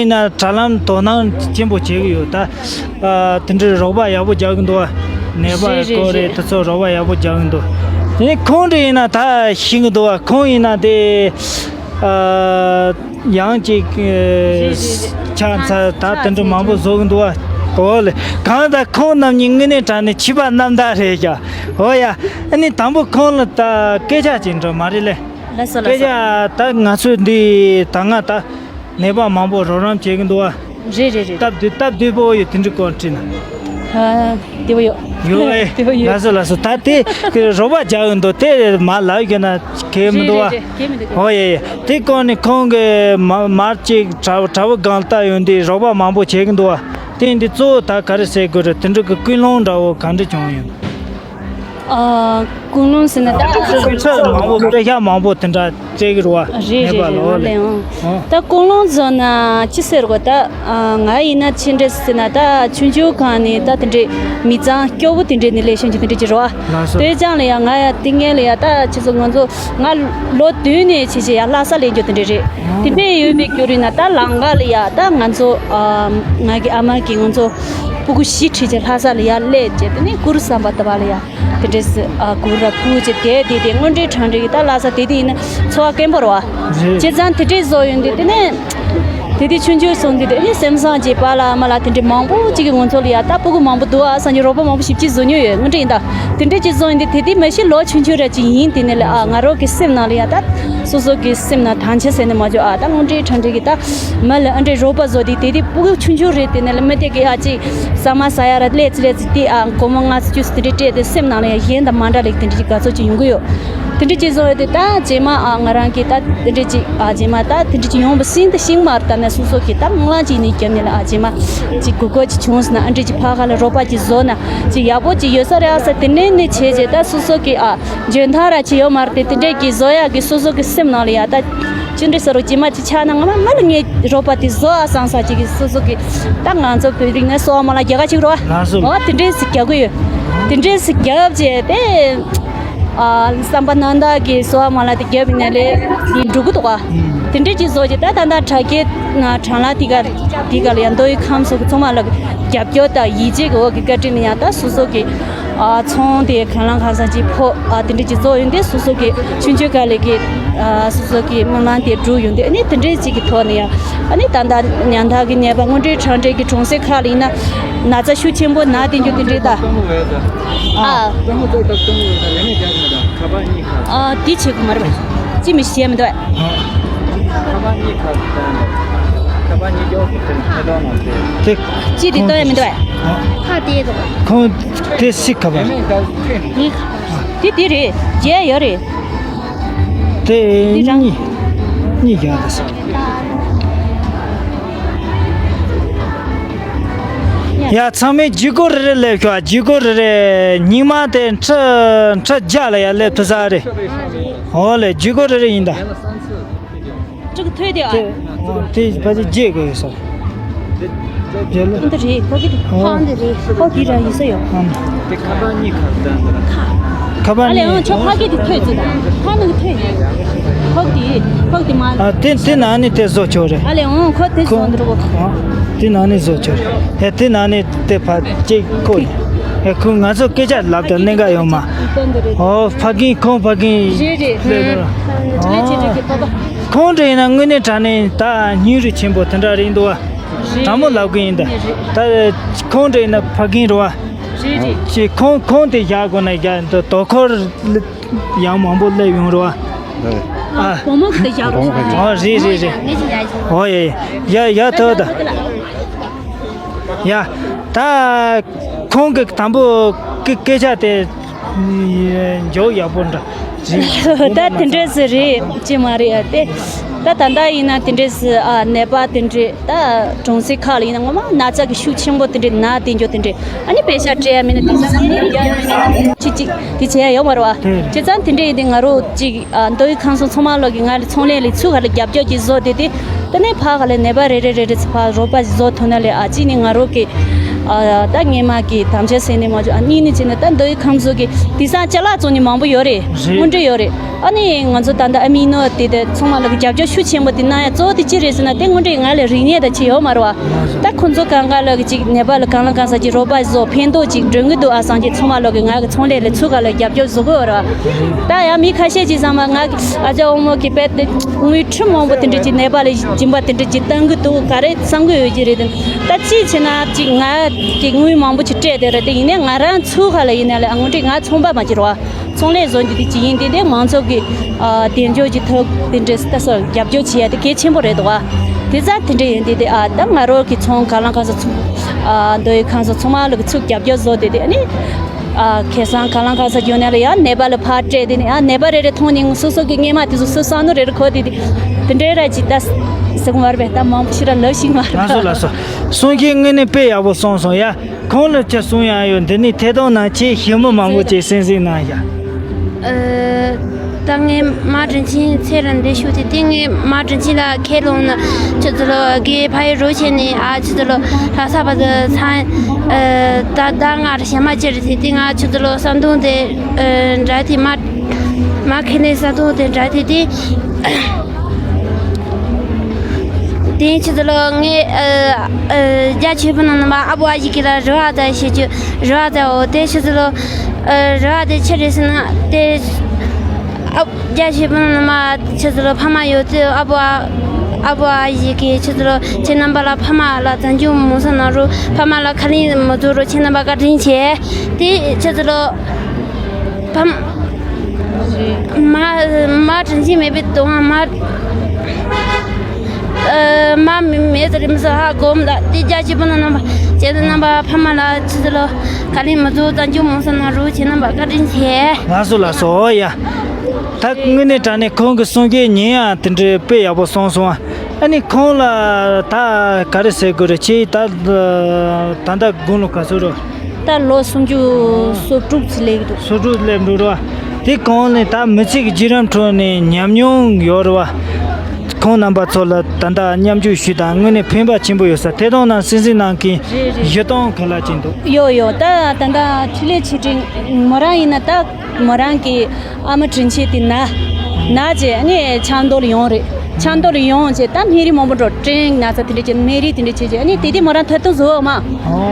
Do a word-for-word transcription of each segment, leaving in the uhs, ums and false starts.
ཡིན་ན་དྲ་ལམ་དོ་སྣང་ཆེན་པོ་བྱེད་ཀྱི་ཡོད་ད། ཨ་དེ་འདྲའི་རོགས་པ་ཡག་པོ་རྒྱག་གི་འདུག་བ། ནད་པ་རེད་རེད་སྐོར་རེད། རེད། དེ་ཚོ་རོགས་པ་ཡག་པོ་རྒྱག་གི་འདུག་དེ་ནས་ཁོང་འདྲ་ཡིན་ན་ད་ཤེས་ཀྱི་འདུག་བ། ཁོང་ཡིན་ན་དེ་ཨ་ཡང་ཅིག་རེད་རེད་རེད། ཆ་ཚ་ད་དེ་འདྲ་མང་པོ་བཟོ་གི་འདུག་བ། འོ་ལེ། གང་ལྟར་ཁོང་རྣམ་གཉིས་དངོས་གནས་དྲང་གནས་ཆོས་པ་རྣམ་དག་རེད་ཀྱ། འོ་ཡ། ཨ་ནི་དང་པོ་ཁོང་ལ་ད་སྐད་ཆ་ཅིག་འདྲ་མ་རེད་ལེ། ལགས་སོ་ལགས་སྐད་སོ། ཆ་ད་ང་ཚོས་འདི་ད་ང་ད་ནད་པ་མང་པོ་རོགས་རམ་བྱེད་ཀྱི་འདུག་བ། རེད་རེད་རེད། སྟབས་བདེ་སྟབས་བདེ་པོ་ཡོད་དེ་འདྲ་སྐོར་དྲིས་ན། ཨ་བདེ་པོ་ཡོད། ཡོད་ཨེ། བདེ་པོ་ཡོད། ལགས་སོ་ལགས་སོ། ད་དེ་རོགས་པ་རྒྱག་གི་འདུག་དེ་མ་ལབ་ཡོད་ན་གལ་མི་འདུག་བ། རེད་རེད་རེད། གལ་མི་འདུག་ཨོ་ཡེ་ཡེ། དེ་སྐོར་ནས་ཁོང་གིས་མ་མར་ཅིག་དྲ་དྲ་བ་སྒང་ལྟ་ཡོང་དུས་རོགས་པ་མང་པོ་བྱེད་ཀྱི་འདུག་བ། དེ་འདི་གཙོ་བོ་ད་ག་རེ་ཟེར་དགོས་རེད། དེ་འདྲ་གི་ཀུན་སློང་འདྲ་བོ་ག་འདྲ་བྱུང་ཡོད། ཨ། ཀུན་སློང་ཟེར་ན་ད། ཚོད་མང་པོ་པེ་ཤ་མང་པོ་དེ་འདྲ་སྤྲད་ཀྱི་རེད་བ། རེད་ནད་པ་རེད་ལ། རེད། འོ་ལེ། ཨང་། ཨང་། ད་ཀུན་སློང་བཟོ་ན་ཅི་ཟེར་དགོས་ད། ཨ། ང་ཡིན་ན་ཅི་འདྲ་ཟེར་ན་ད་ཆུང་ཆུང་སྒང་ནས་ད་དེ་འདྲའི་མི་ཚང་སྐྱོ་བོ་དེ་འདྲའི་ནས་སླེབས་ཤེས་ཀྱི་དེ་འདྲ་ཅིག་རེད་བ། ལགས་སོ། དེ་ཙང་ལ་ཡང་ང་ཡང་དེ་སྔོན་ལ་ཡང་ད་ཁྱེད་ཚོ་ང་ཚོ་ང་ལོ་བདུན་ནས་བྱས་བྱས་ཡང་ལྷ་ས་སླེབས་རྒྱུ་དེ་འདྲ་རེད། དེ་འདྲ་ཡོད་པའི་རྒྱུ་རེད་ན་ད་ལམ་ཁ་ལ་ཡང་ད་ང་ཚོ་ཨ། ང་གི་ཨ་མ་གིས་ང་ཚོ་སྤུ་གུ་བཞི་ཁྲིད་བྱས་ལྷ་ས་ལ་ཡར་སླེབས་བྱས་དེ་ནས་གུར་ཟམ་པ་ལྟ་བ་ལ་ཡ་དེ་འདྲས་སུ་ཨ་གུར་ར་ཕུབ་བྱས་བསྡད་བསྡད་དེ་དངོས་འབྲེལ་དྲང་འབྲེལ་གྱི་ད་ལྷ་ས་དེ་དུས་ཡིན་ན་འཚོ་བ་དཀོན་པོ་རེད་བ། རེད། བྱས་ཙང་དེ་འདྲས་བཟོ་ཡོང་དུས་དེ་ནས་དེ་དུས་ཆུང་ཆུང་སོང་དུས་དེ་ནས་སེམས་བཟང་གྱི་པཱ་ལགས་ཨ་མ་ལགས་དེ་འདྲས་མང་པོ་ཅིག་གི་ང་ཚོ་ལ་ཡ་ད་སྤུ་གུ་མང་པོ་འདུག་ཨ་བསམ་གྱི་རོགས་པ་མང་པོ་ཞེ་པོ་ཅིག་བཟོ་མྱོང་ཡོད། དངོས་འབྲེལ་ཡིན་ད་དེ་འདྲས་ཅིག་བཟོ་ཡོང་དུས་དེ་དུས་མ་གཞི་ལོ་ཆུང་ཆུང་ར་ཅིག་ཡིན། དེ་ནས་ལ་ཨ་ང་རང་གི་སེམས་ནང་ལ་ཡ་ད་སོ་སོ་གི་སེམས་ནང་དང་ཆ་ཟེར་ནས་མ་འཇོག་ཨ་ད་དངོས་འབྲེལ་དྲང་འབྲེལ་གྱི་ད། མ་ལ་ཨ་འདྲའི་རོགས་པ་བཟོ་དེ་དེ་དེ་སྤུ་གུ་ཆུང་ཆུང་རེད། དེ་ནས་ལ་མི་དེ་གི་ཨ་ཅིག་ཟ་མ་ཟ་ཡ་ར་སླེ་ཙི་སླེ་ཙི་དེ་ཨ་སྒོར་མོ་ལྔ་ཙི་བཅུ་ཙི་དེ་འདྲའི་སྤྲད་དེ་སེམས་ནང་ལ་ཡང་གཞན་དང་མ་འདྲ་ལེགས་དེ་འདྲའི་ཅིག་དགའ་ཚོར་ཅིག་ཡོང་གི་ཡོད། དེ་འདྲའི་ཅིག་བཟོ་ཡོད་དེ་ད་རྗེས་མ་ཨ་ང་རང་གི་ད་དེ་འདྲའི་ཅིག་ཨ་རྗེས་མ་ད་དེ་འདྲའི་ཅིག་ཡོང་བ་སྲིད་དེ་ཤིང་མར་ད་ནས་སོ་སོ་གི་ད་སྔོན་ལ་ཅིག་ནས་རྒྱབ་ནས་ལ་ཨ་རྗེས་མ་ཅིག་དགོས་མཁོ་ཅིག་བྱུང་སོང་ན་ཨ་འདྲའི་ཅིག་ཕ་ག་ལ་རོགས་པ་ཅིག་བཟོ་ན་ཅིག་ཡག་པོ་ཅིག་ཡོད་ས་རེད་ཨ་ས་དེ་འདྲའི་ནས་བྱས་རྗེས་ད་སོ་སོ་གི་ཨ་འཇོན་ཐང་ར་ཅིག་ཡོད་མ་རེད་དེ་དེ་འདྲའི་གི་བཟོ་ཡག་གི་སོ་སོ་གི་སེམས་ནང་ལ་ཡ་ད། ཅི་འདྲ་ཟེར་རོ་རྗེས་མ་ཅི་ཆགས་ན་ང་མ་མ་ལ་ངའི་རོགས་པ་དེ་བཟོ་ཨ་སང་ས་ཅིག་གི་སོ་སོ་གི་ད་ང་ཚོ་བོད་རིགས་ནས་གསོ་བ་མ་ལ་རྒྱ་ག་ཅིག་རོ། ལགས་སོ། འོ་དེ་འདྲས་སི་རྒྱག་གི་ཡོད། དེ་འདྲས་སི་རྒྱབ་བྱས་ཏེ་ཨ་བསམ་པ་ནང་དག་གི་གསོ་བ་མ་ལ་དེ་རྒྱབ་ནས་ལས་དེ་འགྲོ་གི་འདུག་ག་དེ་འདྲས་ཅིག་བཟོ་ཅིག་ད་ད་ད་དྲ་རྒྱའི་ན་དྲ་ལམ་དེ་ག་དེ་ག་ལ་ཡང་མདོ་དབུས་ཁམས་གསུམ་གི་ཚང་མ་ལ་རྒྱབ་སྐྱོར་དང་ཡིད་ཆེས་ཀྱི་འོག་གི་བཀའ་དྲིན་ལ་ཡང་ད་སོ་སོ་གི་ཨ་ཚོང་དེ་གང་ལ་གང་ས་ཅིག་ཕོ་ཨ་དེ་འདྲ་ཅིག་བཟོ་ཡོང་དེ་སོ་སོ་གི་ཆུང་ཆུང་ག་ལེ་གི་ཨ་སོ་སོ་གི་སྨོན་ལམ་དེ་འགྲུབ་ཡོང་དེ་ཨ་ནི་དེ་འདྲའི་ཅིག་གི་ཐོག་ནས་ཡང་ཨ་ནི་ད་ལྟ་ཉམ་ཐག་གི་ནད་པ་དངོས་འབྲེལ་དྲང་འབྲེལ་གི་གྲོང་གསེབ་ཁག་ལ་ཡིན་ན་ན་ཚ་ཤུགས་ཆེན་པོ་ན་དེ་འགྱུར་དེ་འདྲའི་ད་ཨ་ཨ་དེ་བྱེད་དགོས་མ་རེད་པ་ཅི་མི་ཤེས་མི་འདུག་ཁ་པར་གཉིས་ཁ་ཁ་པར་གཉིས་ཁ་ཁ་པར་གཉིས་ཀྱོག་གི་དེ་ནས་ཐད་གཏོང་ནང་དེ། དེ་ཅི་དེ་ལྟོས་ཡ་མི་འདུག་ཨ། ཁ་དེ་དོ། ཁོང་དེ་སི་ཁ་པར། དེ་དེ་རེད་རྒྱལ་ཡོད་རེད། དེ་དེ་རང་གཉིས་གཉིས་རྒྱག་དེ་སི། ཡ་ཚང་མས་ཇུས་འགོད་རེ་རེ་སླེབས་ཤོག་ཇུས་འགོད་རེ་རེ་ཉིན་མ་དེ་ཁྲི་ཁྲི་བརྒྱ་ལ་ཡ་སླེབས་ཐུབ་ས་རེད། འོ་ལེ་ཇུས་འགོད་རེ་རེ་ཡིན་ད། ཅིག་ཐོས་དེ་ཨ། དེ་ཕལ་ཆེར་བརྗེད་དགོས་ཡོད་ས་རེད། བརྗེད་ལ། འདི་རེད་ཕ་གི་དེ་ཨོ། ཁ་འདི་རེད་ཕ་གི་ར་ཡིན་ས་ཡོད། ཨམ། དེ་ཁ་པར་གཉིས་ཁ་བརྡ་འདི་ར། ཁ་པར་ཨ་ལེ་ཨང་གཉིས། ཆོ་ཕ་གི་དེ་ཐོས་ཙི་ད་ཁ་ནང་གི་ཐོས། ཕ་གི་དེ་ཕ་གི་དེ་མ། ཨ་དེ་དེ་ནང་ནས་དེ་བཟོ་ཆོག་རེད། ཨ་ལེ་ཨང་ཁོ་དེ་ཁོ་བཟོ་འདི་རུ་གོ། ཨ་དེ་ནང་ནས་བཟོ་ཆོག་རེད། ཨེ་དེ་ནང་ནས་དེ་ཕ་གཅིག་ཁོ་ཡིན། ཨེ་ཁོ་ང་ཚོ་སྐད་ཆ་ལབ་དང་གནད་འགག་ཡོད་མ། ཨོ་ཕ་གི་ཁོང་ཕ་གི་རེད་རེད། ཨོ། ཁོང་འདྲ་ཡིན་ན་དངོས་གནས་དྲང་གནས་ད་སྙིང་རུས་ཆེན་པོ་དེ་འདྲ་རེད་འདུག་བ། དྲང་མོ་ལབ་གི་ཡིན་ད། ད་ཁོང་འདྲ་ཡིན་ན་ཕ་གིན་རེད་བ། རེད་རེད། ཅེས་ཁོང་ཁོང་དེ་བཞག་དགོས་ན་བཞག་འདུག་དོ་ཁོར་ཡང་མང་པོ་སླེབས་ཡོང་རེད་བ། ཨ། སྒོར་མོ་གི་དེ་བཞག་རོགས། ཨོ་རེད་རེད་རེད། ཨོ་ཡེ་ཡེ་ཡ་ཡ་ཐོ་ད། ཡ་ད་ཁོང་གི་དང་པོ་གི་སྐད་ཆ་དེ། འཇོག་ཡག་པོ་འདྲ། ད་དེ་འདྲས་སུ་རེད་ཅི་མ་རེད་ཨ་དེ། ད་ད་ལྟ་ཡིན་ན་དེ་འདྲས་སུ་ཨ་ནད་པ་དེ་འདྲས་ད་གྲོང་གསེབ་ཁག་ལ་ཡིན་ན་ངོ་མ་ན་ཚ་གི་ཤུགས་ཆེན་པོ་དེ་འདྲས་ན་དེ་འཇོག་དེ་འདྲས་ཨ་ནི་པེ་ཤ་སྤྲད་ཡ་མིན་ན་དེ་ཚ་ཅི་ཅི་དེ་བྱེད་ཡ་ཡོད་མ་རེད་བ། བྱས་ཙང་དེ་འདྲས་ཡིན་དེ་ང་རོ་ཅིག་ཨ་མདོ་དབུས་ཁམས་གསུམ་ཚང་མ་ལོག་གི་ང་ལ་ཚོང་ལས་ལས་ཚུགས་ག་ལ་རྒྱབ་སྐྱོར་གྱི་བཟོ་དེ་དེ། དེ་ནས་ཕ་ག་ལས་ནད་པ་རེ་རེ་རེ་རེ་ཚོ་ཕ་རོགས་པ་བཟོ་ཐུབ་ན་ལས་ཨ་ཅི་ནི་ང་རོ་གི་ཨ་ད་ངེད་མ་གི་དམ་བཅའ་ཟེར་ནས་མ་བྱུང་ཨ་གཉིས་ནི་བྱས་ན་ད་མདོ་དབུས་ཁམས་གསུམ་གི་དེང་སང་ཅ་ལག་བཙོང་ནི་མང་པོ་ཡོད་རེད། རེད། དངོས་འབྲེལ་ཡོད་རེད། ཨ་ནི་ང་ཚོ་ད་ལྟ་ཨ་མི་ནོ་དེ་དེ་ཚང་མ་ལ་རྒྱབ་སྐྱོར་ཤུགས་ཆེན་པོ་དེ་གནང་ཡ་གཙོ་བོ་དེ་ཅི་རེད་ཟེར་ན། དེ་དངོས་འབྲེལ་ང་ལ་རིག་གནས་དང་ཅི་ཡོད་མ་རེད་བ། ད་ཁོང་ཚོ་གང་ག་ལ་གཅིག་ནེ་པ་ལ་གང་ལ་གང་ས་ཅིག་རོགས་པ་བཟོ། ཕན་ཐོགས་ཅིག་འདྲེན་གི་འདུག་ཨ་བསམ་གྱི་ཚང་མ་ལ་གི་ང་གི་ཚོང་ལས་ལ་ཚུགས་ག་ལ་རྒྱབ་སྐྱོར་བཟོ་གི་ཡོད་རེད་བ། ད་ཡང་མི་ཁ་ཤས་ཅིག་བསམ་པ་ང་གི་ཨ་ཅག་འོ་མོ་གི་དཔེ་དེ་དངུལ་ཁྲི་མང་པོ་དེ་འདྲ་ཅིག་ནེ་པ་ལ་སྦྱིན་པ་དེ་འདྲ་ཅིག་བཏང་གི་འདུག་ག་རེ་བསམ་གི་ཡོད་ཀྱི་རེད་དེ། ད་ཅི་བྱས་ན་ཅིག་ང་གི་དངུལ་མང་པོ་ཅིག་སྤྲད་དེ་རེད་དེ། ཡིན་ནའི་ང་རང་ཚུགས་ག་ལ་ཡིན་ན་ལ་དངོས་འབྲེལ་ང་ཚོང་པ་མ་བྱེད་རོགས། ཚོང་ལས་བཟོ་རྒྱུ་དེ་ཅི་ཡིན་དེ་དེ་མང་ཚོགས་ཀྱི་ཨ་གདེང་འཇོག་གི་ཐོག་དེ་འདྲའི་ལྟ་སོགས་རྒྱབ་སྐྱོར་བྱེད་ཡ་དེ་གལ་ཆེན་པོ་རེད་འདུག་ཨ། དེ་ཙང་དེ་འདྲ་ཡིན་དེ་དེ་ཨ་ད་ང་རོགས་ཀྱི་ཚོང་ག་ལང་གང་ས་ཚོང་ཨ་མདོ་ཡི་གང་ས་ཚོང་མ་ལུག་ཚུགས་རྒྱབ་སྐྱོར་བཟོ་དེ་དེ་ཨ་ནི་ཨ་ཁེ་སང་ག་ལང་གང་ས་འཇོན་ནས་ལ་ཡ་ནེ་པ་ལ་ཕར་སྤྲད་དེ་ནི་ཨ་ནེ་པ་རེ་རེ་མཐོང་ནི་སོ་སོ་གི་སྔས་མ་དེ་ཚོ་སུ་བསམ་ནོ་རེ་རེ་གོ་དེ་དེ་དེ་འདྲའི་ར་ཅི་ད་སེ་གོ་མར་བས་ད་མང་པོ་ཞིག་ར་ལབ་ཤིག་མ་རེད། ལགས་སོ་ལགས་སོ། གསུང་མཁན་དངོས་གནས་དཔེ་ཡག་པོ་གསུངས་སོང་ཡ། ཁོང་ལ་ཅི་གསུང་ཡ་ཡོད། འདི་ནས་ཐད་གཏོང་ནང་ཆེས་ཞིབ་མོ་མང་པོ་ཅིག་གསན་གཟིགས་གནང་ཡ། ཨ། ད་ངས་མ་དྲིན་ཆེན་ཚེ་རིང་འདི་ཞུ་དེ་དེ་ངས་མ་དྲིན་ཆེན་ལ་ཁས་ལོང་ན་ཆུ་ཚོད་ལོ་དགེ་ཕ་ཡི་རོ་ཆེ་ནས་ཨ་ཆུ་ཚོད་ལོ་ལྷ་ས་བ་དུ་ཚང་། ཨ། ད་ད་ང་ར་ཞེ་མ་ཅི་རེད་དེ་དེ་ང་ཆུ་ཚོད་ལོ་ས་འདུང་དེ་ཨ་འདྲ་དེ་མ་མ་ཁས་ལེན་ས་འདུང་དེ་འདྲ་དེ་དེ། དེ་ཆུ་ཚོད་ལོ་ངས་ཨ་ཨ་རྒྱ་ཆེ་བུ་ནང་ནང་མ་ཨ་བོ་ཨ་ཡི་གི་ལ་རི་བ་ད་ཤེས་ཆུ་རི་བ་ད་འོ་དེ་ཆུ་ཚོད་ལོ་ཨ་རི་བ་དེ་ཆི་རེད་ཟེར་ན་དེ་ཨ་རྒྱ་ཆེ་བུ་ནང་ནང་མ་ཆུ་ཚོད་ལོ་ཕ་མ་ཡོད་དུས་ཨ་བོ་ཨ་ཨ་བོ་ཨ་ཡི་གི་ཆུ་ཚོད་ལོ་ཁྱེད་རྣམ་པ་ལ་ཕ་མ་ལ་བཙན་སྐྱོང་མོ་ས་ནང་རུ་ཕ་མ་ལ་ཁ་ལིང་མ་བཟོ་རུ་ཁྱེད་རྣམ་པ་བཀའ་དྲིན་ཆེ། དེ་ཆུ་ཚོད་ལོ། ཕམ། མ་མ་དྲིན་ཆེན་མེད་པའི་དོན་མ། ཨ་མ་མེད་དུ་རིམ་སོ་ཧ་གོམ་ད་དེ་རྒྱ་ཆེ་པོ་ན་རྣམ་པ་ཁྱེད་རྣམ་པ་ཕ་མ་ལ་ཆུ་ཚོད་ལོ་ག་ལེན་མ་བཟོ་ད་འཇུ་མོང་ས་ན་རུ་ཁྱེད་རྣམ་པ་བཀའ་དྲིན་ཆེ། ལགས་སོ་ལགས་སོ། ཨོ་ཡ། ད་དངོས་གནས་དྲང་གནས་ཁོང་གི་གསུང་སྐད་ཉན་ཡང་དེ་འདྲའི་དཔེ་ཡག་པོ་གསུངས་སོང་ཨ། ཨ་ནི་ཁོང་ལ་ད་ག་རེ་ཟེར་དགོས་རེད། ཁྱེད་ད་ད་ལྟ་དགུང་ལོ་ག་ཚོད་རེད། ད་ལོ་སུམ་ཅུ་སོ་དྲུག་ཙམ་སླེབས་འདུག་སོ་དྲུག་སླེབས་འདུག་རེད་བ། དེ་གོང་ནས་ད་མི་ཚེ་གི་བརྒྱུད་རིམ་ཁྲོད་ནས་ཉམས་མྱོང་ཡོད་རེད་བ། ཁོང་རྣམ་པ་ཚོ་ལ་ད་ལྟ་མཉམ་ཞུགས་ཞུས་དང་དངོས་གནས་ཕན་པ་ཆེན་པོ་ཡོད་ས། ཐད་གཏོང་ནང་གསན་གཟིགས་གནང་མཁན་རེད་རེད། བཞི་སྟོང་ག་ལ་ཅིག་འདུག་ཡོད་ཡོད། ད་ད་ལྟ་འཕྲིན་ལས་ཆེ་འབྲིང་མོ་རང་ཡིན་ན་ད་མོ་རང་གི་ཨ་མ་དྲིན་ཆེན་དེ་ན་ན་རྗེས་ཨ་ནི་ཆབ་མདོ་ལ་ཡོང་རེད། ཆབ་མདོ་ལ་ཡོང་རྗེས་ད་སྨན་རིན་མང་པོ་འགྲོ་ཀྲེང་ན་ཚ་དེ་འདྲ་བྱས་སྨན་རིན་དེ་འདྲ་བྱས་རྗེས་ཨ་ནི་དེ་དུས་མོ་རང་ཐད་གཏོང་བཟོ་འོག་མ། ཨོ།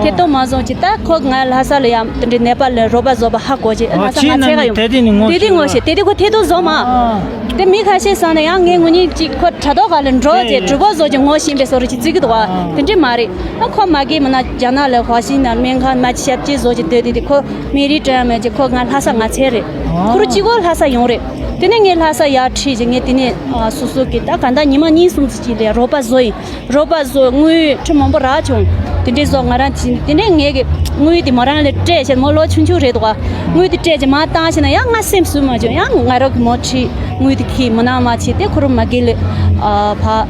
ཐད་གཏོང་མ་བཟོ་རྗེས་ད་ཁོ་ང་ལྷ་ས་ལ་ཡང་དེ་འདྲ་ནད་པ་ལ་རོགས་པ་བཟོ་བ་ཧ་གོ་རྗེས་ཨ་ཨོ་ལྷ་ས་ང་ཕྱིན་ཚེ་ག་ཡོང་དེ་དུས་ནི་ངོ་དེ་དུས་ཤེས་ངོ་ཤེས་དེ་དུས་ཁོ་ཐད་གཏོང་བཟོ་མ། ཨོ། དེ་མི་ཁ་ཤས་སང་ནས་ཡང་ངའི་ངོ་ཉིད་ཅིག་ཁོ་དྲ་ཐོག་ག་ལ་འགྲོ་རྗེས་གྲུ་པ་བཟོ་རྗེས་ངོ་ཤེས་པའི་བཟོ་རུ་ཅིག་བརྩི་གི་འདུག་བ། ཨོ། དེ་འདྲ་མ་རེད། ཨ་ཁོ་མ་གི་མིན་ན་རྒྱ་ནག་ལ་ཧྭ་ཤིན་ན་སྨན་ཁང་མ་ཅི་ཞབས་ཕྱི་བཟོ་རྗེས་སྡོད་དེ་དེ་ཁོ། མི་རིགས་གྲོན་མེད་ཀྱི་ཁོ་ང་ལྷ་ས་ང་ཚེ་རེད། ཨ། ཁོ་རུ་གཅིག་གོ་ལྷ་ས་ཡོང་རེད། དེ་ནས་ངས་ལྷ་ས་ཡར་ཁྲིད་ཀྱི་ངས་དེ་ནས་ཨ་སོ་སོ་གི་ད་ག་ད་ཉི་མ་གཉིས་གསུམ་ཙམ་ཅིག་ལས་རོགས་པ་བཟོ་ཡིན། རོགས་པ་བཟོ་དངུལ་ཁྲི་མང་པོ་རག་བྱུང་། དེ་འདྲས་བཟོ་ང་རང་ཅི་དེ་ནས་ངས་གི་དངུལ་དེ་མོ་རང་ལ་སྤྲད་བྱས་མོ་ལོ་ཆུང་ཆུང་རེད་འདུག་ག་དངུལ་དེ་སྤྲད་བྱས་མ་བཏང་བྱས་ན་ཡང་ང་སེམས་སུ་མ་བྱུང་ཡང་ང་རང་གི་མོ་ཁྲིད་དངུལ་དེ་ཁྱེར་མི་ནང་མ་བྱས་ཏེ་ཁོ་རུ་མ་གི་ལས་ཨ་ཕ།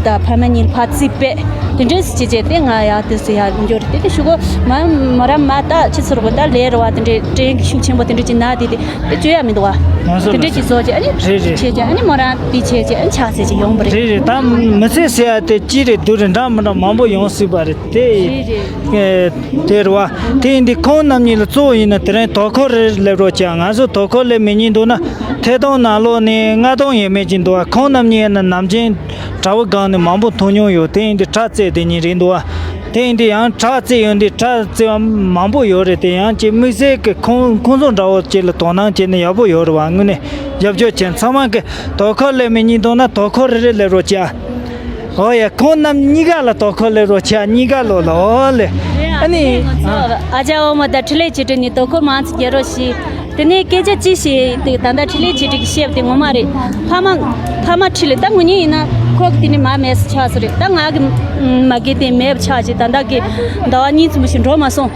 ད་ཕ་མ་གཉིས་ཕར་རྩིས་པས། དེ་འདྲས་སུ་བྱས་བྱས་ཏེ་ང་ཡ་དེ་སུ་ཡ་འབྱོར་ཏེ་དེ་ཤུ་གོ་མ་མ་ར་མ་ད་ཕྱི་ཚུར་གོ་ད་ལས་ར་བ་དེ་འདྲས་དྲན་གི་ཤུགས་ཆེན་པོ་དེ་འདྲས་ཀྱི་ན་དེ་དེ་དེ་བཅོས་ཡ་མི་འདུག་བ། ང་ཚོ་དེ་འདྲས་ཀྱི་བཟོ་བྱས་ཨ་ནི་རེད་རེད། བྱས་བྱས་ཨ་ནི་མོ་རང་དེ་བྱས་བྱས་ཨ་ནི་ཆགས་ཚེ་ཅིག་ཡོང་བ་རེད། རེད་རེད། ད་མི་ཚེ་ཟེར་ཡ་དེ་ཅི་རེད་སྡུག་རེད་འདྲ་མི་འདྲ་མང་པོ་ཡོང་སྲིད་པ་རེད་དེ། རེད་རེད། དེ་རེད་བ། དེ་ཡིན་དུས་ཁོང་རྣམ་གཉིས་ལ་གཙོ་བོ་ཡིན་ན་དེ་རིང་དོ་ཁུར་རེ་སླེབས་རོགས་བྱས། ང་ཚོ་དོ་ཁུར་སླེབས་མེད་ཉིན་འདུག་ན་ཐད་གཏོང་ནང་ལོགས་ནས་ལྔ་སྟོང་ཡས་མས་ཅིག་འདུག་བ། ཁོང་རྣམ་གཉིས་ཡིན་ན་ནམ་རྒྱུན་དྲ་བ་སྒང་ནས་མང་པོ་མཐོང་མྱོང་ཡོད། དེ་ཡིན་དུས་དྲ་རྩེད་དེ་ཉིན་རེད་འདུག་བ། དེ་ཡིན་དུས་ཡང་དྲ་རྩེད་ཡོང་དུས་དྲ་རྩེད་པ་མང་པོ་ཡོད་རེད་དེ། ཡང་ཅིག་དམིགས་བསལ་གྱི་ཁོང་ཁོང་ཚོ་འདྲ་བོ་ཅིག་ལ་དོ་སྣང་བྱས་ན་ཡག་པོ་ཡོད་རེད་བ། དངོས་གནས་རྒྱབ་སྐྱོར་བྱས། ཚང་མ་གི་དོ་ཁུར་སླེབས་མེད་ཉིན་འདུག་ན་དོ་ཁུར་རེ་རེ་སླེབས་རོགས་བྱས། ཨོ་ཡ། ཁོང་རྣམ་གཉིས་ཀ་ལ་དོ་ཁུར་སླེབས་རོགས་བྱས། གཉིས་ཀ་ལོ་ལ་ཨོ་ལེ། ཨ་ནི། ཨ་ཅག་འོ་མ་དང་འཕྲིན་ལས་ཆེ་འབྲིང་ནས་དོ་ཁུར་མང་ཙམ་རྒྱག་རོགས་ཞུ། དེ་ནས་སྐད་ཆ་ཅི་བཤད་དེ་ད་ལྟ་འཕྲིན་ལས་ཆེ་འབྲིང་གིས་བཤད་པ་དེ་ངོ་མ་རེད། ཕ་མ་ཕ་མ་ཁྲིད་ལས་ད་ངོ་ཉིད་ཡིན་ན་ཁོག་དེ་ནས་མ་མེད་ས་ཆགས་ས་རེད། ད་ང་གི་མ་གི་དེ་མེད་པ་ཆགས་ཅིག་ད་ལྟ་གི་ཟླ་བ་གཉིས་ཙམ་ཞིག་འགྲོ་མ་སོང་།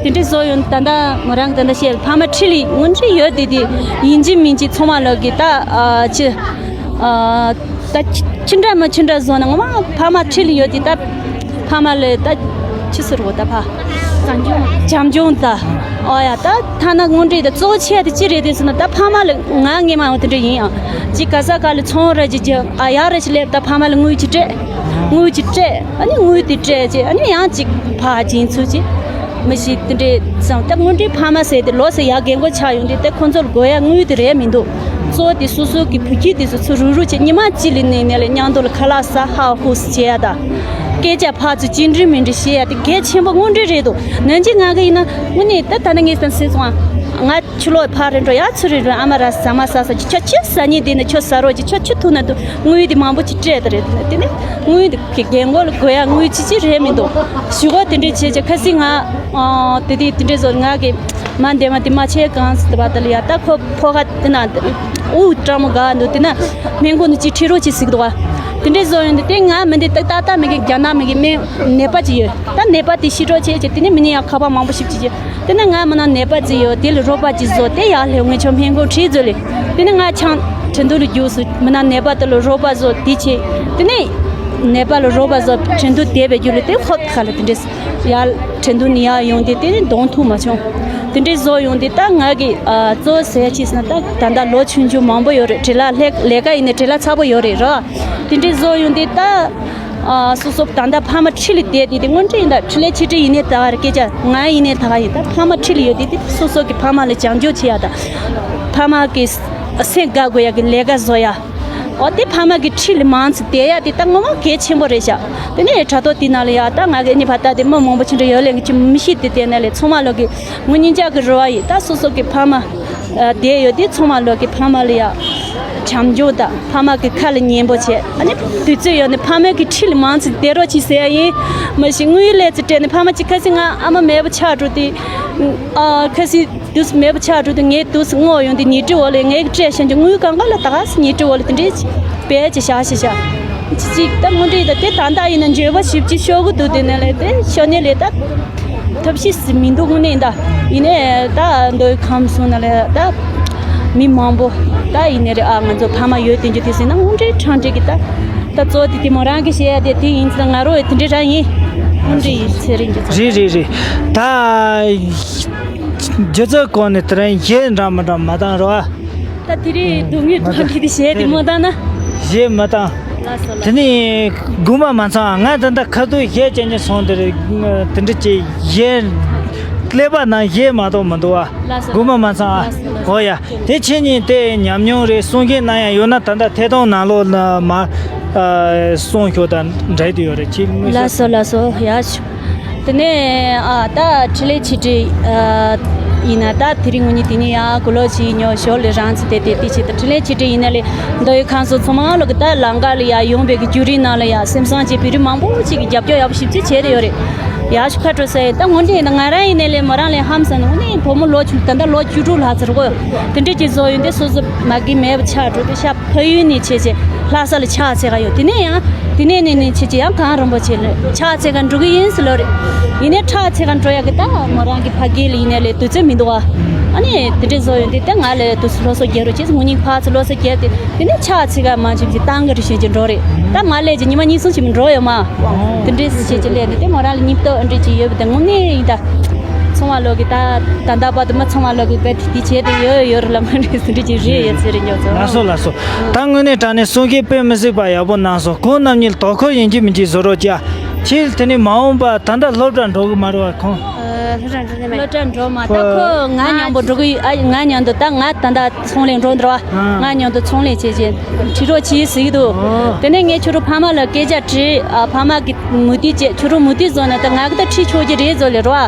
དེ་འདྲའི་བཟོ་ཡོང་ད་ལྟ་མོ་རང་གི་ད་ལྟ་བཤད་ཕ་མ་ཁྲིད་ལས་ངོ་འཕྲོད་ཡོད་དེ་དེ་ཡིན་གཅིག་མིན་གཅིག་ཚང་མ་ལོག་གི་ད་ཨ་ཅི་ཨ། ད་ཅི་འདྲ་མ་ཅི་འདྲ་བཟོ་ན་ངོ་མ་ཕ་མ་ཁྲིད་ལ་ཡོད་དེ་ད་ཕ་མ་ལ་ད་ཅི་ཟེར་བ་ད་ཕ། བྱམས་སྐྱོང་། བྱམས་སྐྱོང་ད། ཨོ་ཡ་ད་ཐ་ན་དངོས་འབྲེལ་ད་གཙོ་ཆེ་དེ་ཅི་རེད་དེ་ཟེར་ན་ད་ཕ་མ་ལ་ང་ངེས་མ་འོང་དེ་འདྲ་ཡིན་ཡང་ཅི་ག་ས་ག་ལ་ཚོང་ར་ཅི་ཅི་ཨ་ཡ་ར་ཅི་སླེབས་ད་ཕ་མ་ལ་དངུལ་ཅི་སྤྲད། དངུལ་ཅི་སྤྲད་ཨ་ནི་དངུལ་དེ་སྤྲད་ཅི་ཨ་ནི་ཡང་ཅི་ཕ་སྦྱིན་ཚུལ་ཅི་མི་ཤེས་དེ་འདྲ་བསམ་ད་དངོས་འབྲེལ་ཕ་མ་ཟེར་དེ་ལོ་ཟེར་ཡ་རྒན་གོག་ཆགས་ཡོང་དུས་ད་ཁོ་ཚོ་ལ་དགོས་ཡ་དངུལ་དེ་རེད་མི་འདུག་གཙོ་བོ་དེ་སོ་སོ་གི་བུ་སྐྱེས་དེ་ཚོ་ཚུར་རུག་རུག་བྱས། ཉི་མ་གཅིག་ལ་ནས་ནས་ལ་མཉམ་དུ་ལ་ཁ་ལག་ཟ། ཧ་ཧུ་སི་བྱེད་ཡ་དང་། སྐད་ཆ་ཕར་ཚུར་གཅིག་འདྲ་མིན་འདྲ་བཤད་ཡ་དེ་གལ་ཆེན་པོ་དངོས་འབྲེལ་རེད་འདུག་ནན་ཅིག་ང་གི་ཡིན་ན་དངོས་གནས་ད་ད་ནི་ངས་ད་སེམས་སོང་ང་། ཕྱི་ལོགས་ཕར་རེ་འགྲོ་ཡ་ཚུར་རེ་འགྲོ། ཨ་མ་ར་ཟ་མ་ཟ་ཟ་གྱི། ཁྱོད་ཆུ་ཟ་ཉེན་དེ་ནི་ཁྱོད་ཟ་རོགས་གྱིས། ཁྱོད་ཆུ་འཐུང་ན་འདུག་དངུལ་དེ་མང་པོ་ཅིག་སྤྲད་དེ་རེད། དེ་ནས་དངུལ་དེ་གི་རྒན་གོག་ལ་དགོས་ཡ་དངུལ་ཅི་ཅི་རེད་མི་འདུག་ཞུ་གོ་དེ་འདྲས་བྱས་བྱས། ཁ་སང་ང་ཨ་དེ་དེ་དེ་འདྲས་བཟོ། ང་གི་མ་འདས་མ་དེ་མ་ཆེ་གང་ཟེར་བ་དེ་ལ་ཡ། ད་ཁོ་ཕོ་ཁ་དེ་ན་དབུགས་སྐྲག་མོ་ག་འདུག་དེ་ན་སྨན་ཁང་དུ་ཅིག་ཁྲིད་རོགས་བྱེད་ཟེར་གི་འདུག་བ། དེ་འདྲས་བཟོ་ཡོང་དུས་དེ་ང་མི་འདི་ཏག་ཏག་ཏག་མི་གི་རྒྱ་ནག་མི་གི་སྨན་ནད་པ་ཅིག་ཡོད། ད་ནད་པ་དེ་ཤི་རོགས་བྱས་བྱས། དེ་ནས་མི་ནི་ཡང་ཁ་པར་མང་པོ་ཞིག་ཅིག་བྱས། དེ་ནས་ང་མི་ནང་ནད་པ་ཅིག་ཡོད། དེ་ལ་རོགས་པ་ཅིག་བཟོ། དེ་ཡར་སླེབས། ངས་ཁྱོད་སྨན་ཁང་ཁྲིད་བཟོ་ལེ། དེ་ནས་ང་ཆང་ཁྲིན་ཏུའུ་ལ་རྒྱུགས་སོང་། མི་ནང་ནད་པ་དེ་ལ་རོགས་པ་བཟོ་དེ་བྱས། དེ་ནས་ནད་པ་ལ་རོགས་པ་བཟོ། ཁྲིན་ཏུའུ་བསྡད་པའི་རྒྱུ་ལ་དེ་ཧོབ་ཁ་ལ་དེ་འདྲས་ཡར་ཁྲིན་ཏུའུ་ནས་ཡར་ཡོང་དེ། དེ་ནས་གདོང་ཐུག་མ་བྱུང་། དེ་འདྲས་བཟོ་ཡོང་དེ། ད་ང་གི་ཨ་གཙོ་བོ་ཟེར་ཡ་ཅིག་ཟེར་ན། ད་ད་ལྟ་ལོ་ཆུང་ཆུང་མང་པོ་ཡོད་རེད། བྲེལ་བ་ལས་ལས་ཀ་ཡིན་ནའི་བྲེལ་བ་ཚ་པོ་ཡོད་རེད་རོ། དེ་འདྲས་བཟོ་ཡོང་དེ་ད། ཨ་སོ་སོ་ད་ལྟ་ཕ་མ་འཁྲིས་ལ་བསྡད་དེ། དེ་དངོས་འབྲེལ་ཡིན་ད། འཕྲིན་ལས་ཆེ་གྲས་ཡིན་ནའི་ད་ག་རེད། སྐད་ཆ་ང་ཡིན་ནའི་ད་ག་ཡིན། ད་ཕ་མ་འཁྲིས་ལ་ཡོད་དེ། དེ་སོ་སོ་གི་ཕ་མ་ལ་བྱམས་སྐྱོང་བྱེད་ཡ་ད། ཕ་མ་གི་སེམས་དགའ་དགོས་ཡ་གི་ལས་ཀ་བཟོ་ཡ། འོ་དེ་ཕ་མ་གི་འཁྲིས་ལ་མང་ཙམ་བསྡད་ཡ་དེ་ད་ངོ་མ་གལ་ཆེན་པོ་རེད་ཤག་དེ་ནས་དྲ་ཐོག་དེ་ནང་ལ་ཡ་ད་ང་གི་ཨ་ནི་ཕ་ད་དེ་མི་མང་པོ་ཅིག་འདྲ་ཡོད་ལེ། ང་ཅི་མི་ཤེས་དེ། དེ་ནས་ལས་ཚང་མ་ལོག་གི་ངོ་སྙིང་རྗེ་གི་རེ་བ་ཡིན། ད་སོ་སོ་གི་ཕ་མ་ཨ་བསྡད་ཡོད་དེ་ཚང་མ་ལོག་གི་ཕ་མ་ལ་ཡ་བྱམས་སྐྱོང་དང་། ཕ་མ་གི་ཁ་ལ་ཉན་པོ་བྱས། ཨ་ནི་དུས་ཚོད་ཡོད་ནས་ཕ་མ་གི་འཁྲིས་ལ་མང་ཙམ་བསྡད་རོགས་གྱིས་ཟེར་ཡ་ཡིན། མ་གཞི་དངུལ་ལས་ཙི་སྤྲད་ནས་ཕ་མ་གཅིག་ཁ་སང་ང་ཨ་མ་མེད་པ་ཆགས་འགྲོ་དེ། ཨ་ཁ་སང་དུས་མེད་པ་ཆགས་འགྲོ་དུས། ངས་དུས་སྔོག་ཡོང་དུས་ཉལ་ཁྲི་འོག་ལ་ངས་སྤྲད་བཞག་རྒྱུ་དངུལ་གང་ག་ལ་ད་ག་སེ་ཉལ་ཁྲི་འོག་ལ་དེ་འདྲས་བྱས་བྱས་བཞག་བཞག་བཞག་ཅིག་ཅིག་ད་དངོས་འབྲེལ་ད་དེ་ད་ལྟ་ཡིན་ན་འགྱོད་པ་ཞེ་པོ་ཅིག་ཤོར་གི་འདུག་དེ་ནས་ལས་དེ་ཤོར་ནས་ལས་ད་ཐབས་ཤེས་སུ་མི་འདུག་དངོས་གནས་ད། ཡིན་ནའི་ད་མདོ་དབུས་ཁམས་གསུམ་ནང་ལ་ད་མི་མང་པོ་ད་ཡིན་ནའི་རེད། ཨ་ང་ཚོ་ཕ་མ་ཡོད་དེ་འགྱོ་དེ་ཟེར་ན་དངོས་འབྲེལ་ཕྲང་འབྲེལ་གི་ད། ད་གཙོ་བོ་དེ་དེ་མོ་རང་གི་བཤད་ཡ་དེ་དེ་ཡིན་ཙང་ང་རོ་དེ་འདྲས་རང་ཡིན། དངོས་འབྲེལ་ཡིན་ཟེར་རིན་གྱི་ཚོ། རེད་རེད་རེད། ད་སྒྱུ་རྩལ་སྐོར་ནས་དེ་རིང་གཞས་འདྲ་མི་འདྲ་མ་བཏང་རོགས་ཨ། ད་དེ་རིང་སྡུག་བསྔལ་མ་ཐོག་གི་དེ་གཞས་དེ་མ་བཏང་ན། གཞས་མ་བཏང་། ལགས་སོ་ལགས་སོ། དེ་ནས་དགོངས་པ་མ་ཚོམ་ཨ། ང་ད་ལྟ་ཁ་ཐུག་གཞས་བྱེད་ཉེ་སོང་། དེ་རེད། དེ་འདྲ་ཅིག་གཞས་ཀླད་པ་ནང་གཞས་མ་གཏོགས་མི་འདུག་ཨ། ལགས་སོ། དགོངས་པ་མ་ཚོམ་ཨ། ལགས་སོ་ལགས་སོ། ཨོ་ཡ། དེ་ཁྱེད་གཉིས་དེ་ཉམས་མྱོང་རེད། གསུང་མཁན་རྣམས་ཡང་ཡོད་ན་ད་ལྟ་ཐད་གཏོང་ནང་ལོགས་ལ་མར་ཨ་གསུང་ཤོག་དང་འབྲེལ་དུ་ཡོད་རེད། ཁྱེད་དངོས་ལགས་སོ་ལགས་སོ། ཡ་ཆུ། དེ་ནས་ཨ་ད་འཕྲིན་ལས་ཆེ་གྲས་ཨ་ཡིན་ན་ད་དེ་རིང་ངོ་ཉིད་དེ་ནས་ཡ་གུ་ལོ་ཆེ་ཉོ་ཞོར་ལས་རང་ཚོ་དེ་དེ་དེ་ཆེད་དུ་འཕྲིན་ལས་ཆེ་གྲས་ཡིན་ན་ལས་མདོ་དབུས་ཁམས་གསུམ་ཚང་མ་ལོག་གི་ད་ལམ་ཁ་ལ་ཡ་ཡོང་བའི་གི་བརྒྱུད་རིམ་ནང་ལ་ཡ་སེམས་བཟང་ཅིག་བོད་རིགས་མང་པོ་ཅིག་གི་རྒྱབ་སྐྱོར་ཡག་པོ་ཞེ་པོ་ཅིག་བྱས་ཏེ་ཡོད་རེད། ཡག་ཤོས་ཁ་སྤྲོད་ཟེར་ཡིན། ད་དངོས་འབྲེལ་ཡིན་ན་ང་རང་ཡིན་ནའི་ལས་མོ་རང་ལས་ཧམ་སོང་ནས་དངོས་གནས་བུ་མོ་ལོ་ཆུང་། ད་ལྟ་ལོ་བཅུ་དྲུག་ལྷག་ཙམ་རེད་གོ། དེ་འདྲས་ཀྱི་བཟོ་ཡོད་དེ་སོ་སོ་མ་གི་མེད་པ་ཆགས་འགྲོ་དུས་ཤ་ཕ་ཡུལ་ནས་བྱས་བྱས་ལྷ་ས་ལ་ཕྱག་འཚལ་ག་ཡོད། དེ་ནས་ཡང་དེ་ནས་ནས་ནས་བྱས་བྱས་ཡང་གངས་རིན་པོ་ཆེ་ལ་ཕྱག་འཚལ་ག་འགྲོ་གི་ཡིན་ཟེར་ལོ་རེད། ཡིན་ནའི་ཕྱག་འཚལ་ག་འགྲོ་ཡག་གི་ད་མོ་རང་གི་ཕ་གི་ལ་ཡིན་ནའི་ལས་དུས་ཚོད་མི་འདུག་ཨ། ཨ་ནི་དེ་འདྲས་བཟོ་ཡོད་དེ་ད་ང་ལ་དུས་སུ་སློབ་གསོ་རྒྱག་རོགས་བྱས། ངོ་གཉིས་ཕར་ཚུར་སློབ་གསོ་རྒྱབ་སྟེ། དེ་ནས་ཕྱག་འཚལ་ག་མ་བྱུང་ཅིག་བཏང་གི་རེད་བྱས་ཀྱི་འགྲོ་རེད། ད་མ་སླེབས་ཀྱི་ཉི་མ་གཉིས་གསུམ་ཅིག་མི་འགྲོ་ཡོད་མ། དེ་འདྲས་སུ་བྱས་ཀྱི་སླེབས་ནས་དེ་མོ་རང་ལ་སྙིང་སྟོབས་འདྲས་ཅིག་ཡོད་པ་དེ་དངོས་གནས་ཡིན་ད། ཚང་མ་ལོག་གི་ད་ད་ལྟ་བར་དུ་མ་ཚང་མ་ལོག་གི་བེད་དེ་བྱས་ཏེ་ཡོད་ཡོད་རེད་ལ། མ་རེད་དེ་འདྲས་ཅིག་རེད་ཡོད་ཚེ་རིང་ཉོ་ཚོ། ལགས་སོ་ལགས་སོ། ད་དངོས་གནས་དྲང་གནས་གསུང་མཁན་དཔེ་མི་སྲིད་པ་ཡག་པོ་གནང་སོང་། ཁོང་རྣམ་གཉིས་ལ་དོ་ཁུར་ཡིན་གཅིག་མིན་གཅིག་བཟོ་རོགས་བྱ། ཁྱེད་དེ་ནས་མ་འོངས་པ་ད་ལྟ་སློབ་གྲྭ་འགྲོ་གི་མ་རེད་བ་ཁོང་། སློབ་གྲྭ་འགྲོ་མ་ད་ཁོ་ང་མཉམ་པོ་འགྲོ་གི་ཨ། ང་མཉམ་དུ་ད་ང་ད་ལྟ་ཚོང་ལས་འགྲོ་འདྲ་བ། ང་མཉམ་དུ་ཚོང་ལས་བྱེད་བྱེད་ཁྲིད་རོགས་བྱེད་ཟེར་གི་འདུག་དེ་ནས་ངས་ཁྱོད་རང་ཕ་མ་ལ་སྐད་ཆ་དྲིས་ཨ། ཕ་མ་གི་མུ་མཐུད་བྱེད། ཁྱོད་རང་མུ་མཐུད་བཟོ་ན་ད་ང་གི་ད་ཁྲིད་ཆོག་གི་རེད་བཟོ་ལས་རོ་ཨ།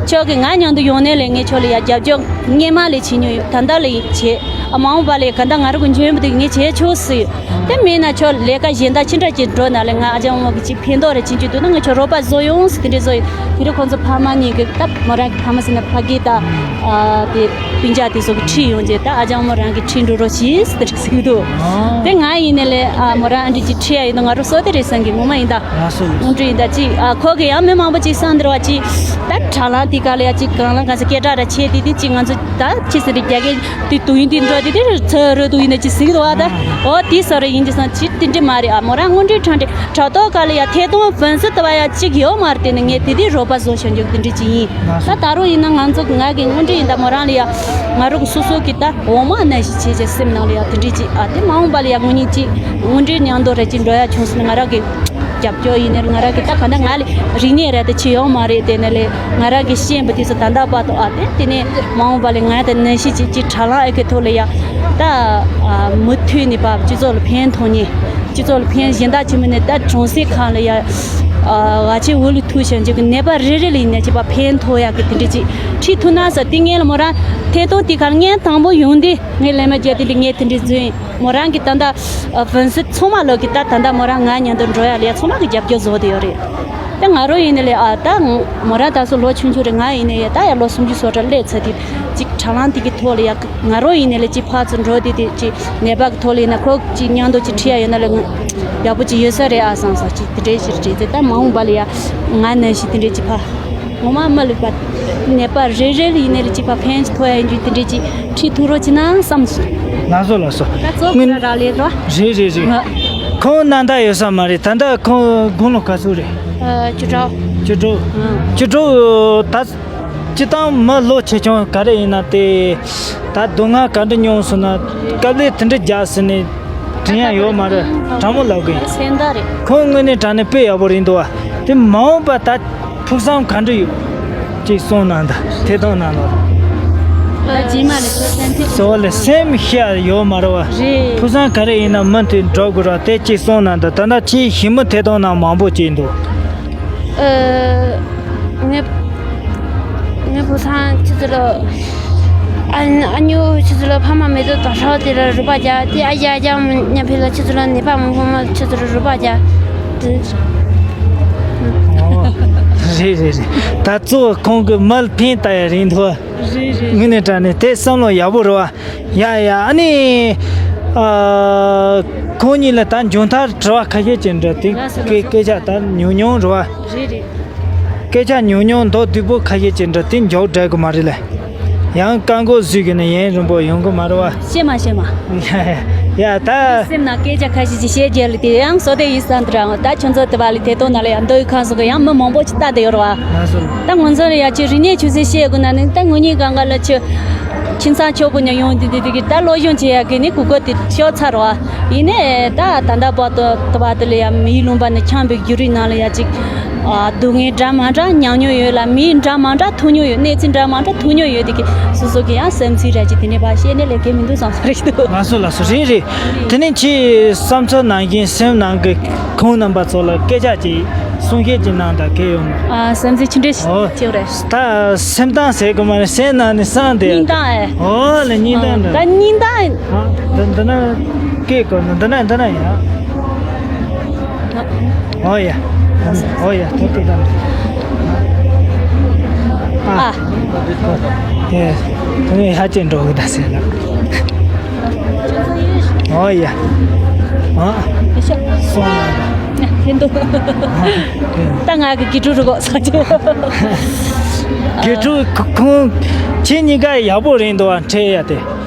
ཁྱོད་ཀྱི་ང་མཉམ་དུ་ཡོང་ནས་ལས་ངས་ཁྱོད་ལ་ཡ་རྒྱབ་སྐྱོར་སྔས་མ་ལས་བྱེད་མྱོང་ཡོད། ད་ལྟ་ལས་བྱེད་ཨ། མ་འོངས་པ་ལས་ག་ད་ང་རང་གི་འཇོན་པོ་དེ་ངས་བྱེད་ཆོག་ཟེར། དེ་མིན་ན་ཁྱོད་ལས་ཀ་གཞན་དག་ཅི་འདྲ་ཅིག་འགྲོ་ན་ལས་ང་ཨ་ཅག་མོ་གི་ཅིག་ཕན་ཐོགས་རེ་ཕྱིན་གྱི་འདུག་ན་ང་ཁྱོད་རོགས་པ་བཟོ་ཡོང་ཟེར་དེ་འདྲས་བཟོ་ཡོད། དེ་རིང་ཁོང་ཚོ་ཕ་མ་གཉིས་ཀྱིས་ད་མོ་རང་གི་ཕ་མ་ཟེར་ན་ཕ་གི་ད་ཨ་དེ་སྤུན་ཀྱག་དེ་ཚོ་གི་ཁྲིད་ཡོང་རྗེས་ད་ཨ་ཅག་མོ་རང་གི་ཁྲིད་འགྲོ་རོགས་གྱིས་ཟེར་དེ་འདྲས་ཟེར་གྱི་འདུག་དེ་ང་ཡིན་ནའི་ལས་ཨ་མོ་རང་ཨ་འདྲས་ཅིག་ཁྲིད་ཡ་ཡིན་ན་ང་རང་བསོད་བདེ་རེད་བསམ་གི་ངོ་མ་ཡིན་ད། ལགས་སོ། དངོས་འབྲེལ་ཡིན་ད་ཅིག་ཨ་ཁོ་གི་ཡང་མི་མང་པོ་ཅིག་བསམ་འདིར་བ་ཅིག་ད་དྲ་ལམ་དེ་ག་ལ་ཡ་ཅིག་གང་ལ་གང་ཟེར་སྐད་གྲགས་ར་ཆེ་དེ་དེ་ཅིག་ང་ཚོ་ད་ཅི་ཟེར་རེད་རྒྱ་སྐད་དེ་དུས་ཡུན་དེ་འགྲོ་དེ་དེ་ཚ་རུ་དུ་ཡིན་ན་ཅི་ཟིག་དུ་བ་ད། ཨོ་དེ་ས་རུ་ཡིན་གྱི་སང་ཅི་དེ་འདྲི་མ་རེད་ཨ། མོ་རང་དངོས་འབྲེལ་དྲང་འདྲི་དྲ་ཐོག་ག་ལ་ཡ་ཐད་གཏོང་ཕན་སི་དུ་བ་ཡ་ཅིག་ཡོད་མ་རེད། དེ་ནི་ངས་དེ་དེ་རོགས་པ་བཟོ་བྱ་འཇུག་དེ་འདྲི་ཅི་ཡིན་ད། ད་རུང་ཡིན་ན་ང་ཚོ་ང་གི་དངོས་འབྲེལ་ཡིན་ད། མོ་རང་ལ་ཡ་ང་རང་གི་སོ་སོ་གི་ད་འོ་མ་ནང་བཞིན་བྱས་བྱས་སེམས་ནང་ལ་ཡ་དེ་འདྲི་ཅི་ཨ། དེ་མ་འོངས་པ་ལ་ཡ་དངོས་གཉིས་ཅི་དངོས་འབྲེལ་མཉམ་དུ་རེ་ཅི་འགྲོ་ཡ་བྱུང་སོང་ན་ང་རང་གི་རྒྱབ་སྐྱོར་ཡིན་ནའི་ང་རང་གི་ད་ག་འདྲ་ང་ལ་རིག་གནས་ར་དེ་ཆེ་ཡོད་མ་རེད། དེ་ནས་ལས་ང་རང་གི་ཤེས་པ་དེ་ཚོ་ད་ལྟ་བར་དུ་ཨ་དེ་དེ་ནས་མ་འོངས་པ་ལས་ང་དང་ནང་བཞིན་ཅིག་ཅིག་དྲ་ལམ་ཨེ་ཀའི་ཐོག་ལ་ཡ་ད་མུ་མཐུད་ནས་བབ་སྤྱི་ཚོགས་ལ་ཕན་ཐོགས་ནས་སྤྱི་ཚོགས་ལ་ཕན་གཞན་དག་ཆེན་མོ་ནས་ད་གྲོང་གསེབ་ཁག་ལ་ཡ་ང་ཚོའི་འོག་ལ་ཐུག་བཞིན་ཅིག་གི་ནད་པ་རེ་རེ་ལ་ཡིན་ནའི་ཅིག་ཕན་ཐོགས་ཡག་གི་དེ་འདྲ་ཅིག་ཁྲིད་ཐུབ་ན་ཟེར། དེ་ངས་ལ་མོ་རང་ཐད་གཏོང་དེ་གར་ངས་དང་པོ་ཡོང་དུས་ངས་ལས་མ་བརྒྱབ་དེ་འདྲ་ངས་དེ་འདྲ་འཛུལ་ཡིན། མོ་རང་གི་ད་ལྟ་ཨ་ཝུན་སི་ཚང་མ་ལོག་གི་ད་ད་ལྟ་མོ་རང་ང་མཉམ་དུ་འགྲོ་ཡ་ལ་ཡ་ཚང་མ་གི་རྒྱབ་སྐྱོར་བཟོ་བསྡད་ཡོད་རེད། ད་ང་རང་ཡིན་ནའི་ལས་ཨ་ད་མོ་རང་ད་སོ་ལོ་ཆུང་ཆུང་རེད། ང་ཡིན་ནའི་ཡ་ད་ཡ་ལོ་སུམ་ཅུ་སོ་གྲངས་སླེབས་ཚར་དུས་ཅིག་དྲ་ལམ་དེ་གི་ཐོག་ལ་ཡ་ང་རང་ཡིན་ནའི་ལས་ཅིག་ཕར་ཚུར་འགྲོ་དུས་དེ་ཅིག་ནད་པ་གི་ཐོག་ལ་ཡིན་ན་ཁོ་ཅིག་མཉམ་དུ་ཅིག་ཁྲིད་ཡ་ཡོད་ན་ལས་ཡག་པོ་ཅིག་ཡོད་ས་རེད་ཨ་བསམ་ས་ཅིག་དེ་འདྲའི་ཞིག་རེད་དེ། ད་མ་འོངས་པ་ལ་ཡ་ང་ནང་བཞིན་དེ་འདྲའི་ཅིག་ཕར། ངོ་མ་མ་ལུས་པ་ནད་པ་རེ་རེ་ལ་ཡིན་ནའི་ལ་གཅིག་པ་ཕན་ཅིག་ཐོགས་ཡ་ཡིན་རྒྱུ་དེ་འདྲས་ཅིག་ཁྲིད་ཐུབ་རོགས་བྱེད་ན་བསམ་སོང་། ལགས་སོ་ལགས་སོ། ད་གཙོ་ཁོ་ར་རག་ལས་རོ། རེད་རེད་རེད། ང་། ཁོང་ན་ད་ཡོད་ས་མ་རེད། ད་ལྟ་ཁོང་དགུང་ལོ་ག་ཚོད་རེད། ཨ་བཅུ་དྲུག་བཅུ་དྲུག་ཨང་། བཅུ་དྲུག་ད་སྤྱི་བཏང་མི་ལོ་ཆེ་ཆུང་ག་རེ་ཡིན་ན་དེ་ད་སྡུག་བསྔལ་ག་འདྲ་མྱོང་སོང་ན་དཀའ་ལས་དེ་འདྲ་རྒྱག་ཟེར་ནས་དྲན་ཡ་ཡོད་མ་རེད། དྲང་མོ་ལབ་གི་ཡིན། སེམས་ཐག་རེད། ཁོང་དངོས་གནས་དྲང་གནས་དཔེ་ཡག་པོ་རེད་འདུག་བ། དེ་མ་འོངས་པ་ད། ཕུགས་བསམ་ག་འདྲ་ཡོད། ཅིག་གསུངས་གནང་དང་ཐད་གཏོང་ནང་ལོགས། ད་རྗེས་མ་ལ་ཚོ་སེམས་ཚེ་སོ་ལ་སེམས་ཤ་ཡོད་མ་རེད་བ། རེད། ཕུགས་བསམ་ག་རེ་ཡིན་ན་མུ་མཐུད་འགྲོ་དགོས་ར་དེ་ཅིག་གསུངས་གནང་དང་། ད་ལྟ་ཁྱེད་ཞི་མོ་ཐད་གཏོང་ནང་མང་པོ་ཅིག་འདུག་ཨ། ངའི་ངའི་བུ་ཚང་ཁྱེད་ཚོ་ལ། ཨ་ཨ་ཉོ་ཁྱེད་ཚོ་ལ་ཕ་མ་མེད་དུ་དོ་ཧྲག་དེ་ལ་རུ་པ་རྒྱ་དེ་ཨ་ཡ་རྒྱ་མ་ཉམས་ཕེ་ལ་ཁྱེད་ཚོ་ལ་ནད་པ་མང་པོ་མ་ཁྱེད་ཚོ་ལ་རུ་པ་རྒྱ། ཨོ། རེད་རེད་རེད། ད་གཙོ་བོ་ཁོང་གི་མལ་ཕན་ལྟ་ཡ་རིང་དུ། རེད་རེད། དངོས་གནས་དྲང་གནས་དེ་བསམ་བློ་ཡག་པོ་རེད་བ། ཡ་ཡ་ཨ་ནི། ཨ། ཁོང་གཉིས་ལ་ད་མཇུག་མཐར་དྲི་བ་ཁ་ཤས་ཅིག་འདྲ་དེ་ལགས་སོ་ལགས་སོ། སྐད་སྐད་ཆ་ད་ཉུང་ཉུང་རེད་བ། རེད་རེད། སྐད་ཆ་ཉུང་ཉུང་མདོར་བསྡུས་པོ་ཁ་ཤས་ཅིག་འདྲ་དེ་མགྱོགས་འགྲིག་གི་མ་རེད་ལ། ཡང་བཀའ་འགོག་བཟོས་གི་ནི་ཡན་རིང་པོ་ཡོང་གི་མ་རེད་བ། ཤེས་མ་ཤེས་མ། ཡ་ད། སེམས་ནང་སྐད་ཆ་ཁ་ཤས་ཅིག་བཤད་རྒྱུ་ལ་དེ་ཡང་བསོད་བདེ་ཡིན་བསམ་དུ་རང་ད་ཁྱོད་ཚོ་དེ་བ་ལ་དེ་དོན་ན་ལ་ཡང་མདོ་ཡི་ཁང་སོང་གི་ཡང་མི་མང་པོ་ཅིག་ལྟ་དེ་ཡོད་རེད་བ། ལགས་སོ། ད་ང་ཚོ་ལ་ཡ་ཅིག་རིག་གནས་ཆུ་ཚད་བཤད་དགོས་ན་ནི་ད་ངོ་གཉིས་གང་ག་ལ་ཆུ། ཁྱིམ་ཚང་ཆོག་པོ་ཉ་ཡོང་དེ་དེ་དེ་གི་ད་སློབ་སྦྱོང་བྱེད་ཡ་གི་ནི་གུ་གོ་དེ་ཤོག་ཚར་བ། ཡིན་ནའི་ད་ད་ལྟ་བར་དུ་དུ་བ་དེ་ལ་ཡང་མིའི་ལུང་པ་ནས་འཁྱམས་པའི་བརྒྱུད་རིམ་ནང་ལ་ཡ་ཅིག་ཨ། སྡུག་བསྔལ་འདྲ་མ་འདྲ་མྱངས་མྱོང་ཡོད་ལ། མིའི་འདྲ་མ་འདྲ་ཐུག་མྱོང་ཡོད། གནས་ཚུལ་འདྲ་མ་འདྲ་ཐུག་མྱོང་ཡོད་དེ་གི་སོ་སོ་གི་ཡང་བསམ་ཚུལ་ར་ཅིག་དེ་ནས་ཕར་བཤད་ནས་ལས་ཀའི་མི་འདུག་བསམ་ས་རེད་འདུག་ལགས་སོ་ལགས་སོ། རེད་རེད། དེ་ནས་ཁྱེད་བསམ་ཚུལ་ནང་བཞིན་སེམས་ནང་གི་ཁོང་རྣམ་པ་ཚོ་ལ་སྐད་ཆ་ཅིག་གསུང་བཤད་ཅིག་གནང་དང་གལ་ཡོད་མ། ཨ། བསམ་ཚུལ་ཅི་འདྲ་ཞིག་ཨོ། ཅིག་རེད། ད་སེམས་གཏམ་ཟེར་གི་མ་རེད། སེམས་ནང་ནས་བསམ་བསྡད། སྙིང་གཏམ་ཨེ། ཨོ་ལ་སྙིང་གཏམ་འདྲ། ད་སྙིང་གཏམ་ཨེ། ཨ། འདི་འདི་ན་སྐད་གོ་ན་འདི་ན་འདི་ན་ཡ། ཨོ་ཡ། ཨོ་ཡ། ཐུག་ཐུག་དང་། ཨ། ཨ། ཡེ། དེ་ནས་ཧ་ཅང་འགྲོ་གི་ད་ཟེར་ལ། ཨོ་ཡ། ཨ། སོང་ལ། ཧེ་འདུག་ད་ང་གི་དགེ་ཕྲུག་རུ་གོ་ས་ཆེ། དགེ་ཕྲུག་ཁོ་ཁོང་ཁྱེད་གཉིས་ཀ་ཡག་པོ་རེད་འདུག་བ། འཕྲད་ཡ་དེ་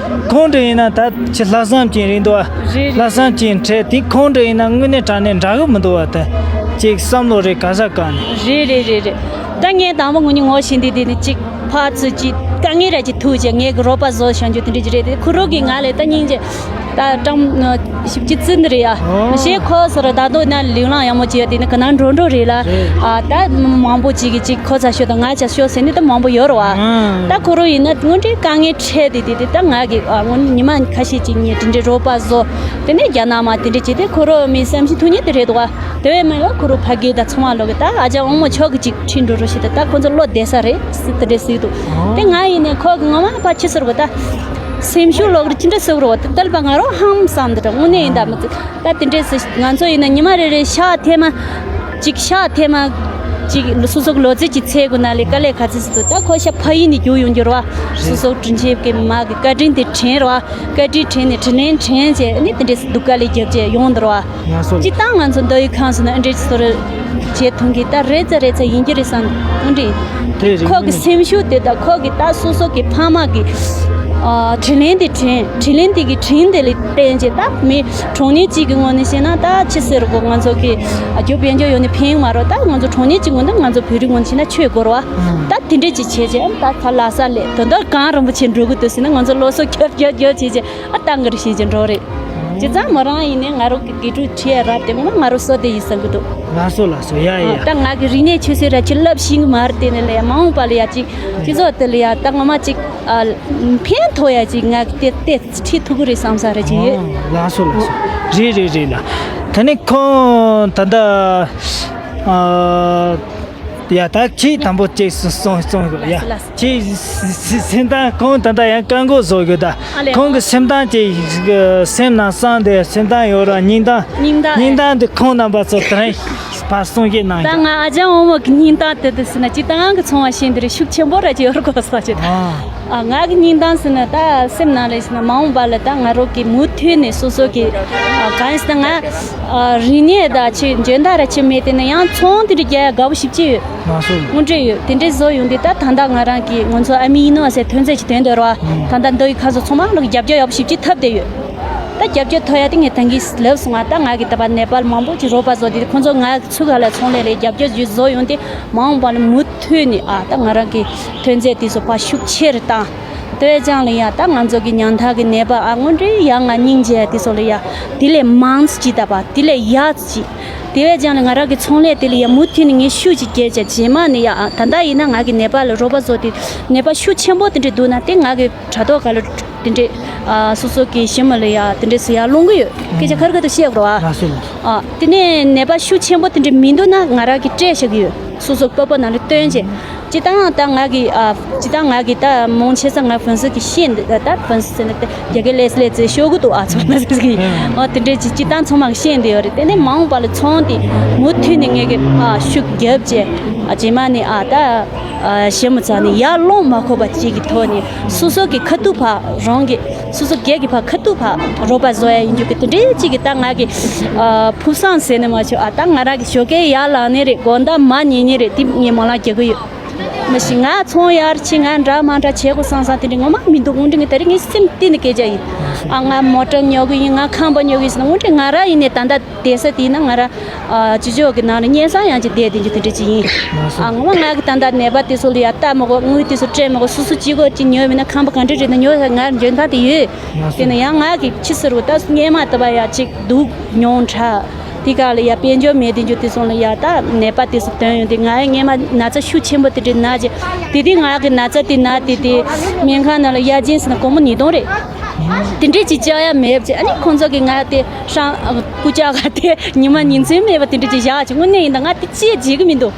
ཁོང་འདྲ་ཡིན་ན་ད་ཁྱེད་ལྷག་བསམ་ཅན་རེད་འདུག་བ། རེད་རེད། ལྷག་བསམ་ཅན་འཕྲད་དེ་ཁོང་འདྲ་ཡིན་ན་དངོས་གནས་དྲང་གནས་འདྲ་གི་མི་འདུག་བ། ད་ཅིག་བསམ་བློ་རེ་ག་ས་ག་ནས། རེད་རེད་རེད་རེད། ད་ངས་དང་པོ་ངོ་ཉིད་ངོ་ཤེས་འདི་དེ་ནི་ཅིག་ཕར་ཚུར་ཅིག་དཀའ་ངལ་ར་ཅིག་ཐུག་ཅིག་ངས་གི་རོགས་པ་བཟོ་བྱང་རྒྱུ་དེ་འདྲ་ཅིག་རེད་དེ། ཁོ་རང་གིས་ང་ལ་ད་སྙིང་རྗེ། ད་ཀྲང་ཞིབ་ཅིག་བརྩི་འདི་རེད་ཡ། ཨོ། མི་ཤེས་ཁོ་ཟེར་ད་དུང་ན་ལིང་ལང་ཡག་མོ་བྱས་ཡོད་དེ་ནི་ག་ན་འགྲོ་འགྲོ་རེད་ལ། རེད། ཨ་ད་མང་པོ་ཅིག་གིས་ཅིག་ཁོ་ཚ་ཤོད་དང་ང་ཚ་ཤོད་ཟེར་ནི་ད་མང་པོ་ཡོད་རེད་བ། ཨང་། ད་ཁོ་རང་ཡིན་ན་དངོས་འབྲེལ་དཀའ་ངལ་འཕྲད་དེ་དེ་དེ་ད་ང་གི་ཨ་ངོ་ཉི་མ་ཁ་ཤས་ཅིག་ངས་དེ་འདྲའི་རོགས་པ་བཟོ། དེ་ནས་རྒྱ་ནག་མ་དེ་འདྲ་བྱས་ཏེ་ཁོ་རང་མི་བསམ་ཤེས་ཐུག་ཉེ་དེ་རེད་འདུག་བ། དེ་བས་མ་ཡོང་ཁོ་རང་ཕ་གི་ད་ཚང་མ་ལོག་གི་ད་ཨ་ཅག་དབང་མོ་མཆོག་གི་ཅིག་ཁྲིད་འགྲོ་རོགས་ཞེས་ད་ད་ཁོ་ཚོ་བློ་བདེ་ས་རེད་ཟེར་དེ་འདྲ་ཟེར་འདུག་ཨང་། དེ་ང་ཡིན་ནས་ཁོ་གི་ངོ་མ་ཕ་ཆི་ཟེར་བ་ད། སེམས་ཤུགས་ལོག་རེ་ཅི་འདྲ་ཟེར་བ་རེད་བ། ད་ལྟ་ལ་པ་ང་རང་ཧམ་བསམ་འདི་འདྲ་དངོས་གནས་ཡིན་ད་མི་ཚེ་ད་དེ་འདྲས་ཟེར། ང་ཚོ་ཡིན་ན་ཉི་མ་རེ་རེ་ཤག་ཐེངས་མ་ཅིག་ཤག་ཐེངས་མ་ཅིག་སོ་སོ་གི་ལོ་ཚད་ཅིག་ཚད་དགོས་ན་ལས་དཀའ་ལས་ག་ཚོད་ཟེར་འདུག་ད་ཁོ་ཤ་ཕ་ཡིན་ནས་རྒྱུག་ཡོང་རྒྱུ་རེད་བ། སོ་སོ་དྲིན་ཆེན་གི་མ་གི་བཀའ་དྲིན་དེ་དྲན་རེད་བ། བཀའ་དྲིན་དྲན་ནས་དྲིན་ལན་དྲན་བྱས་ནི་དེ་འདྲས་སྡུག་དཀའ་ལས་རྒྱབ་བྱས་ཡོང་འདི་རེད་བ། ཡང་སོ་སྤྱི་བཏང་ང་ཚོ་མདོ་ཡི་ཁམས་སུ་ན་ཨ་འདྲས་ཚོ་རེ་བྱེད་ཐུང་གི་ད་རེ་ཚ་རེ་ཚ་ཡིན་གྱི་རེད་བསམ་ཨ་འདྲས། དེ་རེད། ཁོ་གི་སེམས་ཤུགས་དེ་ད་ཁོ་གི་ད་སོ་སོ་གི་ཕ་མ་གི་ཨ་དྲིན་ལན་དེ་དྲན་དྲིན་ལན་དེ་གི་དྲིན་དེ་ལ་བརྟེན་བྱས་ད་མི་གྲངས་ཉུང་གཅིག་གི་ངོས་ནས་བཤད་ན་ད་ཆི་ཟེར་གོ་ང་ཚོ་གི་ཨ་རྒྱུ་དཔལ་འབྱོར་ཡོད་ནི་ཕན་མ་རོ། ད་ང་ཚོ་གྲངས་ཉུང་གཅིག་ངོས་ནས་ང་ཚོ་བོད་རིགས་ངོས་ནས་བཤད་ན་ཆོས་དགོས་ར་བ། ད་དེ་འདྲས་ཅིག་བྱས་བྱས་ད་ལྷ་ས་ལས་དོན་དག་གང་རིན་པོ་ཆེ་འགྲོ་གི་འདུག་ཟེར་ན་ང་ཚོ་ལོ་སོ་རྒྱབ་རྒྱབ་རྒྱབ་བྱས་བྱས་ཨ་ཏང་གི་རེ་བྱས་བྱས་འགྲོ་རེད། བྱས་ཙང་མོ་རང་ཡིན་ནའི་ང་རང་གི་དགེ་ཕྲུག་ཁྲིད་ཡ་རབ་དེ་ངོ་མ་ང་རང་བསོད་བདེ་ཡིན་བསམ་གི་འདུག་ལགས་སོ་ལགས་སོ། ཡ་ཡ་ཡ། ད་ང་གི་རིག་གནས་ཆོས་སྲིད་ར་ཅིག་བསླབ་ཤེས་གི་མ་རེད་དེ་ནས་ལས་མ་འོངས་པ་ལ་ཡ་ཅིག་སྤྱི་ཚོགས་དེ་ལ་ཡ་ད་ངོ་མ་ཅིག་ཨ་ཕན་ཐོགས་ཡ་ཅིག་ང་གི་དེ་དེ་ཁྲིད་ཐུབ་གི་རེད་བསམ་ས་ར་ཅིག་ཡོད། ཨོ་ལགས་སོ་ལགས་སོ། རེད་རེད་རེད་ལགས། ད་ནི་ཁོང་ད་ལྟ་ཨ། ཡ་ད་ཁྱེད་དང་པོ་ཅིག་གསུང་གསུང་གསུང་ཡ། ལགས་སོ་ལགས་སོ། ཁྱེད་སེམས་སེམས་སེམས་སྟངས་ཁོང་ད་ལྟ་ཡང་བཀའ་འགོག་བཟོ་གི་ད། ཨ་ལས། ཁོང་གི་སེམས་སྟངས་ཅིག་སེམས་ནང་གསང་དེ་སེམས་སྟངས་ཡོད་ར་སྙིང་གཏམ། སྙིང་གཏམ། སྙིང་གཏམ་དེ་ཁོང་རྣམ་པ་ཚོ་དྲན་ཕར་གསུང་གི་གནང་ད་གི། ང་ཨ་ཅག་འོ་མོ་གི་སྙིང་གཏམ་དེ་དེ་ཟེར་ན་སྤྱི་བཏང་གི་ཚོང་བ་ཤེས་འདི་རེད་ཤུགས་ཆེན་པོ་ར་ཅིག་ཡོད་ར་གོ་ས་ཅིག་ཨ། ཨ་ང་གི་སྙིང་གཏམ་ཟེར་ན་ད་སེམས་ནང་ལ་ཟེར་ན་མ་འོངས་པ་ལ་ད་ང་རོ་གི་མུ་མཐུད་ནས་སོ་སོ་གི་ཨ་གང་ཟེར་ན་ང་ཨ་རིག་གནས་ད་ཆེ་འཇོན་ཐང་ར་ཆེ་མེད་དེ་ན་ཡང་ཚོང་དེ་འདྲ་རྒྱག་ཡ་དགའ་པོ་ཞིབ་ཅིག་ཡོད། ང་སོ། དངོས་འབྲེལ་ཡོད་དེ་འདྲའི་བཟོ་ཡོང་དུས་ད་ད་ལྟ་ང་རང་གི་ང་ཚོ་ཨ་མི་ཡིན་ནོ་ཟེར་ཐོན་རྫས་ཀྱི་དོན་དུ་ར་བ། ད་ལྟ་འདི་ཡི་ཁ་སོ་ཚང་མ་ལོག་རྒྱབ་སྐྱོར་ཡག་པོ་ཞིབ་ཅིག་ཐབས་བསྡད་ཡོད། ད་རྒྱབ་སྐྱོར་ཐོབ་ཡ་དེ་ངས་ད་གིན་ལབ་སོང་ང་ད་ང་གི་ད་པ་ནེ་པཱལ་མང་པོ་ཅིག་རོགས་པ་བཟོ་དེ་ཁོང་ཚོ་ང་ཚུགས་ག་ལ་ཚོང་ལས་ལས་རྒྱབ་སྐྱོར་ཞིག་བཟོ་ཡོང་དུས་མ་འོངས་པ་ལ་མུ་མཐུད་ནས་ཨ་ད་ང་རང་གི་ཐོན་རྫས་དེ་ཚོ་ཕར་ཤུགས་ཆེ་རུ་བཏང་། དེ་བས་ཀྱང་ལ་ཡ་ད་ང་ཚོ་གི་ཉང་ཐག་གི་ནད་པ་ཨ་དངོས་འབྲེལ་ཡ་ང་སྙིང་རྗེ་དེ་ཚོ་ལ་ཡ་དེ་ལས་མང་ཙམ་ཅིག་ད་པ་དེ་ལས་ཡག་ཙམ་ཅིག་དེ་བས་ཀྱང་ལ་ང་རང་གི་ཚོང་ལས་དེ་ལ་ཡ་མུ་མཐུད་ནས་ངས་ཤུགས་ཅིག་རྒྱས་བྱས་རྗེས་མ་ནས་ཡ་ཨ་ད་ལྟ་ཡིན་ན་ང་གི་ནད་པ་ལ་རོགས་པ་བཟོ་དེ་ནད་པ་ཤུགས་ཆེན་པོ་དེ་འདྲ་འདུག་ན་དེ་ང་གི་དྲ་ཐོག་ག་ལ་དེ་འདྲ་ཨ་སོ་སོ་གི་ཞི་མ་ལ་ཡ་དེ་འདྲ་སུ་ཡ་སློང་གི་ཡོད་སྐད་ཆ་ཁར་ཁ་ཏུ་བཤད་དགོས་ར་བ། ལགས་སོ་ལགས་སོ། ཨ་དེ་ནས་ནད་པ་ཤུགས་ཆེན་པོ་དེ་འདྲ་མི་འདུག་ན་ང་རང་གི་སྤྲད་བཞག་གི་ཡོད། སོ་སོ་སྤོབས་པ་ནང་ལ་བཏོན་བྱས། སྤྱི་བཏང་ད་ང་གི་ཨ་སྤྱི་བཏང་ང་གི་ད་མང་ཆེ་ས་ང་ཕུན་སུམ་གི་ཤེས་འདི་ད་ཕུན་སུམ་ཟེར་ན་ད་རྒྱ་སྐད་ལས་ལས་ཚེ་ཤོག་གུ་དུ་ཨ་ཚོ་མ་ཟེར་གི་ཨ་དེ་འདྲས་ཀྱི་སྤྱི་བཏང་ཚང་མ་གི་ཤེས་འདི་ཡོད་རེད། དེ་ནས་མ་འོངས་པ་ལ་ཚོང་དེ་མུ་མཐུད་ནས་ངས་གི་ཨ་ཤུགས་རྒྱབ་བྱས་ཨ་རྗེས་མ་ནས་ཨ་ད་ཨ་ཞེ་མོ་ཚ་ནས་ཡར་ལོང་མ་ཁོ་པ་ཅིག་གི་ཐོག་ནས་སོ་སོ་གི་ཁ་ཐུག་ཕ་རང་གི་སོ་སོ་སྒེར་གྱི་ཕ་ཁ་ཐུག་ཕ་རོགས་པ་བཟོ་ཡ་ཡིན་རྒྱུ་གི་དེ་འདྲའི་གཅིག་གི་ད་ང་གི་ཨ་ཕུགས་བསམ་ཟེར་ནས་མ་བྱུང་ཨ་ད་ང་རང་གི་ཞོགས་ཀས་ཡར་ལངས་ནས་རེད་དགོང་དག་མ་ཉལ་ནས་རེད་དེ་ངས་མོ་ལ་རྒྱག་གི་ཡོད། མ་གཞི་ང་ཚོང་ཡར་ཕྱིན་ང་འདྲ་མ་འདྲ་བྱེད་དགོས་བསམ་བསམ་དེ་འདྲ་ངོ་མ་མི་འདུག་དངོས་འབྲེལ་ངས་ད་རེས་ངས་སེམས་གཏིང་ནས་སྐད་ཆ་ཡིན། ཨ་ང་མོ་ཊ་ཉོ་གི་ཡིན་ང་ཁང་པ་ཉོ་གི་ཡིན་ཟེར་ན་དངོས་འབྲེལ་ང་རང་ཡིན་ནས་ད་ལྟ་བསྡད་ས་དེ་ཡིན་ན་ང་རང་ཨ་སྤྱི་ཚོགས་ཀྱི་ནང་ལ་སྙན་སེང་ཡང་ཅིག་བསྡད་བསྡད་རྒྱུ་དེ་འདྲ་ཅིག་ཡིན། ཨ་ངོ་མ་ང་གི་ད་ལྟ་ནད་པ་དེ་ཚོ་ལ་ཡ་ལྟ་མ་དགོས་དངུལ་དེ་ཚོ་སྤྲད་མ་དགོས་སོ་སོ་གཅིག་གོ་གཅིག་ཉོས་མིན་ན་ཁང་པ་ག་འདྲ་རེད་ན་ཉོ་ང་འཇོན་ཐང་དེ་ཡོད། དེ་ནས་ཡང་ང་གི་ཕྱི་ཟེར་བ་ད་སྔས་མ་ལྟ་བ་ཡ་གཅིག་སྡུག་མྱོང་དྲགས། དེ་ག་ལ་ཡ་དཔལ་འབྱོར་མེད་དེ་འཇུ་དེ་སོང་ལ་ཡ་ད་ནད་པ་དེ་སུ་དོན་ཡོང་དེ་ང་ཡ་སྔས་མ་ན་ཚ་ཤུགས་ཆེན་པོ་དེ་འདྲ་ན་ཅེ་དེ་དེ་ང་གི་ན་ཚ་དེ་ན་དེ་དེ་སྨན་ཁང་ནང་ལ་ཡ་ཅན་ཟེར་ན་སྒོར་མོ་ཉིས་སྟོང་རེད། དེ་འདྲས་ཅིག་བཅག་ཡ་མེད་ཅེ་ཨ་ནི་ཁོང་ཚོ་གི་ང་དེ་ཧྲང་སྐུ་ཅག་ག་དེ་ཉི་མ་ཉིན་མཚན་མེད་པ་དེ་འདྲས་ཅིག་བཞག་ཅེ་དངོས་གནས་ཡིན་ད་ང་དེ་ཅི་ཡ་བྱེད་གི་མི་འདུག་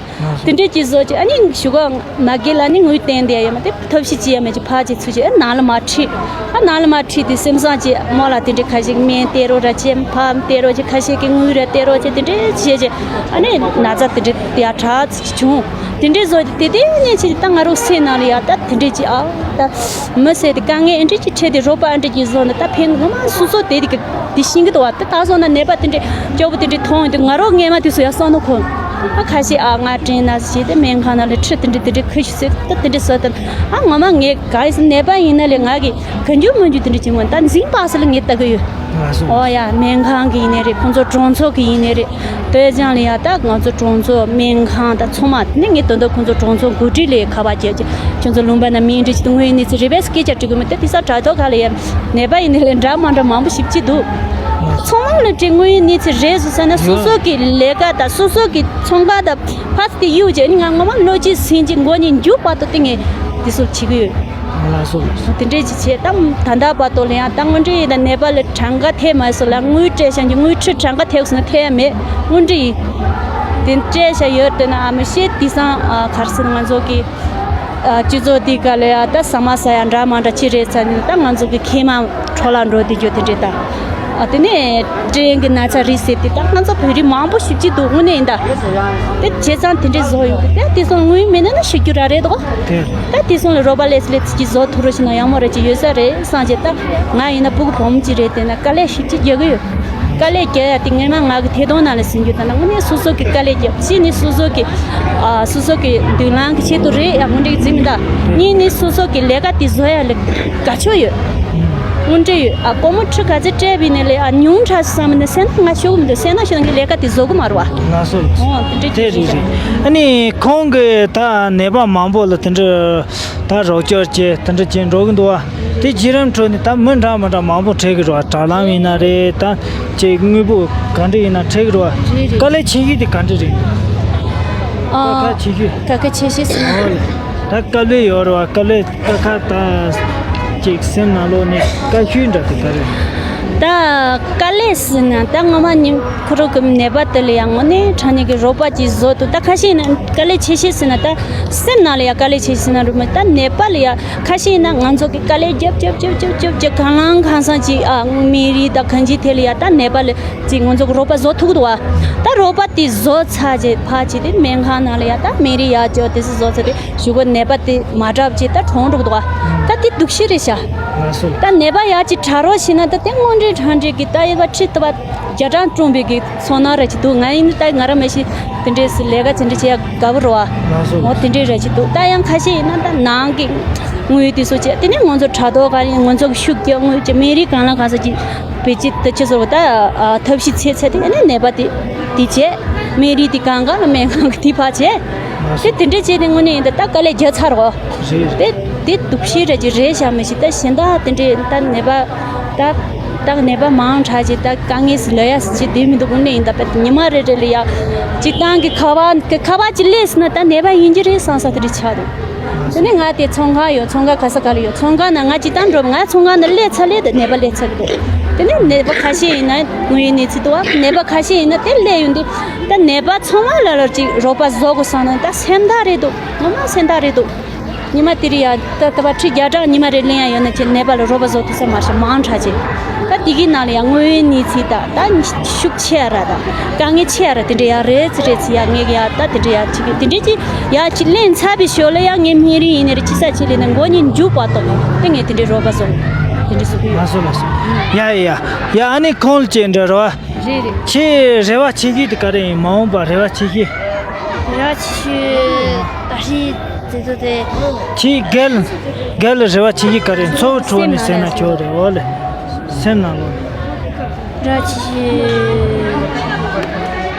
དེ་འདྲས་ཅིག་བཟོ་ཅེ་ཨ་ནི་གཞུག་ག་མ་གི་ལ་ནི་དངུལ་བསྟན་དེ་ཡ་མ་དེ་ཐབས་ཤེས་ཅི་ཡ་མེད་ཅེ་ཕ་ཅེ་ཚུ་ཅེ་ཨ་ནང་ལ་མ་ཁྲིད། ཨ་ནང་ལ་མ་ཁྲིད་དེ་སེམས་བཟང་ཅེ་མོ་ལ་དེ་འདྲས་ཁ་ཤས་སྨན་སྟེར་རོགས་ར་ཅེ་ཕ་སྟེར་རོགས་ཅེ་ཁ་ཤས་ཀྱི་དངུལ་ར་སྟེར་རོགས་ཅེ་དེ་འདྲས་ཅེ་ཅེ་ཨ་ནི་ན་ཚ་དེ་འདྲས་ཡ་དྲག་ཅིག་བྱུང་། དེ་འདྲས་བཟོ་དེ་དེ་ནས་ཅིག་ད་ང་རོ་སེམས་ནང་ལ་ཡ་ད་དེ་འདྲས་ཅིག་ཨ་ད་མི་སེ་དེ་དཀའ་ངལ་ཨེ་འདྲས་ཅིག་འཕྲད་དེ་རོགས་པ་ཨེ་འདྲས་ཅིག་བཟོ་ན་ད་ཕན་ངོ་མ་སོ་སོ་དེ་དེ་གི་དེ་ཤེས་གི་འདུག་བ་དེ་ད་བཟོ་ན་ནད་པ་དེ་འདྲས་སྐྱོ་པོ་དེ་འདྲས་མཐོང་ཡོང་དུས་ང་རོ་སྔས་མ་དེ་ཚོ་ཡ་བསམ་བློ་འཁོར། ཨ་ཁ་ཤས་ཨ་ང་དྲན་ན་ཞེས་དེ་སྨན་ཁང་ནང་ལ་ཁྲི་དེ་འདྲས་དེ་འདྲས་ཁུ་ཤུ་ཟེར་ད་དེ་འདྲས་བཟོ་དེ་ཨ་ངོ་མ་ངས་ག་ཡིན་ཟེར་ནད་པ་ཡིན་ན་ལས་ང་གི་ག་འཇུ་མ་འཇུ་དེ་འདྲས་ཅིག་མོ་ད་འཛིན་པ་ཟེར་ལ་ངས་ལྟ་གི་ཡོད། ཨོ་ཡ་སྨན་ཁང་གི་ཡིན་ནའི་རེད། ཁོང་ཚོ་གྲོང་ཚོ་གི་ཡིན་ནའི་རེད། དེ་ཙང་ལ་ཡ་ད་ང་ཚོ་གྲོང་ཚོ་སྨན་ཁང་དང་ཚང་མ་ནི་ངས་ད་ལྟ་ཁོང་ཚོ་གྲོང་ཚོ་འགོ་ཁྲིད་ལས་ཁ་པར་བརྒྱབ་ཀྱི་ཁྱོད་ཚོ་ལུང་པ་ན་མི་འདྲི་ཅིག་ཏུ་དངོས་ཡོད་གནས་ཚུལ་རེད་པས་སྐད་ཆ་དྲི་དགོས་མི་དེ་དེ་ས་དྲ་ཐོག་ག་ལ་ཡ་ནད་པ་ཡིན་ནའི་ལས་འདྲ་མ་འདྲ་མང་པོ་ཞིབ་ཅིག་འདུག་ཚང་མ་ལ་དྲི་དངོས་ཡོད་གནས་ཚུལ་རེད་བཟོ་ས་ན་སོ་སོ་གི་ལས་ཀ་དང་སོ་སོ་གི་ཚོང་ཁང་དང་ཕ་ཚི་དེ་གཡུག་བྱས་ནི་ང་ངོ་མ་བློ་གཅིག་སེམས་གཅིག་མགོ་གཉིས་མཇུག་བར་དུ་དེ་ངས་དེ་ཚོ་བྱེད་ཀྱི་ཡོད། ལགས་སོ་ལགས་སོ། དེ་འདྲས་ཅིག་བྱས་ད་ད་ལྟ་བར་དུ་ལ་ཡང་ད་དངོས་འབྲེལ་ཡིན་ད་ནད་པ་ལ་གྲངས་ཀ་ཐེབས་མ་སོང་ལ་དངུལ་སྤྲད་བཞག་གི་དངུལ་ཁྲི་གྲངས་ཀ་ཐེབས་སོང་ན་ཐེབས་ཡ་མེད་དངོས་འབྲེལ་ཡིན། དེ་སྤྲད་བཞག་ཡོད་དེ་ན་ཨ་མི་ཤེས་དེང་སང་ཨ་ག་རེ་ཟེར་ང་ཚོ་གི་ཨ་སྤྱི་ཚོགས་འདི་ག་ལ་ཡ་ད་ཟ་མ་ཟ་ཡ་འདྲ་མ་འདྲ་ཅི་རེད་ཟེར་ནས་ད་ང་ཚོ་གི་མཁལ་མ་འཕྲོ་བརླག་འགྲོ་དེ་འགྱོ་དེ་འདྲས་ད་ཨ་དེ་ནས་སྐྲན་གི་ན་ཚ་རེད་ཟེར་དེ་ད་ང་ཚོ་བོད་རིགས་མང་པོ་ཞིབ་ཅིག་འདུག་དངོས་གནས་ཡིན་ད། དེ་བྱས་ཙང་དེ་འདྲས་བཟོ་ཡོང་གི་དེ་དེ་སོང་དངུལ་མེད་ན་ན་ཤི་རྒྱུ་ར་རེད་དོ། དེ། ད་དེ་སོང་ལ་རོགས་པ་ལས་ལས་ཅིག་བཟོ་ཐུབ་རོགས་ཞུ་ན་ཡག་མོ་རེད་ཅིག་ཡོད་ས་རེད་བསམ་བྱས་ད་ང་ཡིན་ན་སྤུ་གུ་བུ་མོ་ཅིག་རེད་དེ་ན་དཀའ་ལས་ཞིབ་ཅིག་རྒྱག་གི་ཡོད། དཀའ་ལས་རྒྱག་ཡ་དེ་ངས་མ་ང་གི་ཐད་གཏོང་ནང་ལ་ཟིན་རྒྱུ་ད་ན་དངོས་གནས་སོ་སོ་གི་དཀའ་ལས་རྒྱབ་གཅིག་ནི་སོ་སོ་གི་ཨ་སོ་སོ་གི་མདུན་ལམ་གི་ཆེད་དུ་རེད་ཡ་དངོས་འབྲེལ་གི་རྫི་མི་ད་གཉིས་ནི་སོ་སོ་གི་ལས་ཀ་དེ་བཟོ་ཡ་ལ་དགའ་ཕྱོགས་ཡོད། དངོས་འབྲེལ་ཡོད་ཨ་སྒོར་མོ་ཁྲི་ག་ཚོད་སྤྲད་པ་ཡིན་ནའི་ལས་ཨ་ཉུང་དྲགས་བསམ་ནས་སེམས་ན་ང་ཤོག་གི་མི་འདུག་སེམས་ན་ཤོད་ངའི་ལས་ཀ་དེ་བཟོ་གི་མ་རེད་བ། ལགས་སོ་ལགས་སོ། ཨོ་དེ་འདྲ་དེ་ཅིག་རེད་རེད། ཨ་ནི་ཁོང་གི་ད་ནད་པ་མང་པོ་ལ་དེ་འདྲ་ ད་རོགས་སྐྱོར་བྱས་དེ་འདྲ་བྱས་འགྲོ་གི་འདུག་བ། དེ་བརྒྱུད་རིམ་ཁྲོད་ནས་ད་མི་འདྲ་མི་འདྲ་མང་པོ་འཕྲད་གི་རེད་བ། དྲ་ལམ་ཡིན་ན་རེད། ད་ཅིག་དངོས་པོ་ག་འདྲ་ཡིན་ན་འཕྲད་གི་རེད་བ། རེད་རེད། དཀའ་ལས་ཆེ་ཤོས་དེ་ག་འདྲ་རེད། ཨ། དཀའ་ཁག་ཆེ་ཤོས། དཀའ་ཁག་ཆེ་ཤོས་ཟེར་ན། ཨོ་ལེ། ད་དཀའ་ལས་ཡོད་རེད་བ། དཀའ་ལས་དཀའ་ཁག་ད་ཅིག་སེམས་ནང་ལོགས་ནས་དཀའ་ཤོས་འདྲ་དེ་ག་རེ་རེད། ད་དཀའ་ལས་ཟེར་ན་ད་ངོ་མ་ཉིན་ཁོ་རང་གི་ནད་པ་དེ་ལ་ཡང་དངོས་གནས་དྲང་གནས་ཀྱི་རོགས་པ་ཅིག་བཟོ་ཐུབ། ད་ཁ་ཤས་ཡིན་ན་དཀའ་ལས་ཆེ་ཤོས་ཟེར་ན་ད་སེམས་ནང་ལ་ཡང་དཀའ་ལས་ཆེ་ཤོས་ཟེར་ན་རུ་མ། ད་ནད་པ་ལ་ཡང་ཁ་ཤས་ཡིན་ན་ང་ཚོ་གི་དཀའ་ལས་རྒྱབ་རྒྱབ་རྒྱབ་རྒྱབ་རྒྱབ་རྒྱབ་གང་ལང་གང་སང་ཅིག་ཨ་སྨན་རིན་དང་གང་ཅིའི་ཐད་ལ་ཡང་ད་ནད་པ་ལ་ཅིག་ང་ཚོ་གི་རོགས་པ་བཟོ་ཐུབ་འདུག་བ། ད་རོགས་པ་དེ་བཟོ་ཚར་རྗེས་ཕར་ཅིག་དེ་སྨན་ཁང་ནང་ལ་ཡང་ད་སྨན་རིན་ཡར་སྐྱོར་དེ་ཚོ་བཟོ་ཚར་ཏེ་གཞུག་གུ་ནད་པ་དེ་མ་དྲག་ཅིག་ད་གྲོངས་འགྲོ་གི་འདུག་བ། ད་དེ་སྡུག་ཤོས་རེད་ཤག་ལགས་སོ། ད་ནད་པ་ཡར་ཅིག་དྲག་རོགས་བྱས་ན་ད་དེ་དངོས་འབྲེལ་དྲང་འབྲེལ་གྱི་ད་ཡོད་པ་ཁྲི་ལྟ་བ་བརྒྱ་གྲངས་བཀྲོངས་པའི་གི་ཚོར་སྣང་རེ་ཅིག་འདུག་ང་ཡིན་ན་ད་ང་རང་མ་གཞི་དེ་འདྲས་སུ་ལས་ཀ་དེ་འདྲས་བྱེད་ཡ་དགའ་པོ་རེད་བ། ལགས་སོ། འོ་དེ་འདྲས་རེ་ཅིག་འདུག་ད་ཡང་ཁ་ཤས་ཡིན་ན་ད་ནང་གི་དངུལ་དེ་ཚོ་བྱས། དེ་ནས་ང་ཚོ་དྲ་ཐོག་ག་རེ་ང་ཚོ་གི་ཤུགས་རྒྱག་དངུལ་བྱས། སྨན་རིན་གང་ལ་གང་ས་ཅིག་བེད་སྤྱོད་དེ་ཅི་ཟེར་བ་ད་ཐབས་ཤེས་ཚད་ཚད་དེ་ནས་ནད་པ་དེ་དེ་བྱས། སྨན་རིན་དེ་གང་ག་ལ་སྨན་ཁང་གི་དེ་ཕར་བྱས། དེ་དེ་འདྲས་བྱས་ཏེ་དངོས་གནས་ཡིན་ད་ད་དཀའ་ལས་རྒྱག་ཚར་རོ། རེད་རེད། དེ་དེ་སྡུག་ཤོས་རེ་ཅིག་རེད་ཤག་མ་གཞི་ད་གཞན་དག་དེ་འདྲས་ད་ནད་པ་ད། ད་ནད་པ་མང་དྲགས་ཅིག་ད་དཀའ་ངལ་ཟིག་ལ་ཡ་ཟིག་ཅིག་བསྡད་མི་འདུག་དངོས་གནས་ཡིན་ད་པད་ཉི་མ་རེ་རེ་ལ་ཡ་ཅིག་ཏང་གི་ཁ་པར་གི་ཁ་པར་ཅིག་སླེབས་སོང་ན་ད་ནད་པ་ཡིན་གྱི་རེད་བསམ་ས་དེ་རིགས་ཆགས་འདུག་དེ་ནས་ང་དེ་ཚོང་ཁང་ཡོད། ཚོང་ཁང་ག་ས་ག་ལ་ཡོད། ཚོང་ཁང་ནང་ང་ཅིག་ཏང་འགྲོ། ང་ཚོང་ཁང་ནང་སླེབས་ཚར་ལེ་ད་ནད་པ་སླེབས་ཚར་གི་འདུག་དེ་ནས་ནད་པ་ཁ་ཤས་ཡིན་ན་དངོས་ཡོད་གནས་ཚུལ་འདུག་བ། ནད་པ་ཁ་ཤས་ཡིན་ན་དེ་སླེབས་ཡོང་དུས་ད་ནད་པ་ཚང་མ་ལ་ལ་ཅིག་རོགས་པ་བཟོ་དགོས་བསམ་ན་ད་སེམས་ཐག་རེད་འདུག་ངོ་མ་སེམས་ཐག་རེད་འདུག་ཉི་མ་དེ་རིང་ཡ་ད་ལྟ་བ་ཁྲི་བརྒྱ་གྲངས་ཉི་མ་རེ་ལེན་ཡ་ཡོད་ན་ཁྱེད་ནད་པ་ལ་རོགས་པ་བཟོ་ཐུབ་ས་མ་རེད། མང་དྲགས་ཅིག་ད་དེ་གི་ནང་ལ་ཡ་དངོས་ཡོད་གནས་ཚུལ་ད་ད་ཤུགས་ཆེ་ཡ་ར་ད་དཀའ་ངལ་ཆེ་ཡ་ར་དེ་འདྲ་ཡ་རེད་ཚེ་རེད་ཚེ་ཡ་ངས་ཡ་ད་དེ་འདྲ་ཡ་ཅིག་དེ་འདྲ་ཅིག་ཡ་ཅིག་ལེན་ཚར་བའི་ཞོར་ལ་ཡ་ངས་སྨན་རིན་ཡིན་ནི་རེད་ཅི་ས་ཅིག་ལེན་ན་མགོ་གཉིས་མཇུག་བར་དུ་དེ་ངས་དེ་འདྲའི་རོགས་པ་བཟོ་དེ་འདྲ་བཟོ་གི་ཡོད། ལགས་སོ་ལགས་སོ། ཡ་ཡ་ཡ་ཨ་ནི་ཁོང་ལ་ཅིག་འདྲ་རོགས། རེད་རེད། ཁྱེད་རེ་བ་ཆེ་ཤོས་དེ་ག་རེ་ཡིན། མ་འོངས་པར་རེ་བ་ཆེ་ཤོས། རེ་བ་ཆེ་ཤོས་ད་རེས་དེ་ཚོ་དེ། ཁྱེད་རྒན་རྒན་ལ་རེ་བ་ཆེ་ཤོས་ག་རེ་ཡིན། ཚོགས་ཁྲོད་ནས་ཟེར་ན་ཆོག་རེད། འོ་ལེ། སེམས་ནང་ལོགས་ནས། རེ་བ་ཆེ་ཤོས་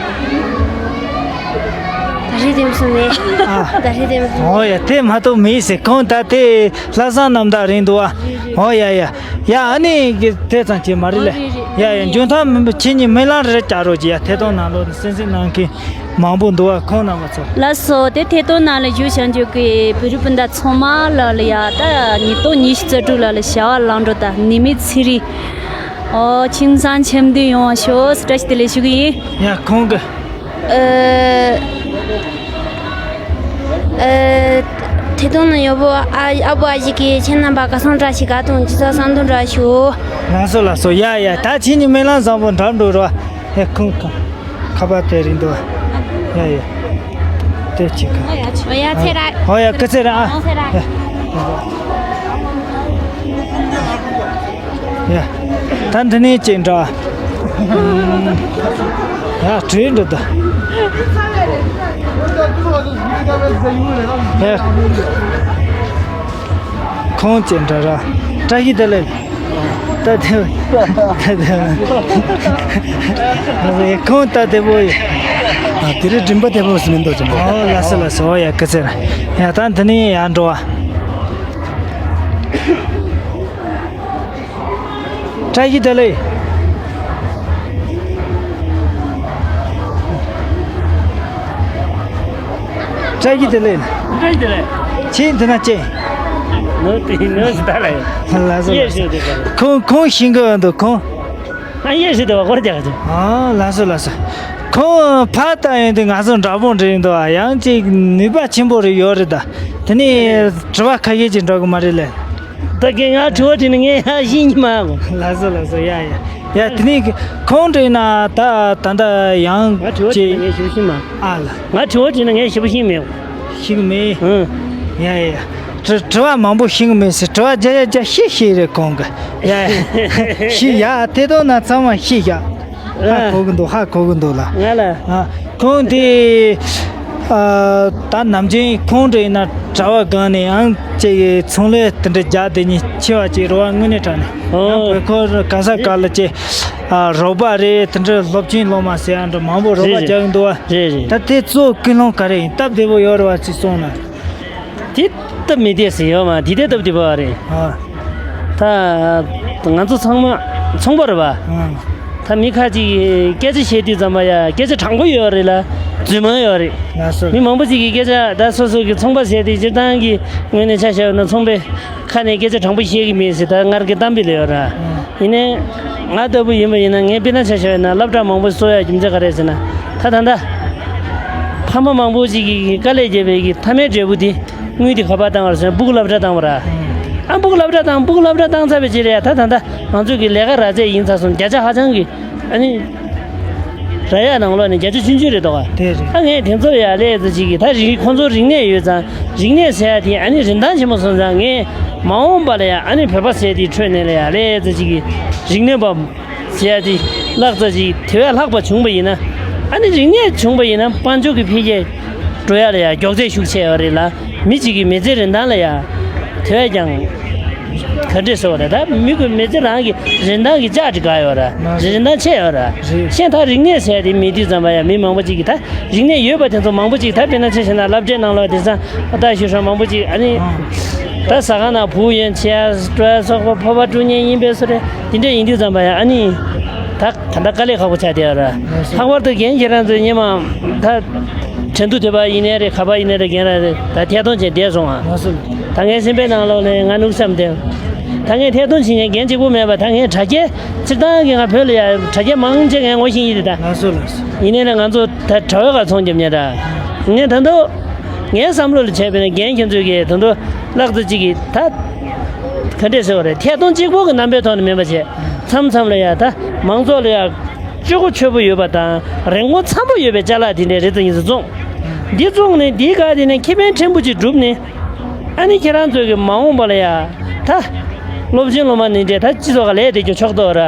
ད་རེས་དེ་མ་སོང་ནས། ཨ། ད་རེས་དེ་མ་སོང་། འོ་ཡ་དེ་མ་གཏོགས་མེད་ཟེར། ཁོང་ད་དེ་ལྷག་བསམ་རྣམ་དག་རེད་འདུག་ཨ། རེད་རེད། འོ་ཡ་ཡ། ཡ་ཨ་ནི་དེ་ཙམ་གྱིས་མ་རེད་ལེ། ཨ་རེད་རེད། ཡ་ཡ་འཇོན་ཐང་མིན་པ་ཁྱེད་གཉིས་སྨོན་ལམ་རེ་བྱ་རོགས་ཀྱི་ཡ་ཐད་གཏོང་ནང་ལོགས་ནས་གསན་གཟིགས་གནང་མཁན་མང་པོ་འདུག་བ། ཁོང་རྣམ་པ་ཚོ། ལགས་སོ། དེ་ཐད་གཏོང་ནང་ལ་བཞུགས་བྱང་ཆུབ་ཀྱི་བོད་རིགས་སྤུན་ཟླ་ཚང་མ་ལ་ལ་ཡ་ད་ཉིས་སྟོང་ཉི་ཤུ་རྩ་དྲུག་ལ་ལ་བྱ་བ་ལམ་འགྲོ་དང་ནད་མེད་ཚེ་རིང་། ཨོ་ཁྱིམ་ཚང་འཆམ་མཐུན་ཡོང་བ་ཤོག་ཟེར་བཀྲ་ཤིས་བདེ་ལེགས་ཞུ་གི་ཡིན། ཡ་ཁོང་གི་ཨ། ཨ། ཐད་གཏོང་ནང་ཡོད་པོ་ཨ་ཨ་བུ་ཨ་ཞིག་གིས་ཁྱེད་རྣམ་པ་ག་སང་བཀྲ་ཤིས་དགའ་དང་སྤྱི་ཚོགས་བསམ་དོན་འགྲུབ་ཤོག་ལགས་སོ་ལགས་སོ། ཡ་ཡ་ད་ཁྱེད་གཉིས་སྨོན་ལམ་བཟང་པོ་འགྲུབ་འགྲོ་རོགས། ཡ་ཁོང་ཁོང་ཁ་པར་དེ་རིང་འདུག་ཡ་ཡ་དེ་གཅིག་ག་ཨོ་ཡ་ཚེ་ར། ཨོ་ཡ་སྐུ་ཚེ་ར་ཨ། ཨོ་ཚེ་ར། ཡ། ཡ། ད་འདི་ནས་ཅིག་འདྲ། ཡ་བྲོས་འགྲོ་ད། ཡ། ཁོང་ཅིག་འདྲ་ར། བཀྲ་ཤིས་བདེ་ལེགས། ད་དེ། ད་དེ། ཁོང་ད་དེ་པོ་ཡིན། ཨ་དེ་རིང་མགྲིན་པ་དེ་པོ་སུ་མིན་འདུག་ཅིག་འདྲ། ཨོ་ལགས་སོ་ལགས་སོ། ཨོ་ཡ་སྐུ་ཚེ་ར། ཡ་ད་འདི་ནས་ཡར་འགྲོ་བ། བཀྲ་ཤིས་བདེ་ལེགས། བཀྲ་ཤིས་བདེ་ལེགས། བཀྲ་ཤིས་བདེ་ལེགས། ཁྱེད་འདི་ན་ཅི། ནོ་དེ་ནོ་ཞིག་ད་ལ་ཡོད། ལགས་སོ་ཡེ་ལགས་སོ། ཞིག་དེ་ག་ཁོང་ཁོང་ཤིང་གི་འདུག་ཁོང་། ཨ་ཡེ་ཞིག་དེ་བ་སྐོར་རྒྱག་གི་འདུག་ཨ་ལགས་སོ་ལགས་སོ། ཁོང་ཕ་ལྟ་ཡོང་དུས་ང་ཚོ་འདྲ་པོ་འདྲ་ཡིན་འདུག་ཨ་ཡང་ཅིག་ནུས་པ་ཆེན་པོ་རེ་ཡོད་རེད་ད། དེ་ནས་དྲི་བ་ཁ་ཤས་ཅིག་འདྲ་གི་མ་རེད་ལེ། ད་གིན་ང་དྲི་བ་དྲིས་ན་ངས་ཧ་ཤེས་ཉི་མ་གོ། ལགས་སོ་ལགས་སོ། ཡ་ཡ་ཡ། དེ་ནས་ཁོང་དྲིས་ན་ད་ད་ད་ཡང་ང་དྲི་བ་དྲིས་ཅིག་ན་ངས་ཞིབ་ཤེས་མ། ཨ་ལ། ང་དྲི་བ་དྲིས་ན་ངས་ཞིབ་ཤེས་མེད་གོ། ཤེས་གི་མེད། ཨང་། ཡ་ཡ་ཡ། དྲི་དྲི་བ་མང་པོ་ཤེས་གི་མེད་ཟེར། དྲི་བ་བརྒྱ་ཡ་བརྒྱ་ཤེས་ཤེས་རེད་ཁོང་གི། ཡ་ཡ། ཤེས་ཡ་དེ་དོན་ན་ཚང་མ་ཤེས་ཡ། ཧ་གོ་གི་འདུག་ཧ་གོ་གི་འདུག་ལ། ང་ལ། ཨ། ཁོང་དེ། ཨ། ད་ནམ་རྒྱུན་ཁོང་དེ་ཡིན་ན་གྲྭ་བ་སྒང་ནས་ཡང་ཅིག་ཚོང་ལས་དེ་འདྲ་རྒྱག་དེ་ཉིད་ཆེ་བ་ཅིག་རེད་བ། དངོས་གནས་དྲང་གནས་ཡང་ཨོ། བོད་ཁོ་ག་ས་ག་ལ་ཅིག་ཨ། རོགས་པ་རེད། དེ་འདྲ་སློབ་ཆེན་སློབ་མ་ཟེར་ཡ་འདྲ་མང་པོ་རོགས་པ་རེད་རྒྱག་གི་འདུག་བ། རེད་རེད། ད་དེ་གཙོ་ཀུན་སློང་ག་རེ་ཡིན། སྟབས་བདེ་པོ་ཡོད་རེད་བ་ཅིག་གསུངས་ན། དེ་སྟབས་མི་བདེ་ཟེར་ཡོད་མ་དེ་དེ་སྟབས་བདེ་པོ་རེད། ཨ། ད་ང་ཚོ་ཚང་མ་ཚོང་པ་རེད་པ། ཨ། ད་མི་ཁ་ཅིག་སྐད་ཆ་བཤད་དུས་ཙམ་པ་ཡ་སྐད་ཆ་དྲང་པོ་ཡོད་རེད་ལ། རྫུན་མ་ཡོད་རེད། ལགས་སོ། མི་མང་པོ་ཅིག་གིས་སྐད་ཆ་ད་སོ་སོ་གི་ཚོང་པ་ཟེར་དེ་སྤྱིར་བཏང་གི་ངོས་ནས་ཆ་བཞག་ན་ཚོང་པའི་ཁ་ནས་སྐད་ཆ་དྲང་པོ་བཤད་གི་མེད་ཟེར་ད་ངར་གི་གཏམ་དཔེ་ལ་ཡོད་ར། ཨ། ཡིན་ནའི་ང་ལྟ་བུ་ཡིན་པ་ཡིན་ན་ངས་དཔེར་ན་ཆ་བཞག་ན་སློབ་གྲྭ་མང་པོ་གསོ་ཡ་རྒྱུ་མཚན་ག་རེ་ཟེར་ན། ད་ད་ད་ཕ་མ་མང་པོ་ཅིག་གིས་དཀའ་ལས་བརྒྱབ་པའི་གི་མཐའ་མའི་འབྲས་བུ་དེ་དངུལ་དེ་ག་པར་བཏང་བ་རེད་ཟེར་ན་སྦུག་སློབ་གྲྭ་བཏང་བ་ར། ཨ། སྦུག་སློབ་གྲྭ་བཏང་སྦུག་སློབ་གྲྭ་བཏང་ཚར་བའི་རྗེས་ལ་ཡ་ད་ད་ད་ང་ཚོ་གི་ལས་ཀ་རག་ཚད་ཡིན་ཚར་སོང་བརྒྱ་ཆ་ཧ་ཅང་གི་ཨ་ནི། ར་ཡ་ནང་ལོགས་ནས་བརྒྱ་ཆ་ཆུང་ཆུང་རེད་དོ། དེ་རེད། ཨ་ངས་དེ་ཚོ་ཡ་ལས་ཙི་ཅིག་གི་ད་རིག་ཁོང་ཚོ་རིག་གནས་ཡོད་ཙང་རིག་གནས་ཟེར་ཡ་དེ་ཨ་ནི་རིན་ཐང་ཆེན་པོ་སོང་ཙང་ངས་མ་འོངས་པ་ལ་ཡ་ཨ་ནི་བོད་པ་ཟེར་དེའི་ཁྲོད་ནས་ལ་ཡ་ལས་ཙི་ཅིག་གི་རིག་གནས་པ་ཟེར་ཡ་དེ་ལྷག་ཙི་ཅིག་དེ་བས་ལྷག་པ་བྱུང་པ་ཡིན་ན་ཨ་ནི་རིག་གནས་བྱུང་པ་ཡིན་ན་དཔལ་འབྱོར་གྱི་འཕེལ་རྒྱས་འགྲོ་ཡ་ལ་ཡ་མགྱོགས་ཚད་ཤུགས་ཆེ་བ་རེད་ལ། མི་གཅིག་གི་མི་ཚེའི་རིན་ཐང་ལ་ཡ་དེ་བས་ཀྱང་ག་འདྲས་ཟེར་བ་རེད། ད་མི་གི་མི་ཚེ་རང་གི་རིན་ཐང་གི་ལྕགས་ཀྱི་ག་ཡོད་ར། རིན་ཐང་ཆེ་ཡོད་ར། རེད། ཤེས་ཐག་རིག་གནས་ཟེར་དེ་མེད་དུས་ཙམ་པ་ཡ་མི་མང་པོ་ཅིག་གི་ད་རིག་གནས་ཡོད་པ་དེ་ཚོ་མང་པོ་ཅིག་ད་དཔེར་ན་ཆ་བཞག་ན་སློབ་གྲྭའི་ནང་ལོགས་དེང་སང་ཨ་ད་ཞུ་ཧྲང་མང་པོ་ཅིག་ཨ་ནི་ད་ཟ་ཁང་ནང་བུ་ཡོན་ཆེ་ཡ་སྤྲོ་ཡ་སོགས་པ་ཕོར་པ་སྤྲོ་མཁན་ཡིན་པས་སོ་རེད། དེ་འདྲ་ཡིན་དུས་ཙམ་པ་ཡ་ཨ་ནི་ད་ད་ལྟ་དཀའ་ལས་ཁག་པོ་ཆགས་བསྡད་ཡོད་ར། ལྷག་པར་དུ་རྒན་ཁྱེད་རང་ཚོའི་སྔོན་མ་ད། ཁྲེན་ཏུ་དེ་པ་ཡིན་ནའི་རེད། ག་པ་ཡིན་ནའི་རེད། རྒན་རང་རེད། ད་ཐད་གཏོང་བྱས་བསྡད་སོང་ཨ། ལགས་སོ། ད་ངའི་སེམས་པའི་ནང་ལོགས་ནས་ང་ནུག་བསམ་དེ། ད་ངས་ཐད་གཏོང་བྱེད་མཁན་རྒན་གཅིག་པུ་མེད་པ་ད་ངས་དྲ་རྒྱའི་སྤྱིར་བཏང་གི་ང་བོད་ལ་ཡ་དྲ་རྒྱ་མང་ཆེ་ངས་ངོ་ཤེས་ཡིན་རེད་ད། ལགས་སོ་ལགས་སོ། ཡིན་ནའི་ལ་ང་ཚོ་ད་དྲ་བའི་ཁ་ཚོང་རྒྱབ་མཁན་ད། ངས་ད་དུང་ངའི་བསམ་བློ་ལ་བྱས་པས་ན་རྒན་ཁྱེད་ཚོས་ཀྱི་ད་དུང་ལག་ཏུ་གཅིག་གིས་ད། ག་འདྲས་ཟེར་བ་རེད། ཐད་གཏོང་གཅིག་པོ་གི་རྣམ་པའི་ཐོག་ནས་མིན་པ་བྱས། མཚམས་མཚམས་ལ་ཡ་ད་མང་ཚོགས་ལ་ཡ། སྤྱོད་གོ་ཆོད་པོ་ཡོད་པ་དང་རིན་གོང་འཚམ་པོ་ཡོད་པའི་ཅ་ལག་དེ་འདྲའི་རེ་ཙམ་ཡིན་ཙམ་བཙོང་། འདི་བཙོང་ནས་འདིའི་སྒང་དེ་ནས་ཁེ་ཕན་ཕྲན་བུ་ཅིག་བསྒྲུབས་ནས། ཨ་ནི་ཁྱེད་རང་ཚོས་ཀྱི་མ་འོངས་པ་ལ་ཡ་ད། སློབ་ཆེན་སློབ་མ་ནི་འདྲས་ད་སྤྱི་ཚོགས་ཀ་ལས་དེ་ཀྱང་ཆོག་ཏོ་ར།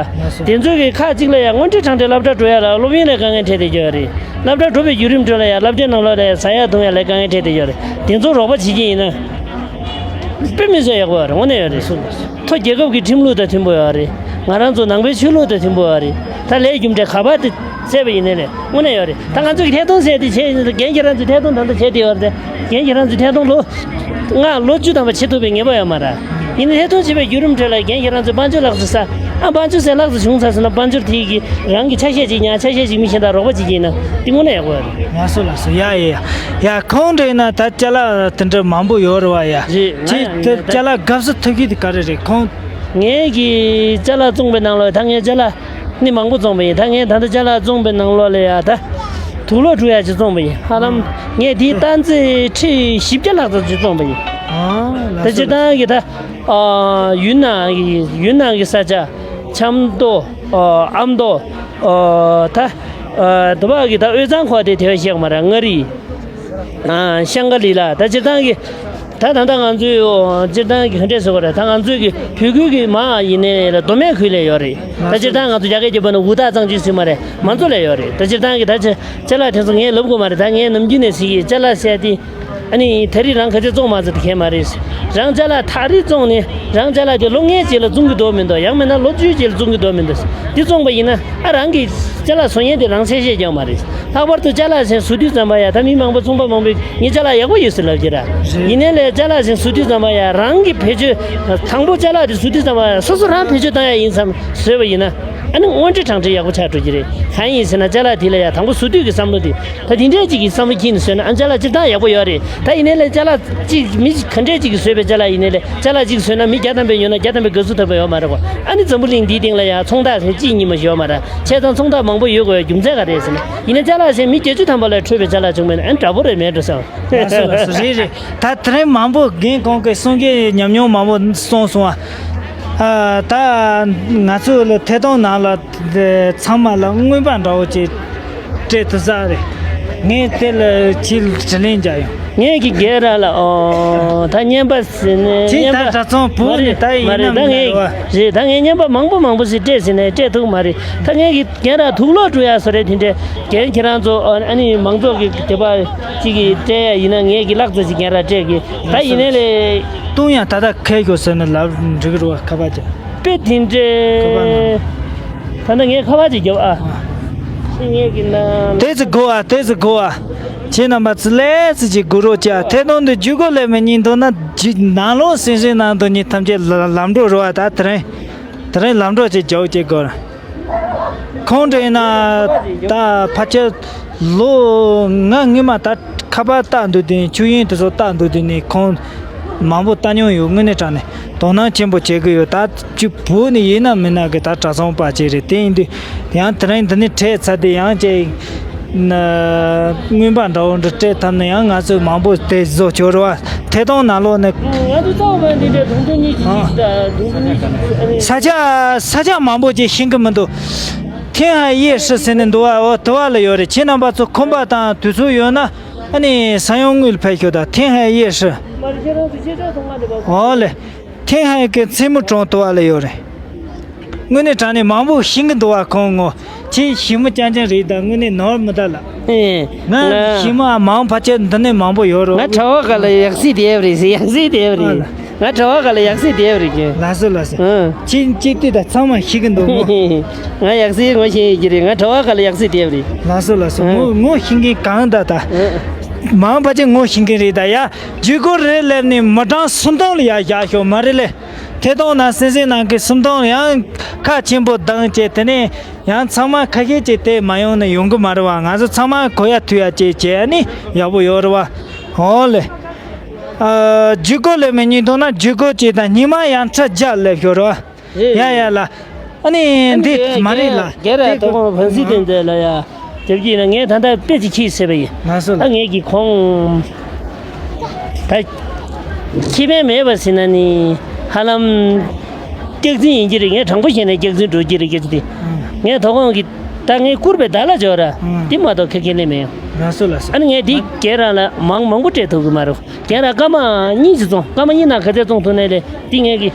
དེ་ཚོས་ཀྱི་ཁག་ཅིག་ལ་ཡ་དངོས་འབྲེལ་དྲང་འབྲེལ་སློབ་གྲྭ་འགྲོ་ཡ་ལ་སློབ་ཡོན་ལས་དཀའ་ངལ་འཕྲད་དེ་ཡོད་རེད། སློབ་གྲྭ་འགྲོ་བའི་བརྒྱུད་རིམ་ཁྲོད་ལ་ཡ་སློབ་གྲྭའི་ནང་ལོགས་ལ་ཡ་ཟ་ཡ་འཐུང་ཡ་ལས་དཀའ་ངལ་འཕྲད་དེ་ཡོད་རེད། དེ་ཚོ་རོགས་པ་བྱེད་ཀྱི་ཡིན་ན། དཔེ་མི་སྲིད་ཡག་པོ་ཡོད་རེད། དངོས་གནས་ཡོད་རེད། ཐོ་རྒྱལ་ཁབ་ཀྱི་ཁྲིམས་ལུགས་དང་མཐུན་པོ་ཡོད་རེད། ང་རང་ཚོ་ནང་པའི་ཆོས་ལུགས་དང་མཐུན་པོ་ཡོད་རེད། ད་ལས་རྒྱུ་འབྲས་ག་པར་དུ་བཙལ་བ་ཡིན་ནའི་ལས་དངོས་གནས་ཡོད་རེད། ད་ང་ཚོ་གི་ཐད་གཏོང་ཟེར་དེ་བྱས་ཡིན་ན་རྒན་ཁྱེད་རང་ཚོའི་ཐད་གཏོང་ད་ལྟ་བྱས་དེ་ཡོད་རེད། རྒན་ཁྱེད་རང་ཚོའི་ཐད་གཏོང་ལོ་ལྔ་ལོ་བཅུ་ཐམ་པ་བྱེད་ཐུབ་པའི་ངེས་པ་ཡོད་མ་རེད། ཡིན་ནའི་ཐད་གཏོང་བྱེད་པའི་བརྒྱུད་རིམ་ཁྲོད་ལ་རྒན་ཁྱེད་རང་ཚོས་དཔལ་འབྱོར་ལག་ཏུ་ས་ཨ་དཔལ་འབྱོར་ཟེར་ལག་ཏུ་བྱུང་ཚར་སོང་ན་དཔལ་འབྱོར་དེ་གི་རང་གི་ཆ་ཤས་ཅིག་ཉར་ཆ་ཤས་ཅིག་མི་གཞན་དག་རོགས་པ་བྱེད་ཀྱི་ཡིན་ན་དེ་དངོས་གནས་ཡག་པོ་ཡོད་རེད། ལགས་སོ་ལགས་སོ། ཡ་ཡ་ཡ། ཡ་ཁོང་འདྲ་ཡིན་ན་ད་ཅ་ལག་དེ་འདྲ་མང་པོ་ཡོད་རེད་བ་ཡ། རེད། ང་ཁྱེད་ཡང་དེ་ཡིན་ད། ཅ་ལག་དགའ་བསུ་ཐུབ་ཀྱི་དེ་ག་རེ་རེད་ཁོང་། ངས་ཀྱི་ཅ་ལག་བཙོང་པའི་ནང་ལོགས་ད་ངས་ཅ་ལག་ནི་མང་པོ་བཙོང་པ་ཡིན། ད་ངས་ད་ལྟ་ཅ་ལག་བཙོང་པའི་ནང་ལོགས་ལ་ཡ་ད་དུག་ལོག་འཁྲུ་ཡ་ཅིག་བཙོང་པ་ཡིན། ཧ་ལམ་ངས་དེའི་སྟངས་རྩིས་ཁྲི་བཞི་བརྒྱ་ལྷག་ཙམ་ཅིག་བཙོང་པ་ཡིན། ཨ་ད་ལགས་སོ་སྤྱིར་བཏང་གི་ད་ཨ་ཡུན་ནན་གི་ཡུན་ནན་གི་ས་ཆ་ཆབ་མདོ་ཨ་ཨ་མདོ་ཨ་ད་ཨ་དུ་བ་གི་ད་དབུས་གཙང་ཁོག་དེ་དེ་བས་ཤེས་མ་རེད། མངའ་རིས་ཨ་ཤང་ཀ་ལི་ལ་ད་སྤྱིར་བཏང་གི་ད་ད་ལྟ་ང་ཚོའི་སྤྱིར་བཏང་གི་ག་འདྲས་ཟེར་བ་རེད། ད་ང་ཚོའི་གི་བོད་ཁུལ་གི་མ་ཡིན་ནའི་ལ་མདོ་སྨད་ཁུལ་ལ་ཡོད་རེད། ད་སྤྱིར་བཏང་ང་ཚོ་རྒྱ་སྐད་ཀྱི་བར་ན་འུར་རྟགས་གཙང་ཆུ་ཟེར་མ་རེད། མང་ཚོགས་ལ་ཡོད་རེད། ད་སྤྱིར་བཏང་གི་ད་ཅ་ཅ་ལག་དེ་ཚོ་ངས་ལབ་དགོས་མ་རེད། ད་ངས་ནམ་རྒྱུན་ནས་ཟེར་གི་ཅ་ལག་ཟེར་དེ་ཨ་ནི་ད་རེས་རང་ག་ཚོད་བཙོང་མ་ཚོད་དེ་གས་མ་རེད། རང་ཅ་ལག་ད་རེས་བཙོང་ནས་རང་ཅ་ལག་དེ་ལོ་ལྔའི་རྗེས་ལ་བཙོང་གི་འདུག་མི་འདུག་ཡང་མིན་ན་ལོ་བཅུའི་རྗེས་ལ་བཙོང་གི་འདུག་མི་འདུག་དེ་བཙོང་པ་ཡིན་ན་ཨ་རང་གི་ཅ་ལག་བཟོ་མཁན་དེ་རང་གསལ་བཤད་རྒྱག་མ་རེད། ལྷག་པར་དུ་ཅ་ལག་ཟེར་བཟོ་དུས་ཙམ་པ་ཡ་ད་མི་མང་པོ་ཚོང་པ་མང་པོས་ངས་ཅ་ལག་ཡག་པོ་ཡོད་ཟེར་ལབ་ཀྱི་ར། རེད། ཡིན་ནའི་ལས་ཅ་ལག་ཟེར་བཟོ་དུས་ཙམ་པ་ཡ་རང་གི་བེད་སྤྱོད་དང་པོ་ཅ་ལག་དེ་བཟོ་དུས་ཙམ་པ་ཡ་སོ་སོ་རང་བེད་སྤྱོད་བཏང་ཡ་ཡིན་བསམ་བཟོས་པ་ཡིན་ན་ཨ་ནི་དངོས་འབྲེལ་དྲང་འབྲེལ་ཡག་པོ་ཆགས་འགྲོ་གི་རེད། གང་ཡིན་ཟེར་ན་ཅ་ལག་དེ་ལ་ཡ་དང་པོ་བཟོ་དུས་ཀྱི་བསམ་བློ་དེ་ད་དེ་འདྲས་ཅིག་གི་བསམ་བློ་འཁྱེར་ནས་བཟོས་ན་ཨ་ཅ་ལག་སྤྱིར་བཏང་ཡག་པོ་ཡོད་རེད། ད་ཡིན་ནའི་ལས་ཅ་ལག་ཅིག་མི་ག་འདྲས་ཅིག་གིས་བཟོས་པའི་ཅ་ལག་ཡིན་ནའི་ལས་ཅ་ལག་ཅིག་བཟོས་ན་མི་བརྒྱ་ཐམ་པས་ཉོས་ན་བརྒྱ་ཐམ་པས་དགའ་བསུ་ཐོབ་པ་ཡོད་མ་རེད་གོ། ཨ་ནི་འཛམ་བུ་གླིང་འདིའི་སྟེང་ལ་ཡ་ཚོང་རྟགས་ཟེར་གཅིག་གཉིས་མ་ཞིག་ཡོད་མ་རེད། བྱས་ཙང་ཚོང་རྟགས་མང་པོ་ཡོད་དགོས་པའི་རྒྱུ་མཚན་ག་རེ་ཟེར་ན། ཡིན་ན་ཅ་ལག་ཟེར་མི་བརྒྱད་ཅུ་ཐམ་པ་ལ་འཕྲོད་པའི་ཅ་ལག་བྱུང་མེད་ན་ཨ་ནི་འདྲ་པོ་རེད་མེད་འགྲོ་ཟེར། ལགས་སོ་ལགས་སོ། རེད་རེད། ད་དེ་རིང་མང་པོ་རྒན་ཁོང་གིས་གསུང་གི་ཉམས་མྱོང་མང་པོ་གསུངས་སོང་ཨ། ཨ་ད་ང་ཚོ་ལ་ཐད་གཏོང་ནང་ལ་ཚང་མ་ལ་རྔན་པ་འདྲ་བོ་ཅིག་སྤྲད་ཐུབ་ས་རེད། ངས་དེ་ལ་ཕྱིར་དྲི་ལན་རྒྱག་ཡོང་། ངས་ཀྱི་རྒན་ར་ལ་ཨོ་ད་རྔན་པ་ཟེར་ནས་ཅིག་རྔན་ད་པ་གྲྭ་ཚང་བུ་མ་རེད་ནི་ད་ཡིན་མ་རེད། ན་ད་མིན་ངས་ན་རེད་བ། རེད། ད་ངས་རྔན་པ་མང་པོ་མང་པོ་ཞིག་སྤྲད་ཟེར་ནས་སྤྲད་ཐུབ་མ་རེད། ད་ངས་ཀྱི་རྒན་ར་དུག་ལོག་འགྲོ་ཡ་བཟོ་རེད། དེ་འདྲས་རྒན་ཁྱེད་རང་ཚོ་ཨ་ནི་མང་ཚོགས་ཀྱི་དེ་པ་ཅིག་གིས་སྤྲད་ཡ་ཡིན་ན་ངས་ཀྱི་ལག་རྩལ་ཅིག་རྒན་ར་སྤྲད་གི་ད་ཡིན་ནའི་ལས། བཏུང་ཡང་ད་ལྟ་ཁེལ་དགོས་ཟེར་ནས་ལབ་འགྲིག་གི་རེད་བ་ཁ་པར་ཅིག་དཔེ་དེ་འདྲས། ད་ནི་ངས་ཁ་པར་ཅིག་རྒྱོབ་ཨ། ཨ། ཤི་ངས་ཀྱི་ན། དེ་ཚོ་དགོས་ཨ་དེ་ཚོ་དགོས་ཨ། ཁྱེད་རྣམ་པ་ཚོ་ལས་ཚོ་ཅིག་སྒུག་རོགས་བྱ། ཐད་གཏོང་འདི་བརྒྱུད་སྐུར་ལས་མི་ཉན་འདུག་ན་རྒྱུ་ནང་ལོགས་སེམས་སེམས་ནང་དུ་ཉིད་ཐམས་ཅད་ལ་ལམ་འགྲོ་རུ་བ་ད་དེ་རིང་། དེ་རིང་ལམ་འགྲོ་ཅིག་རྒྱག་ཅིག་དགོས། ཁོང་འདྲ་ཡིན་ན་ད་ཕལ་ཆེར་ལོ་ང་སྔོན་མ་ད་ཁ་པར་བཏགས་འདུག་དུས་ཆུ་ཡོན་དེ་ཚོ་བཏགས་འདུག་དུས་ནས་ཁོང་མང་པོ་བལྟ་མྱོང་ཡོད། དངོས་གནས་དྲང་གནས་དོ་སྣང་ཆེན་པོ་བྱེད་ཀྱི་ཡོད། ད་ཅིག་བོད་ནས་ཡིན་ན་མིན་ན་གི་ད་གྲྭ་ཚང་པ་ཅིག་རེད། དེ་ཡིན་དུས་ཡང་དེ་རིང་འདི་ནས་འཕྲད་ཚར་དུས་ཡང་ཅིག་ན་རྔོན་པ་འདྲ་བོ་འདྲ་སྤྲད་ཐུབ་ན་ཡང་ང་ཚོས་མང་པོ་དེ་བཟོ་ཆོག་རེད་བ། ཐད་གཏོང་ནང་ལོགས་ནས། ང་ཚོ་རྩ་བ་མ་འདི་འདྲའི་དུང་དུང་གཉིས་ཀྱི་ཨ། གཅིག་དང་དུང་དུང་གཉིས་ཀྱི་ཨ་ནི། ས་ཆ་ས་ཆ་མང་པོ་ཅིག་ཤེས་ཀྱི་མི་འདུག་ཐེན་ཧའེ་ཡེ་ཧྲི་ཟེར་ནས་འདུག་བ། འོ་དུ་བ་ལ་ཡོད་རེད། ཁྱེད་རྣམ་པ་ཚོ་ཁོམ་པ་དང་དུས་ཚོད་ཡོད་ན་ཨ་ནི་ས་ཡོམ་དངུལ་ཕེབས་ཤོག་དང་ཐེན་ཧའེ་ཡེ་ཧྲི། མ་རེད། ཁྱེད་རང་ཚོ་ཤེས་ཆོག་ཐོག་མ་རེད་པ། འོ་ལེ། ཐེན་ཧའེ་གི་མཚན་མོ་གྲོང་དུ་བ་ལ་ཡོད་རེད། དངོས་གནས་དྲང་གནས་མང་པོ་ཤེས་ཀྱི་འདུག་བ། ཁོང་ངོ་ཁྱེད་ཞི་མོ་རྐྱང་རྐྱང་རེད། ད་དངོས་གནས་ནོར་མི་ད་ལ། ཨེ། ང་ང་ཞི་མོ་མང་ཕལ་ཆེར་འདི་ནས་མང་པོ་ཡོད་རོ། ང་གྲྭ་བ་ག་ལ་ཡག་སྲིད་དེབ་རེད་ཟེར། ཡག་སྲིད་དེབ་རེད། ང་གྲྭ་བ་ག་ལ་ཡག་སྲིད་དེབ་རེད་ཀྱི། ལགས་སོ་ལགས་སོ། ཨང་། ཁྱེད་ཁྱེད་དེ་ད་ཚང་མ་ཤེས་ཀྱི་འདུག་མོ། ང་ཡག་སྲིད་ངོ་ཤེས་ཀྱི་རེད། ང་གྲྭ་བ་ག་ལ་ཡག་སྲིད་དེབ་རེད། ལགས་སོ་ལགས་སོ། ཨང་། ངོ་ངོ་ཤེས་མཁན་གང་ད་ད། ཨང་། མང་ཕལ་ཆེར་ངོ་ཤེས་མཁན་རེད་ད་ཡ། བརྒྱུད་སྐུར་རེད་ལབ་ནས་མི་གྲངས་སུམ་སྟོང་ལ་ཡ་བཞག་ཤོག་མ་རེད་ལེ། ཐད་གཏོང་ནང་སེམས་སེམས་ནང་གི་སུམ་སྟོང་ཡང་ཁ་ཆེན་པོ་བཏང་བྱས། དེ་ནས་ཡང་ཚང་མ་ཁ་ཤས་ཀྱིས་དེ་མ་ཡོང་ན་ཡོང་གི་མ་རེད་བ། ང་ཚོ་ཚང་མ་གོ་ཡ་ཐུབ་ཡ་བྱས་བྱས་ཨ་ནི་ཡག་པོ་ཡོད་རེད་བ། འོ་ལེ། ཨ། བརྒྱུད་སྐུར་ལས་མི་ཉན་འདུག་ན་བརྒྱུད་སྐུར་གཅིག་དང་སྙིང་མ་ཡང་ཁྲི་བརྒྱ་སླེབས་ཤོག་རེད་བ། རེད། ཡ་ཡ་ལ། ཨ་ནི་ཨ་ནི་འདི་ངས་མ་རེད་ལ། ངས་ར་དོ་དགོང་བན་སྲིད་དོན་མཛད་ལ་ཡ། དེབ་ཀྱིས་ན་ངས་ད་ལྟ་དཔེ་ཅིག་ཁྱི་ཟེར་བ་ཡིན། ང་སུ་ལ། ད་ངས་ཀྱི་ཁོང་། ད། ཁྱི་ཕན་མེད་པ་ཟེར་ན་ནི། ཧ་ལམ། སྐྱག་རྫུན་ཡིན་གྱི་རེད། ངས་དྲང་པོ་བཤད་ན་སྐྱག་རྫུན་འགྲོ་གྱི་རེད་སྐྱག་རྫུན་དེ། ཨང་། ངས་དོ་དགོང་གི་ད་ངས་བསྐུར་བའི་བརྡ་ལ་འབྱོར་ར། ཨང་། དེ་མ་གཏོགས་ཁ་སྐད་ལས་མེད་ཡོང་། ང་སུ་ལ་ཟེར། ཨ་ནི་ངས་དེ་རྒན་རང་ལ་མང་མང་པོ་སྤྲད་ཐུབ་ཀྱི་མ་རེད། རྒན་རང་སྐར་མ་གཉིས་ཅིག་བཙོང་། སྐར་མ་གཉིས་ནང་ག་ཚད་བཙོང་ཐུབ་ནའི་ལས་དེ་ངས་ཀྱི།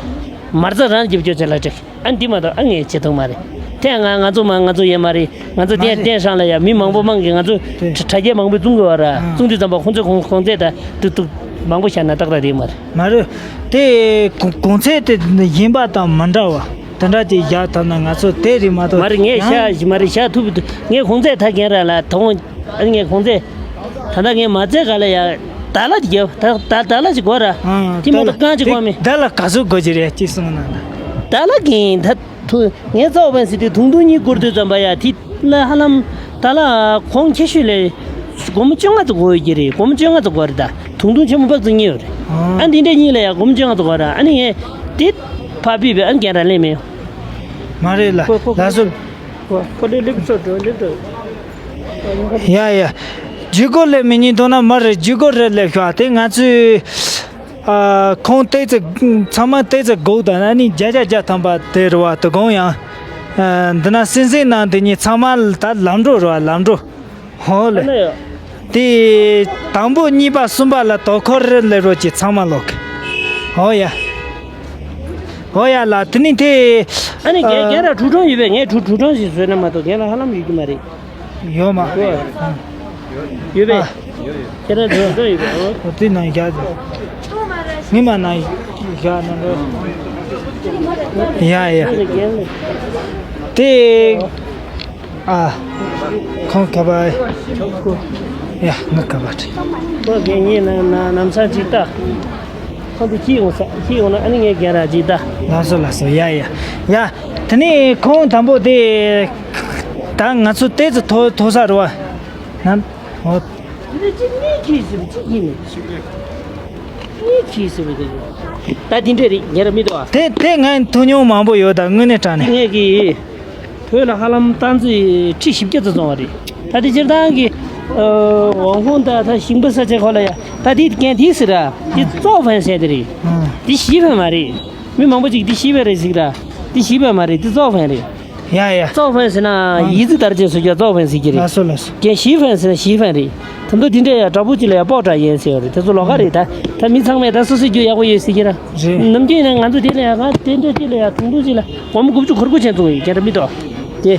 མར་ཚ་རང་རྒྱབ་སྐྱོར་བྱེད་ལ་སྤྲད། ཨ་འདི་མ་གཏོགས་ཨ་ངས་བྱེད་ཐུབ་མ་རེད། དེ་ང་ང་ཚོ་མ་ང་ཚོ་ཡོད་མ་རེད། ང་ཚོ་མ་བསྟན་རེད། བསྟན་སྲང་ལ་ཡ་མི་མང་པོ་མང་གི་ང་ཚོ་དེ་དྲ་རྒྱ་མང་པོས་བཙུང་དགོས་བ་ར། ཨ། བཙུང་དུས་ཙམ་པ་ཁོང་ཚོས་ཁོང་ཁོང་ཚོས་ད་ཏུག་ཏུག་མང་པོ་བཤད་ན་ཏག་ཏག་རེད་མ་རེད། མ་རེད། དེ་གོང་གོང་ཚད་དེ་ཡིན་པ་དང་མ་འདྲ་བ་དེ་འདྲ་ཅིག་བཞག་ཐུབ་ན་ང་ཚོ་དེ་རེད་མ་གཏོགས། མ་རེད། ངས་ཡང་བཤད་མ་རེད། བཤད་ཐུབ་ངས་གོང་ཚད་ད་རྒན་ར་ལ་དང་། ཨ་ནི་ངས་གོང་ཚད། ད་ལྟ་ངས་མ་ཚད་ག་ལ་ཡ། ད་ལ་ཅིག་རྒྱབ། ད་ད་ད་ལ་ཅིག་གོ་ར། ཨང་། དེ་མ་གཏོགས་རྐང་ཅིག་གོ་མེད། ད་ལ་ག་ཚོད་དགོས་ཀྱི་རེད་ཅེས་གསུངས་ན་ད། ད་ལ་གིན་ད་ཐུ་ངས་རྩ་བ་བན་ཟེར་དུས་དུང་དུང་གཉིས་བསྐུར་དུས་ཙམ་པ་ཡ་དེ་ལ་ཧ་ལམ་ད་ལ་གོང་ཁྱད་ཤོས་ལས་སྒོར་མོ་བཅོ་ལྔ་ཙམ་དགོས་ཀྱི་རེད། སྒོར་མོ་བཅོ་ལྔ་ཙམ་དགོས་རེད། ད་དུང་དུང་ཆེན་མོ་སྦག་ཙམ་གཉིས་ཡོད་རེད། ཨང་། ཨ་འདི་འདྲ་གཉིས་ལ་ཡ་སྒོར་མོ་བཅོ་ལྔ་ཙམ་དགོས་ར། ཨ་ནི་ངས་དེ་ཕར་ཕུད་པའི་ཨ་ནི་རྒན་ར་ལེན་མེད། མ་རེད་ལ་ལགས་སོ། ཁོ་ཁོ་ལེ་ལེབ་ཚོ་འགྲོ་ལེབ་འགྲོ། ཡ་ཡ། བརྒྱུད་སྐུར་ལས་མི་ཉན་འདུག་ན་མ་རེད། བརྒྱུད་སྐུར་རེད་ལབ་ཤོག་དེ་ང་ཚོས་ཨ་ཁོང་ཏོག་ཙམ་ཚང་མ་ཏོག་ཙམ་སྒུག་དང་ཨ་ནི་བརྒྱ་ཆ་བརྒྱ་ཐམ་པ་དེ་རེད་བ། དོ་དགོང་ཡང་ཨ་འདི་ན་སེམས་སེམས་ནང་འདི་གཉིས་ཚང་མ་ད་ལམ་འགྲོ་རེད་བ། ལམ་འགྲོ། ཧོ་ལེ། ཨ་ནི་ཡ། དེ་དང་པོ་གཉིས་པ་གསུམ་པ་ལ་དོ་ཁོར་ལེ་རོ་ཅི་ཚང་མ་ལོག་ཧོ་ཡ། ཧོ་ཡ་ལ་དེ་ནི་དེ། ཨ་ནི་རྒན་རྒན་ར་གྲུ་གྲོང་ཡོད་པས། ངས་གྲུ་གྲུ་གྲོང་ཞིག་བཟོས་ན་མ་གཏོགས་རྒན་ར་ཧ་ལམ་ཡོད་ཀྱི་མ་རེད། ཡོད་མ། ཡོད་པས། ཨ། ཁྱེད་རང་གྲུ་གྲོང་ཡོད་པས། ཨོ་དེ་ནང་བཞག་ཟེར། ངས་མ་ནང་བཞག་ན་འགྲོ། ཡ་ཡ། དེ། ཨ། ཁོང་ག་པར། ཡ་ང་ག་པར་ཁྲིད། ཁོ་གན་ཉེ་ན་ན་ནམ་སང་ཅིག་ལྟ། ཁོང་དེ་ཁྱི་ཡོང་ས་ཁྱི་ཡོང་ན་ཨ་ནི་ངས་རྒན་ར་ཅིག་ལྟ། ལགས་སོ་ལགས་སོ། ཡ་ཡ་ཡ། དེ་ནས་ཁོང་དང་པོ་དེ་ད་ང་ཚོ་ཏོག་ཙམ་མཐོ་མཐོ་ས་རེད་བ། ན། འོ། དེ་ནས་ཅི་གཉིས་ཁྱི་ཟེར་བ་ཅི་གཉིས་མེད། གཉིས་ཁྱི་ཟེར་བ་དེ། ད་དེ་འདྲས་རེད་རྒན་ར་མི་འདུག་ཨ། དེ་དེ་ང་ཐུག་མྱོང་མང་པོ་ཡོད་ད་དངོས་གནས་དྲང་གནས། ངས་ཀྱི། བོད་ལ་ཧ་ལམ་སྟག་རྩེ་ཁྲི་བཞི་བརྒྱ་ཙམ་བཙོང་བ་རེད། ད་དེ་སྤྱིར་བཏང་གི་ཝང་ཧུང་དང་ད་ཞིང་པ་ས་ཆ་ཁོ་ལ་ཡ་ད་དེ་རྒན་དེ་ཟེར་ར་དེ་ཙོག་ཕན་ཟེར་དེ་རེད། དེ་ཞི་ཕན་མ་རེད། མི་མང་པོ་ཅིག་དེ་ཞི་ཕན་རེད་ཟེར་ར། དེ་ཞི་ཕན་མ་རེད། དེ་ཙོག་ཕན་རེད། ཡ་ཡ། ཙོག་ཕན་ཟེར་ན་ཡི་ཙི་དར་ཅན་སུ་རྒྱ་ཙོག་ཕན་ཟེར་གྱི་རེད། ལགས་སོ་ལགས་སོ། རྒན་ཞི་ཕན་ཟེར་ན་ཞི་ཕན་རེད། ད་དུང་དེ་འདྲ་ཡ་དྲག་པོ་ཅིག་ལ་ཡ་པོག་དྲག་ཡན་ཟེར་བ་རེད། དེ་ཚོ་ལོགས་ཀ་རེད་ད། ད་མི་ཚང་མས་ད་སོ་སོའི་རྒྱུ་ཡག་པོ་ཡོད་ཟེར་གྱི་ར། རེད། ནམ་རྒྱུན་ཡིན་ན་ང་ཚོ་དེ་ལ་ཡ་ང་དེ་འདྲ་དེ་ལ་ཡ་དུང་དུང་ཅིག་ལ་སྒོར་མོ་དགུ་བཅུ་གོ་དགུ་ཅན་བཙོང་ཡོད་རྒན་ར་མི་འདུག་ཨ། དེ།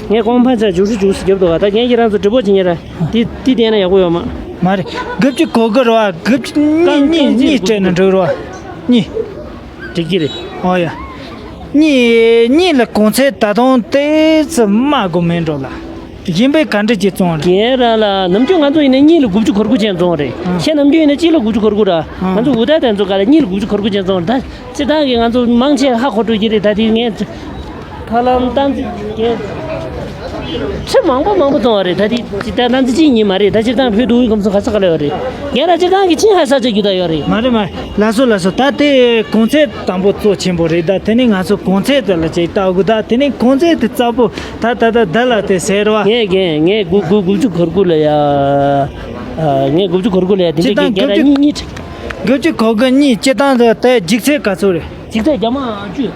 ངས་གོང་ཕན་ཆ་འཇུག་ཧྲུ་འཇུག་སུ་རྒྱབ་འདུག་ཨ། ད་ངས་ཁྱེད་རང་ཚོ་འདྲི་པོ་བྱེད་ཉེ་ར། དེ་དེ་བསྟན་ན་ཡག་པོ་ཡོད་མ། མ་རེད། དགུ་བཅུ་གོ་དགུ་རེད་བ། དགུ་བཅུ་གཉིས་གཉིས་གཉིས་སྤྲད་ན་འགྲིག་རེད་བ། གཉིས། འགྲིག་གི་རེད། ཨོ་ཡ། གཉིས་གཉིས་ལ་གོང་ཚད་ད་དུང་ཏོག་ཙམ་དམའ་དགོས་མིན་འགྲོ་ལ། གཞན་པའི་ག་འདྲ་ཅིག་བཙོང་རེད། རྒན་རང་ལ་ནམ་རྒྱུན་ང་ཚོ་ཡིན་ན་གཉིས་ལ་དགུ་བཅུ་གོ་དགུ་ཅན་བཙོང་རེད། ཨ། ཁྱེད་ནམ་རྒྱུན་ཡིན་ན་གཅིག་ལ་དགུ་བཅུ་གོ་དགུ་ར། ཨ། ང་ཚོ་འུ་ཐག་དེ་ཚོ་ག་ལ་གཉིས་ལ་དགུ་བཅུ་གོ་དགུ་ཅན་བཙོང་རེད། ད་སྤྱིར་བཏང་གི་ང་ཚོ་མང་ཆེ་ཧ་གོ་འགྲོ་གི་རེད། ད་དེ་ངས་ཁ་ལམ་བཏང་ཚེ་རྒན་ཚེ་མང་པོ་མང་པོ་བཙོང་བ་རེད། ད་དེ་ད་ནང་ཚེ་གཅིག་གཉིས་མ་རེད། ད་སྤྱིར་བཏང་བོད་དུ་དབུས་ཁམས་གསུམ་ག་ས་ག་ལ་ཡོད་རེད། རྒན་རང་སྤྱིར་བཏང་གི་ཆིན་ཧ་ས་ཆ་རྒྱུ་ད་ཡོད་རེད། མ་རེད་མ་རེད། ལགས་སོ་ལགས་སོ། ད་དེ་གོང་ཚད་དང་པོ་གཙོ་ཆེན་པོ་རེད། ད་དེ་ནས་ང་ཚོ་གོང་ཚད་དེ་ལ་ཅིག་ལྟ་དགོས། ད་དེ་ནས་གོང་ཚད་དེ་རྩ་བོ། ད་ད་ད་ད་ལ་དེ་ཟེར་བ། ངས་རྒན་ངས་དགུ་དགུ་དགུ་བཅུ་གོ་དགུ་ལ་ཡ། ཨ། ངས་དགུ་བཅུ་གོ་དགུ་ལ་ཡ། དེ་འདྲ་སྤྱིར་བཏང་རྒན་རྒན་ར་དགུ་བཅུ་གཉིས་གཉིས་བྲིས། དགུ་བཅུ་གོ་དགུ་གཉིས། སྤྱིར་བཏང་དུ་དེ་ལྗིག་ཚད་ག་ཚོད་རེད། ལྗིག་ཚད་བརྒྱ་མ་བཅུ།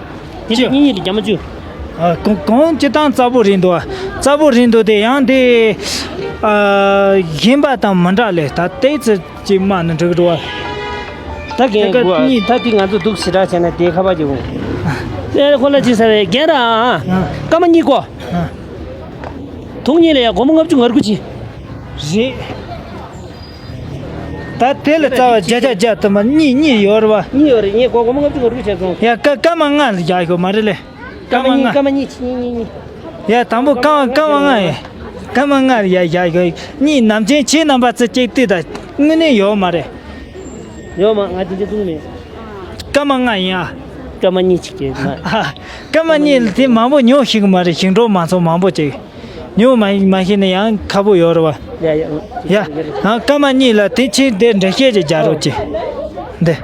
དེ་བཅུ། འདྲ་གཉིས་གཉིས་ལ་བརྒྱ་མ་བཅུ། ཨ། གོང་གོང་སྤྱིར་བཏང་རྩ་བོ་རིང་འདུག་རྩ་བོ་རིང་འདུག་དེ་ཡང་དེ། ཨ། གཞན་པ་དང་མི་འདྲ་ལེ། ད་ཏོག་ཙམ་ཅིག་དམའ་ན་འགྲིག་འགྲོ་བ། ད་རྒན་དེ་ག་དགོས་ཨ། གཉིས། ད་དེ་ང་ཚོ་འདུག་ཞེ་དྲག་བྱས་ན་དེ་ཁ་པར་གྱི་འོང་། ཨེ་ཁོ་ལ་ཅི་ཟེར་བས་རྒན་ར། ཨ། སྐར་མ་གཉིས་ཀོ། ཨ། དུང་གཉིས་ལ་ཡ་སྒོར་མོ་ལྔ་བཅུ་ང་དགུ་ཅིག་རེད། ད་དེ་ལ་རྩ་བ་བརྒྱ་ཆ་བརྒྱ་དུ་མ་གཉིས་གཉིས་ཡོད་རེད་བ། གཉིས་ཡོད་རེད། ངས་སྒོར་སྒོར་མོ་ལྔ་བཅུ་ང་དགུ་བྱས་སོང་། ཡ། སྐར་སྐར་མ་ལྔ་ལ་བཞག་ཡོད་མ་རེད་ལེ། སྐར་མ་ལྔ། སྐར་མ་གཉིས་གཉིས་གཉིས་གཉིས། ཡ། དང་པོ་སྐར་སྐར་མ་ལྔ་ཡ། སྐར་མ་ལྔ་ལ་ཡ་བཞག་ཡོད། གཉིས་ནམ་རྒྱུན་ཁྱེད་རྣམ་པ་ཚོ་གཅིག་ལྟོས་དང་། དངོས་གནས་ཡོད་མ་རེད། ཡོད་མ། ང་དེ་འདྲ་བཏུང་མེད། སྐར་མ་ལྔ་ཡིན་ཨ། སྐར་མ་གཉིས་ཅིག་གི་ང་། ཨ། སྐར་མ་གཉིས་ལ་དེ་མང་པོ་ཉོ་ཤེས་གི་མ་རེད། ཞིང་འབྲོག་མང་ཚོགས་མང་པོ་ཅིག་ཉོ་མ་མ་ཤེས་ན་ཡང་ཁག་པོ་ཡོད་རེད་བ། ཡ་ཡ། ཡ། ཨ། སྐར་མ་གཉིས་ལ་དེ་ཕྱིར་དེ་འགྲེལ་བཤད་ཅིག་རྒྱག་རོགས་གྱིས། འདི།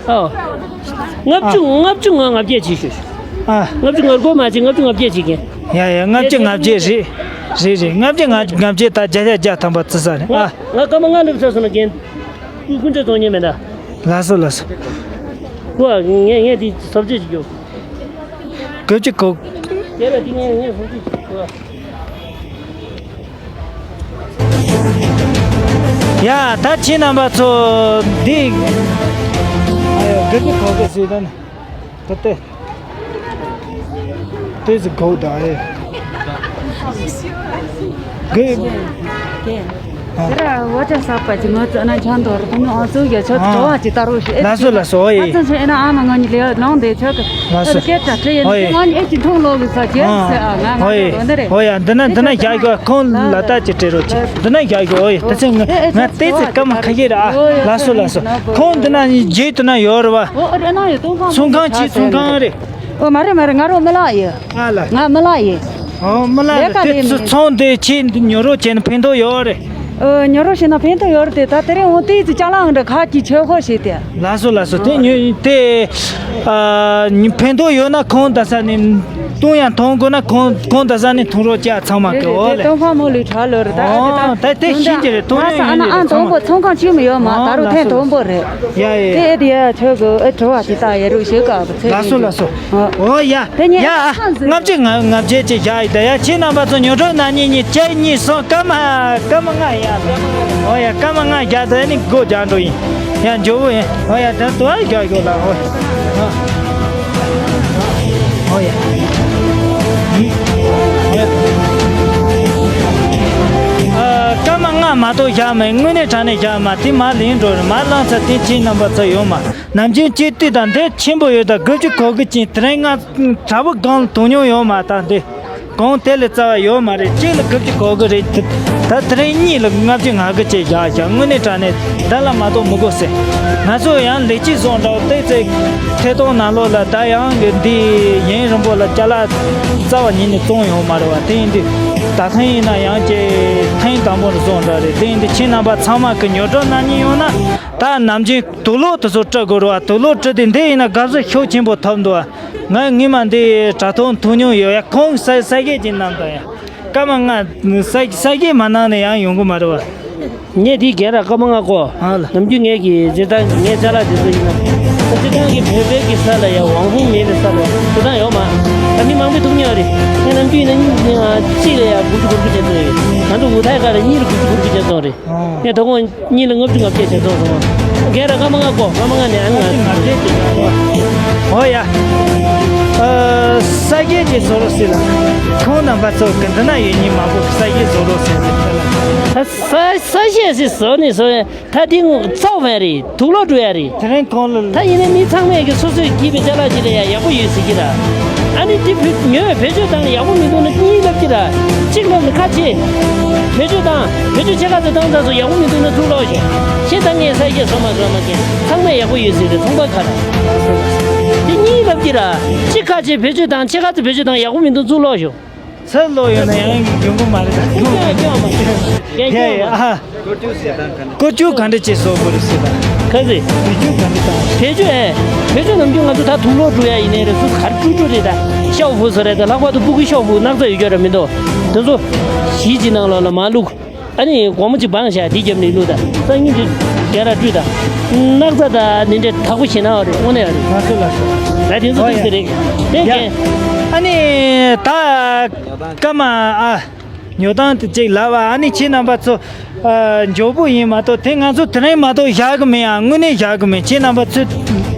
ཨོ། ལྔ་བཅུ། ཨ། ལྔ་བཅུ་ང་ལྔ་བརྒྱད་ཅིག་ཞུ། ཨ། ལྔ་བཅུ་ང་དགུ་མ་ཅིག་ལྔ་བཅུ་ང་བརྒྱད་ཅིག་གི། ཡ་ཡ། ལྔ་བཅུ་ང་བརྒྱད་རེད། རེད་རེད། ལྔ་བཅུ་ང་ལྔ་བརྒྱད་དང་བརྒྱ་ཆ་བརྒྱ་ཐམ་པ་བརྩི་ས་རེད། ང་ཨ། ང་སྐར་མ་ལྔ་སླེབས་ཚར་སོང་ན་རྒན། སྐུ་སྐུ་མགྲོན་གཏོང་མཁན་མེད་ད། ལགས་སོ་ལགས་སོ། ཁོ་ངས་ངས་དེ་ཟབ་ཆོས་ཅིག་རྒྱོབ། དགུ་བཅུ་གོ། དེ་ལ་དེ་ངས་ངས་ཟབ་ཆོས་ཅིག་རྒྱོབ། ཡ། ད་ཁྱེད་རྣམ་པ་ཚོ་འདི། ཨ་ཡོ། དགུ་བཅུ་གོ་དགུ་ཟེར་ད་ནི། ད་ལྟ། དེ་ཟིག་གོ་ད་ཨེ། གི། དེ་ར་བ་ཅན་ས་པ་ཅི་ང་ཚོ་ན་ཆང་དོར་དུ་ང་ཚོ་གི་ཆོ་ཨ། གྲོ་བ་ཅི་ད་རུ་ཤེ། ལགས་སོ་ལགས་སོ། ཨོ་ཡེ། ཨ་ཚང་ཆོ་ཨེ་ན་ཨ་མ་ང་ཉི་ལེ་ལོང་དེ་ཆོ་གི། ལགས་སོ། ཨེ་སྐད་ཆ་ཁྲི་ཡེ་ཨོ་ཡེ། ང་ཉི་ཨེ་ཅི་མཐོང་ལོ་གི་ས་ཀྱེ་ཨ། ཟེ་ཨ་ང་ང་ཨོ་ཡེ། འདི་ནི་ཨོ་ཡ། འདི་ན་འདི་ན་བཞག་གི། ཁོང་ལ་ལྟ་ཅི་སྤྲད་རོགས་གྱིས། འདི་ན་བཞག་གི། ཨོ་ཡེ། དེ་ཚེ་ང་ང་ཏོག་ཙམ་སྐར་མ་ཁ་ཤས་ར་ཨ། ལགས་སོ་ལགས་སོ། ཁོང་འདི་ན་རྗེས་དུ་ན་ཡོད་རེད་བ། ཨོ་ཨ་རེ་ན་ཡོད། ཚོང་ཁང་། ཚོང་ཁང་ཆེ། ཚོང་ཁང་རེད། ཨོ་མ་རེད་མ་རེད། ང་རང་མི་ལགས་ཡིན། ཨ་ལ། ང་མི་ལགས་ཡིན། ཨོ་མི་ལགས་ལས་ཀ་ལས་དེ་མི་ཚོ་ཚོང་དེ་ཆེ་འདི་ཉོ་རོགས་བྱས་ན་ཕན་ཐོགས་ཡོད་རེད། ཨོ་ཉོ་རོགས་བྱས་ན་ཕན་ཐོགས་ཡོད་རེད་དེ། ད་དེ་རིང་འོང་དེ་ཚོ་ཅ་ལག་འདྲ་ཁ་ཅིག་ཆོད་ཁོ་བྱས་ཏེ། ལགས་སོ་ལགས་སོ། དེ་ཉོ་དེ་ཨ་ཕན་ཐོགས་ཡོད་ན་ཁོང་ད་ས་ནས་བཏུང་ཡང་འཐུང་དགོས་ན་ཁོང་ཁོང་ད་ས་ནས་འཐུང་རོགས་བྱས། ཚང་མ་གི། ཨོ་ལེ། ཏོང་ཧྥང་མོ་ལི་ཁྲ་ལོ་རེད། ད་ཨ་ཨོ་ད་དེ་ཤིན་ཅི་རེད། ཏོང་ཡོང་ཡོང་ཉེ་རེད། ཚང་མ་ཚོང་ཁང་ཆེ་མི་ཡོད་མ། ད་རུང་ཐེངས་དང་པོ་རེད། ཡ་ཡ། དེ་ཨེ་དེ་ཡ་ཆོས་གི་ཨེ་དྲི་བ་དེ་ལྟ་ཡ་རུ་ཞིག་ག་བུ་ཚེ། ལགས་སོ་ལགས་སོ། ཨོ་ཡ། དེ་ཉིད་ཡ། ལྔ་བཅུ་ང་ལྔ་བཅུ་ཅིག་བཞག་ཡི་ད་ཡ། ཁྱེད་རྣམ་པ་ཚོ་ཉོ་གྲོན་གནང་མཁན་གཉིས་གཅིག་གཉིས་གསུམ། སྐར་མ་སྐར་མ་ལྔ་ཡ། ཨོ་ཡ། སྐར་མ་ལྔ་བཞག་ད་ནི་སྒོ་རྒྱག་འགྲོ་ཡིན། ཡ་འཇོ་བོ་ཡིན། ཨོ་ཡ། ད་དུ་ཨ་རྒྱག་རྒྱོ་ལ། ཨོ་ཡ། ཨོ་ཡ། ཨ། སྐར་མ་ལྔ་མ་གཏོགས་བཞག་མེད། དངོས་གནས་དྲང་གནས་བཞག་མ། དེ་མར་ལེན་འགྲོ་རེད། མར་ལངས་ཚར་དེ་ཁྱེད་རྣམ་པ་ཚོ་ཡོད་མ། ནམ་རྒྱུན་སྤྱི་བཏུས་དང་འདི་ཆེན་པོ་ཡོད། ད་དགུ་བཅུ་གོ་དགུ་ཅན་དེ་རིང་ང་དྲ་བུ་སྒང་ལ་དོ་མྱོང་ཡོད་མ། ད་འདི་གོང་དེ་ལས་རྩ་བ་ཡོད་མ་རེད། གཅིག་ལ་དགུ་བཅུ་གོ་དགུ་རེད། ད་དེ་རིང་གཉིས་ལ་ལྔ་བཅུ་ང་དགུ་བཅས་བཞག་བཞག་དངོས་གནས་དྲང་གནས་ད་ལ་མ་གཏོགས་མི་དགོས་ཟེར། ང་ཚོ་ཡང་ལེགས་སྐྱེས་བཟོ་འདྲ་བོ་ཏོག་ཙམ་ཐད་གཏོང་ནང་ལོགས་ལ། ད་ཡང་འདི་ཡུན་རིང་པོ་ལ་ཅ་ལག་རྩ་བ་ཉིད་ནས་བཙོང་ཡོད་མ་རེད་བ། དེ་ཡིན་དུས་ད་ཐེངས་ཡིན་ན་ཡང་ཅིག་ཐེངས་དང་པོ་ནས་བཟོ་འདྲ་རེད། དེ་ཡིན་དུས་ཁྱེད་རྣམ་པ་ཚང་མ་གི་ཉོ་སྒྲུབ་གནང་མཁན་ཡོང་ན། ད་ནམ་རྒྱུན་དུག་སློག་དེ་ཚོ་སྤྲད་དགོས་རེད་བ། དུག་སློག་སྤྲད་དུས་འདི་ཡིན་ན་དགའ་བསུ་ཤུགས་ཆེན་པོ་ཐོབ་འདུག་བ། ང་སྔོན་མ་འདི་དྲ་ཐོག་ཐུག་མྱོང་ཡོད་ཡ། ཁོང་ས་ས་གས་ཀྱི་གནང་དང་ཡ། སྐར་མ་ལྔ་ས་ས་གས་མ་གནང་ནས་ཡང་ཡོང་གི་མ་རེད་བ། ངས་འདི་རྒན་ར་སྐར་མ་ལྔ་གོ། ཨ་ལ། ནམ་རྒྱུན་ངས་ཀྱི་སྤྱིར་བཏང་གི་ངའི་ཅ་ལག་དེ་ཚོ་ཡིན་ན། ད་སྤྱིར་བཏང་གི་བོད་པའི་གི་ས་ལ་ཡ་ཝང་ཧུང་མེད་པའི་ས་ལ་སྤྱིར་བཏང་ཡོད་མ། ད་མི་མང་པོས་ཐུག་མྱོང་རེད། ངས་ནམ་རྒྱུན་ཡིན་ན་གཅིག་ལ་ཡ་དགུ་བཅུ་གོ་དགུ་བྱས་ཚོང་རེད། ང་ཚོ་འུ་ཐག་ཁ་ལ་གཉིས་ལ་དགུ་བཅུ་གོ་དགུ་བྱས་ཚོང་རེད། ཨོ། ངས་དོ་དགོང་གཉིས་ལ་ལྔ་བཅུ་ང་བརྒྱད་བྱས་ཚོང་སོང་། རྒན་ར་སྐར་མ་ལྔ་གོ། སྐར་མ་ལྔ་ནས་ཨ་ནི་ང་ང་བརྒྱད་ཀྱི་ང་གོ། ཨོ་ཡ། ཨ། ས་གཞི་ཅིག་བཟོ་རོགས་ཟེར་ལ། ཁོང་རྣམ་པ་ཚོ་གི་འདི་ན་ཡོད་མཁན་མང་པོ་གི་ས་གཞི་བཟོ་རོགས་ཟེར་ཟེར་ལ། ད་ས་ས་གཞི་ཟེར་བཟོ་ནས་བཟོ་ཡ། ད་དེ་བཙོག་བས་རེད། དུག་ལོག་འགྲོ་ཡ་རེད། དེ་རིང་ཁོང་ལ། ད་ཡིན་ནའི་མི་ཚང་མས་ཀྱི་སོ་སོས་སྐྱིད་པའི་ཅ་ལག་ཅིག་ལ་ཡ་ཡག་པོ་ཡོད་ཟེར་གྱི་ར། ཨ་ནི་དེ་བེད་ཉོས་བེད་སྤྱོད་བཏང་ཡག་པོ་མི་འདུག་ན་གཉིས་ལབ་ཀྱི་ར། གཅིག་ལབ་ན་ཁ་ཆེ། བེད་སྤྱོད་བཏང་བེད་སྤྱོད་ཕྱེད་ཀ་ཙམ་བཏང་ཚར་སོང་ཡག་པོ་མི་འདུག་ན་ཚུར་ལོག་ཤོག་ཤེས་ད་ངས་ས་སྐྱ་སོ་མ་སོ་མ་ཀྱེ་ཚང་མས་ཡག་པོ་ཡོད་ཟེར་རེད་ཚོང་པ་ཁ་ར། དེ་གཉིས་ལབ་ཀྱི་ར། གཅིག་ཁ་ཆེ་བེད་སྤྱོད་བཏང་ཕྱེད་ཀ་ཙམ་བེད་སྤྱོད་བཏང་ཡག་པོ་མི་འདུག་ཚུར་ལོག་ཤོག་ཚུར་ལོག་ཡོང་ན་ཡང་ཡོང་གི་མ་རེད་ད། ཁྱོད་ཀྱང་ཀྱང་མ་ཁྱོད་ཀྱང་ཡ་ཡ་ཨ། བཀོལ་སྤྱོད་ག་འདྲ་བྱེད་སོགས་པོ་རེད་ཟེར་ད། ག་ཟེ། བེད་སྤྱོད་ག་འདྲ་བཏང་། བེད་སྤྱོད་ཨེ། བེད་སྤྱོད་ནམ་རྒྱུན་ང་ཚོ་ད་དུག་སློག་འགྲོ་ཡ་ཡིན་ནའི་རེད་སུ་གར་བཀྲུ་བཀྲུ་རེད་ད། ཤོག་བུ་སོ་རེད་ད་ལྷག་པར་དུ་སྤུ་གུ་ཤོག་བུ་སྣག་ཚ་ཡོད་རྒྱུ་ར་མི་འདུག་དེ་ཚོ། གཞིས་ཀྱི་ནང་ལོགས་ལ་མ་བླུག་ཨ་ནི་སྒོར་མོ་གཅིག་སྦངས་བཞག་དེ་རྒྱབ་ནས་བླུག་ད། སང་ཉིན་དུ་རྒྱ་ར་བཀྲུས་ད། སྣག་ཚ་ད་ནི་འདྲ་དག་པོ་ཞེ་ན་བ་རེད་དངོས་གནས་བ་རེད། ང་ཚོ་ལ་ཤོག་ད་དེ་ཚོ་ཨོ་ཡ། ཐུག་ཟེར་རེད། དེ་ཡ། གན། ཨ་ནི་ད། སྐར་མ་ཨ། ཉོ་སྟངས་དེ་གཅིག་ལབ་པ་ཨ་ནི་ཁྱེད་རྣམ་པ་ཚོ། ཨ། མགྱོགས་པོ་ཡིན་མ་གཏོགས་དེ་ང་ཚོ་དེ་རིང་མ་གཏོགས་བཞག་གི་མེད་ཨ་དངོས་གནས་བཞག་གི་མེད་ཁྱེད་རྣམ་པ་ཚོས་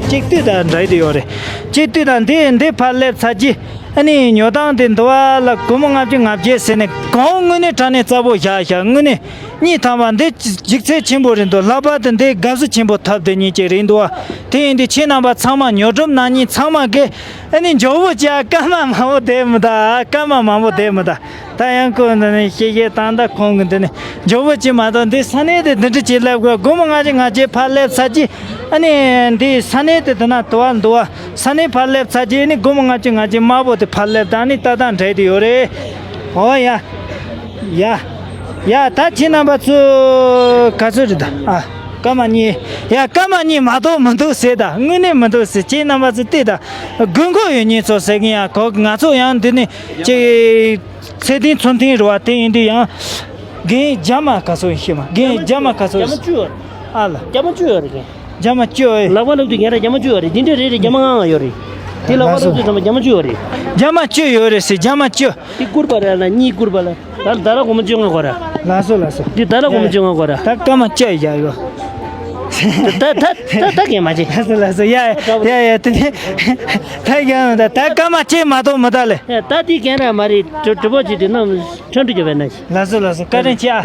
གཅིག་ལྟོས་དང་འདྲ་དེ་ཡོད་རེད། གཅིག་ལྟོས་དང་འདི་འདི་ཕར་སླེབས་ཚར་རྗེས་ཨ་ནི་ཉོ་སྟངས་དེ་འདི་བ་ལ་སྒོར་མོ་ལྔ་བཅུ་ང་བརྒྱད་ཟེར་ནས་གང་དངོས་གནས་དྲང་གནས་རྩ་བོ་བཞག་བཞག་དངོས་གནས་གཉིས་ཐམ་པ་འདི་ལྗིད་ཚད་ཆེན་པོ་རེད་འདུག་ལྷག་པར་དུ་འདི་དགའ་བསུ་ཆེན་པོ་ཐོབ་དེ་གཉིས་ཀྱི་རེད་འདུག་བ། དེ་ཡིན་དུས་ཁྱེད་རྣམ་པ་ཚང་མ་ཉོ་སྒྲུབ་གནང་མཁན་ཚང་མ་གིས་ཨ་ནི་མགྱོགས་པོ་བྱས་སྐར་མ་མང་པོ་བསྡད་མི་ད་སྐར་མ་མང་པོ་བསྡད་མི་ད། ད་ཡང་ཁོ་འདི་ནས་ཤེས་ཤེས་དང་ད་ཁོང་གི་འདི་ནས་མགྱོགས་པོ་ཅིག་མ་གཏོགས་འདི་ས་གནས་དེ་འདི་འདྲ་ཅིག་སླེབས་དགོས་སྒོར་མོ་ལྔ་བཅུ་ང་བརྒྱད་ཕར་སླེབས་ཚར་གྱི་ཨ་ནི་འདི་ས་གནས་དེ་དེ་ན་དུ་བ་འདུ་བ་ས་གནས་ཕར་སླེབས་ཚར་གྱི་ཨ་ནི་སྒོར་མོ་ལྔ་བཅུ་ང་བརྒྱད་དམར་པོ་དེ་ཕར་སླེབས་ད་ཨ་ནི་ཏག་ཏག་འདྲ་དེ་ཡོད་རེད། ཨོ་ཡ། ཡ། ཡ་ད་ཁྱེད་རྣམ་པ་ཚོ་ག་ཚོད་རེད་ད་ཨ། སྐར་མ་གཉིས། ཡ་སྐར་མ་གཉིས་མ་གཏོགས་མི་འདུག་ཟེར་ད་དངོས་གནས་མི་འདུག་ཟེར་ཁྱེད་རྣམ་པ་ཚོ་བལྟས་ད། དགོས་མཁོ་ཡོད་མཁན་ཚོ་ཟེར་གི་ཡ་གོ་ང་ཚོ་ཡང་འདི་ནས་ཅིག་ཚེ་ཐིང་ཚོ་ཐིང་རེད་བ་དེ་ཡིན་དུས་ཡང་། རྒན་རྒྱ་མ་ག་ཚོད་ཡིན་ཤེས་མ་རྒན་རྒྱ་མ་ག་ཚོད་རྒྱ་མ་ཡིན། བཅུ་ཡོད་རེད། ཨ་ལ། རྒྱ་མ་བཅུ་ཡོད་རེད་རྒན། རྒྱ་མ་བཅུ་ཡོད་ལག་པ་ལབ་དུས་ངས་ར་རྒྱ་མ་བཅུ་ཡོད་རེད་འདི་འདྲ་རེད་རེད་རྒྱ་མ་ལྔ་ཡོད་རེད། དེ་ལག་པ་ལབ་དུས་ཚང་མ་རྒྱ་མ་བཅུ་ཡོད་རེད། རྒྱ་མ་བཅུ་ཡོད་རེད་ཟེར་རྒྱ་མ་བཅུ། དེ་བསྐུར་བ་ར་ལ་གཉིས་བསྐུར་བ་ལ་ད་ད་ལ་སྒོར་མོ་བཅོ་ལྔ་གོ་ར། ལགས་སོ་ལགས་སོ། འདི་ད་ལ་སྒོར་མོ་བཅོ་ལྔ་གོ་ར། ད་སྐར་མ་བཅུ་ཡ་ཡོད། ད་ད་ད་ད་གས་མ་བྱེད། ལགས་སོ་ལགས་སོ་ཡ་ཡ་ཡ་དེ་ནས་ད་གས་མ་ད་ད་སྐར་མ་བཅུ་མ་གཏོགས་མི་ད་ལེ། ད་དེ་གས་ར་མ་རེད་གྲུ་གྲུ་པོ་བྱེད་དུས་ནམ། ཁྲོན་ཏུ་རྒྱབ་པའི་ན། ལགས་སོ་ལགས་སོ་བཀའ་དྲིན་ཆེ་ཨ།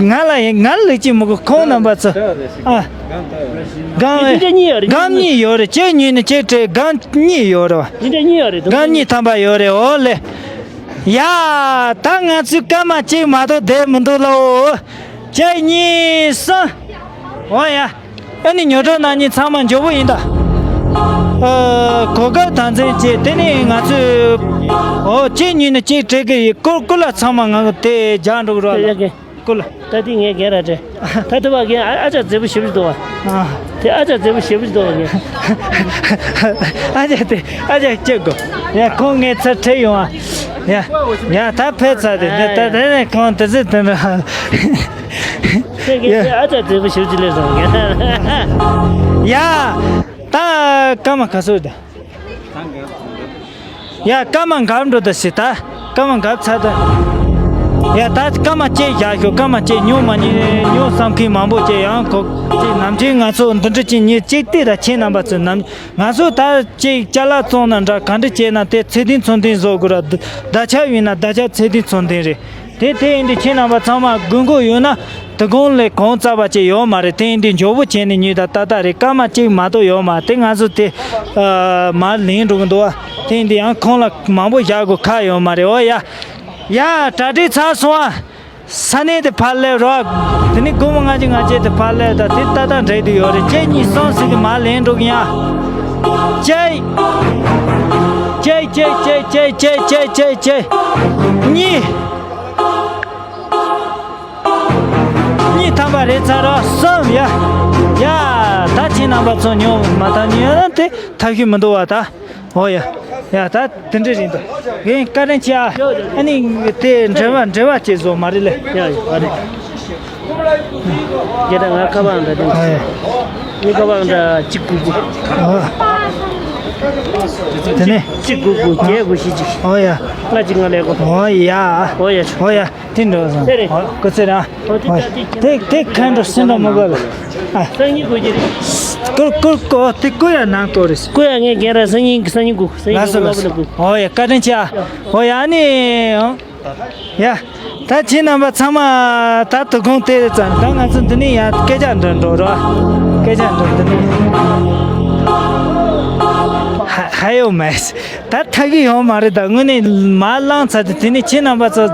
ང་ལ་ཡིན་ང་ལ་ལེགས་ཀྱི་མི་གོ་ཁོང་རྣམ་པ་ཚོ། ཨ། སྒང་ཨེ། སྒང་གཉིས་ཡོད་རེད་སྒང་གཉིས་ཡོད་རེད་ཁྱེད་གཉིས་ནི་ཁྱེད་དྲེ་སྒང་གཉིས་ཡོད་རེད་བ། ཉིན་དྲ་གཉིས་ཡོད་རེད། སྒང་གཉིས་ཐམ་པ་ཡོད་རེད་འོ་ལེ། ཡ། ད་ང་ཚོའི་སྐར་མ་གཅིག་མ་གཏོགས་བསྡད་མི་འདུག་ལོ། གཅིག་གཉིས་གསུམ། འོ་ཡ། ཨ་ནི་ཉོ་སྒྲུབ་གནང་མཁན་ཚང་མ་མགྱོགས་པོ་ཡིན་ད། ཨ། གོ་སྐབས་དམ་འཛིན་བྱས་དེ་ནས་ང་ཚོས། འོ་གཅིག་ཉིན་ནས་གཅིག་སྤྲད་གི་ཡིན་ཀུར་ཀུར་ལ་ཚང་མ་ང་གི་དེ་རྒྱག་འགྲོ་གི་རོགས་ལ། ཀུར་ལ། ད་དེ་ངས་རྒན་ར་སྤྲད། ད་དེ་བ་རྒན་ཨ་ཨ་ཅག་མཛེས་པོ་ཞེ་པོ་ཅིག་འདུག་བ། ཨ། དེ་ཨ་ཅག་མཛེས་པོ་ཞེ་པོ་ཅིག་འདུག་བ་རྒན། ཨ་ཅག་དེ་ཨ་ཅག་སྐྱེ་དགོས། ཡ་ཁོང་ངའི་ཚུར་ཁྲིད་ཡོང་ཨ། ཡ། ཡ་ད་ཕེབས་ཚར་དེ་འདི་ད་དེ་ནས་ཁོང་དེ་ཚོས་དེ་འདྲ། ཁྱེད་ཀྱིས་ཨ་ཅག་མཛེས་པོ་ཞེ་པོ་ཅིག་སླེབས་སོང་། ཡ། ད་སྐར་མ་ག་ཚོད་ད། ཡ་སྐར་མ་འགག་འགྲོ་ད་ཟེར་ད། སྐར་མ་འགག་ཚར་ད། ཡ་ད་སྐར་མ་གཅིག་བཞག་ཤོག་སྐར་མ་གཅིག་ཉོ་མ་ཉོ་ཉོ་བསམ་མཁན་མང་པོ་ཅིག་ཡང་གོ་ཅིག་ནམ་རྒྱུན་ང་ཚོ་འདི་འདྲ་ཅིག་ཉིན་གཅིག་ལྟོས་ད་ཁྱེད་རྣམ་པ་ཚོ་ནམ། ང་ཚོ་ད་ཅིག་ཅ་ལག་བཙོང་ན་འདྲ་ག་འདྲ་བྱས་ན་དེ་ཚེ་བརྟན་ཚོང་དོན་བཟོ་དགོས་ར། ད་ཆ་ཡིན་ན་ད་ཆ་ཚེ་བརྟན་ཚོང་དོན་རེད། དེ་དེ་ཡིན་དུས་ཁྱེད་རྣམ་པ་ཚང་མ་དགོས་མཁོ་ཡོད་ན་དོ་དགོང་ལས་གོང་རྩ་བ་ཅིག་ཡོད་མ་རེད། དེ་ཡིན་དུས་མགྱོགས་པོ་བྱས་ནས་ཉོས་ད་ཏག་ཏག་རེད། སྐར་མ་གཅིག་མ་གཏོགས་ཡོད་མ་རེད། དེ་ང་ཚོ་དེ་ཨ་མར་ལེན་འགྲོ་གི་འདུག་བ། དེ་ཡིན་དུས་ཡང་ཁོང་ལ་མང་པོ་བཞག་དགོས་ཁག་ཡོད་མ་རེད། འོ་ཡ། ཡ་གྲ་སྒྲིག་ཚར་སོང་ཨ། ས་གནས་དེ་ཕར་སླེབས་རོགས། དེ་ནི་སྒོར་མོ་ལྔ་བཅུ་ང་བརྒྱད་དེ་ཕར་སླེབས་དང་དེ་ཏག་ཏག་འགྲིག་དུ་ཡོད་རེད། གཅིག་གཉིས་གསུམ་ཟེར་གི་མར་ལེན་འགྲོ་གི་ཡ། གཅིག་གཅིག་གཅིག་གཅིག་གཅིག་གཅིག་གཉིས། གཉིས་ཐམ་པ་རེད་ཚར་རོ། གསུམ་ཡ། ཡ། ད་ཁྱེད་རྣམ་པ་ཚོ་ཉོ་མ་ཐག་ཉོ་ན་དེ་ཐབས་ཤེས་མི་འདུག་བ་ད། འོ་ཡ། ཡ་ད་དེ་འདྲ་རེད་འདུག་རྒན་བཀའ་དྲིན་ཆེ་ཨ། ཨ་ནི་དེ་འབྲེལ་བ་འབྲེལ་བ་བྱེད་བཟོ་མ་རེད་ལེ། ཡ་ཡ་ཨ་རེད། རྒན་ད་ང་ཁ་པར་འདྲ་དེ། ཨ་ཡ། ངའི་ཁ་པར་འདྲ་གཅིག་དགུ་དགུ། ཨ། དེ་ནས་གཅིག་དགུ་དགུ་བརྒྱད་དགུ་བཞི་གཅིག། འོ་ཡ། ལྔ་གཅིག་ལྔ་ལས་དགུ། འོ་ཡ། འོ་ཡ། འོ་ཡ། དེ་འགྲོ་སོང་། དེ་རེད། ཨོ་ཀུ་ཚེ་ར། ཨོ་དེ་ཨོ་ད་དེ་དེ་དེ་ཁ་འགྲོ་སེམས་འགྲོ་མི་དགོས་ལ། ཨ། སང་ཉིན་དགོས་ཀྱི་རེད། ཀུར་ཀུར་ཀོ་དེ་ཀུ་ཡ་ནང་ཀོ་རེད། ཀུ་ཡ་ངས་རྒན་ར་སང་ཉིན་སང་ཉིན་དགོས་སང་ཉིན་ལགས་སོ་དགོས་ལགས་སོ། ལབ་ལ་དགོས། ཨོ་ཡ་བཀའ་དྲིན་ཆེ་ཨ། ཨོ་ཡ་ཨ་ནི་ཨོ། ཡ། ད་ཁྱེད་རྣམ་པ་ཚང་མ་ད་དོ་དགོང་དེ་རེད་ཙང་ད་ང་ཚོ་འདི་ནས་ཡ་སྐད་ཆ་འདྲ་འགྲོ་རོགས། སྐད་ཆ་འདྲ་འདི་ནས། ཧ་ཧ་ཡོད་མེད། ད་ཐག་གི་ཡོད་མ་རེད། ད་དངོས་གནས་མ་བླངས་ཚར་དུས་དེ་ནས་ཁྱེད་རྣམ་པ་ཚོ་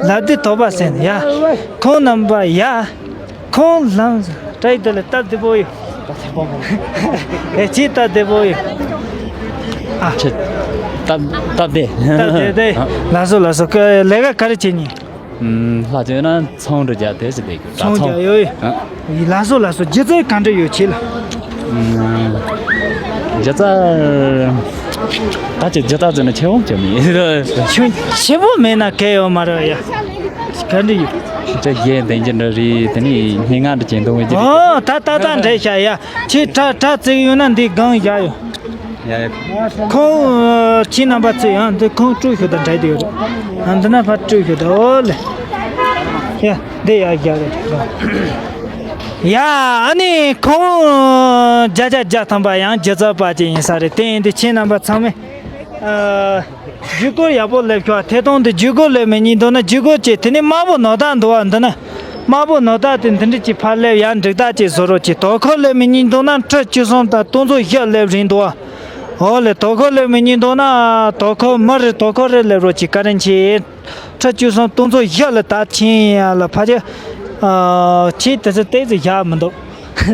ལབ་དུས་དོགས་པ་ཟིན། ཡ། ཁོང་རྣམ་པ་ཡ། ཁོང་ལམ་བཀྲ་ཡི་དེ་ལ་སྟབས་བདེ་པོ་ཡོད། ཨེ་ཅི་སྟབས་བདེ་པོ་ཡོད། ཨ། ཁྱེད་སྟབས་སྟབས་བདེ། སྟབས་བདེ་བདེ། ཨ། ལགས་སོ་ལགས་སོ། ཀ་ལས་ཀ་ག་རེ་བྱེད་ཉིན། ཨུམ། ལྷ་བྱོས་ན་ཚོང་འདྲ་རྒྱག་དེ་ཞིག་བསྡད་དགོས། ཚོང་ཚོང་། རྒྱག་ཡོད། ཨ། ལགས་སོ་ལགས་སོ། སྒྱུ་རྩལ་ག་འདྲ་ཡོད་ཁྱེད་ལ། ཨུམ། སྒྱུ་རྩལ་ད་ཅིག་སྒྱུ་རྩལ་ཟེར་ན་ཆེ་བོ་ཅིག་མེད། ཆེ་ཆེ་བོ་མེད་ན་གལ་ཡོད་མ་རེད་ཡ། ག་འདྲ་ཡོད། ཅིག་གཞས་འདོན་རྒྱུ་འདྲ་རེད། དེ་ནས་སྙན་ངག་འདྲ་ཅིག་འདོན་གྱི་འདུག་ཨོ། ད་ད་ད་འདྲ་བྱ་ཡ། ཁྱེད་དྲ་དྲ་བརྩེགས་ཡོད་ན་འདི་སྒང་བཞག་ཡོད། ཡ་ཡ། ཁོང་། ཁྱེད་རྣམ་པ་ཚོས་ཡང་འདི་ཁོང་དཀྲུག་ཤོག་དང་འདྲ་དེ་ཡོད་རེད། ཨ། འདི་ན་ཕར་དཀྲུག་ཤོག་དང་། ཨོ་ལེ། ཡ། འདི་ཡར་རྒྱག་རེད། ཡ། ཨ་ནི་ཁོང་བརྒྱ་ཆ་བརྒྱ་ཐམ་པ་ཡང་སྒྱུ་རྩལ་པ་ཅིག་ཡིན་ས་རེད། དེ་ཡིན་དུས་ཁྱེད་རྣམ་པ་ཚང་མས། ཨ། བརྒྱུད་སྐུར་ཡག་པོ་སླེབས་ཤོག་ཐད་གཏོང་དེ་བརྒྱུད་སྐུར་སླེབས་མི་ཉིན་འདུག་ན་བརྒྱུད་སྐུར་བྱེད། དེ་ནས་དམར་པོ་ནོར་བདག་འདུག་བ། འདི་ན་དམར་པོ་ནོར་བདག་དེ་འདི་འདྲ་ཅིག་ཕར་སླེབས། ཡང་འགྲིག་རྟགས་ཅིག་བཟོ་རོགས་གྱིས། དོ་ཁུར་སླེབས་མི་ཉིན་འདུག་ན་ཁྲི་བཅུ་གསུམ་དང་སྟོང་ཚོ་བཞི་སླེབས་རིན་འདུག་བ། ཨོ་ལེ། དོ་ཁུར་སླེབས་མི་ཉིན་འདུག་ན་དོ་ཁུར་མི་རེ་དོ་ཁུར་རེ་སླེབས་རོགས་གྱིས། བཀའ་དྲིན་ཆེ། ཁྲི་བཅུ་གསུམ་སྟོང་ཚོ་བཞི་ལ་ད་ཕྱིན་ཡ་ལ་ཕ་ཆེ། ཨ། ཁྱེད་དེ་ཚོ་ཏོག་ཙམ་བཞག་མི་འདུག་ཧ།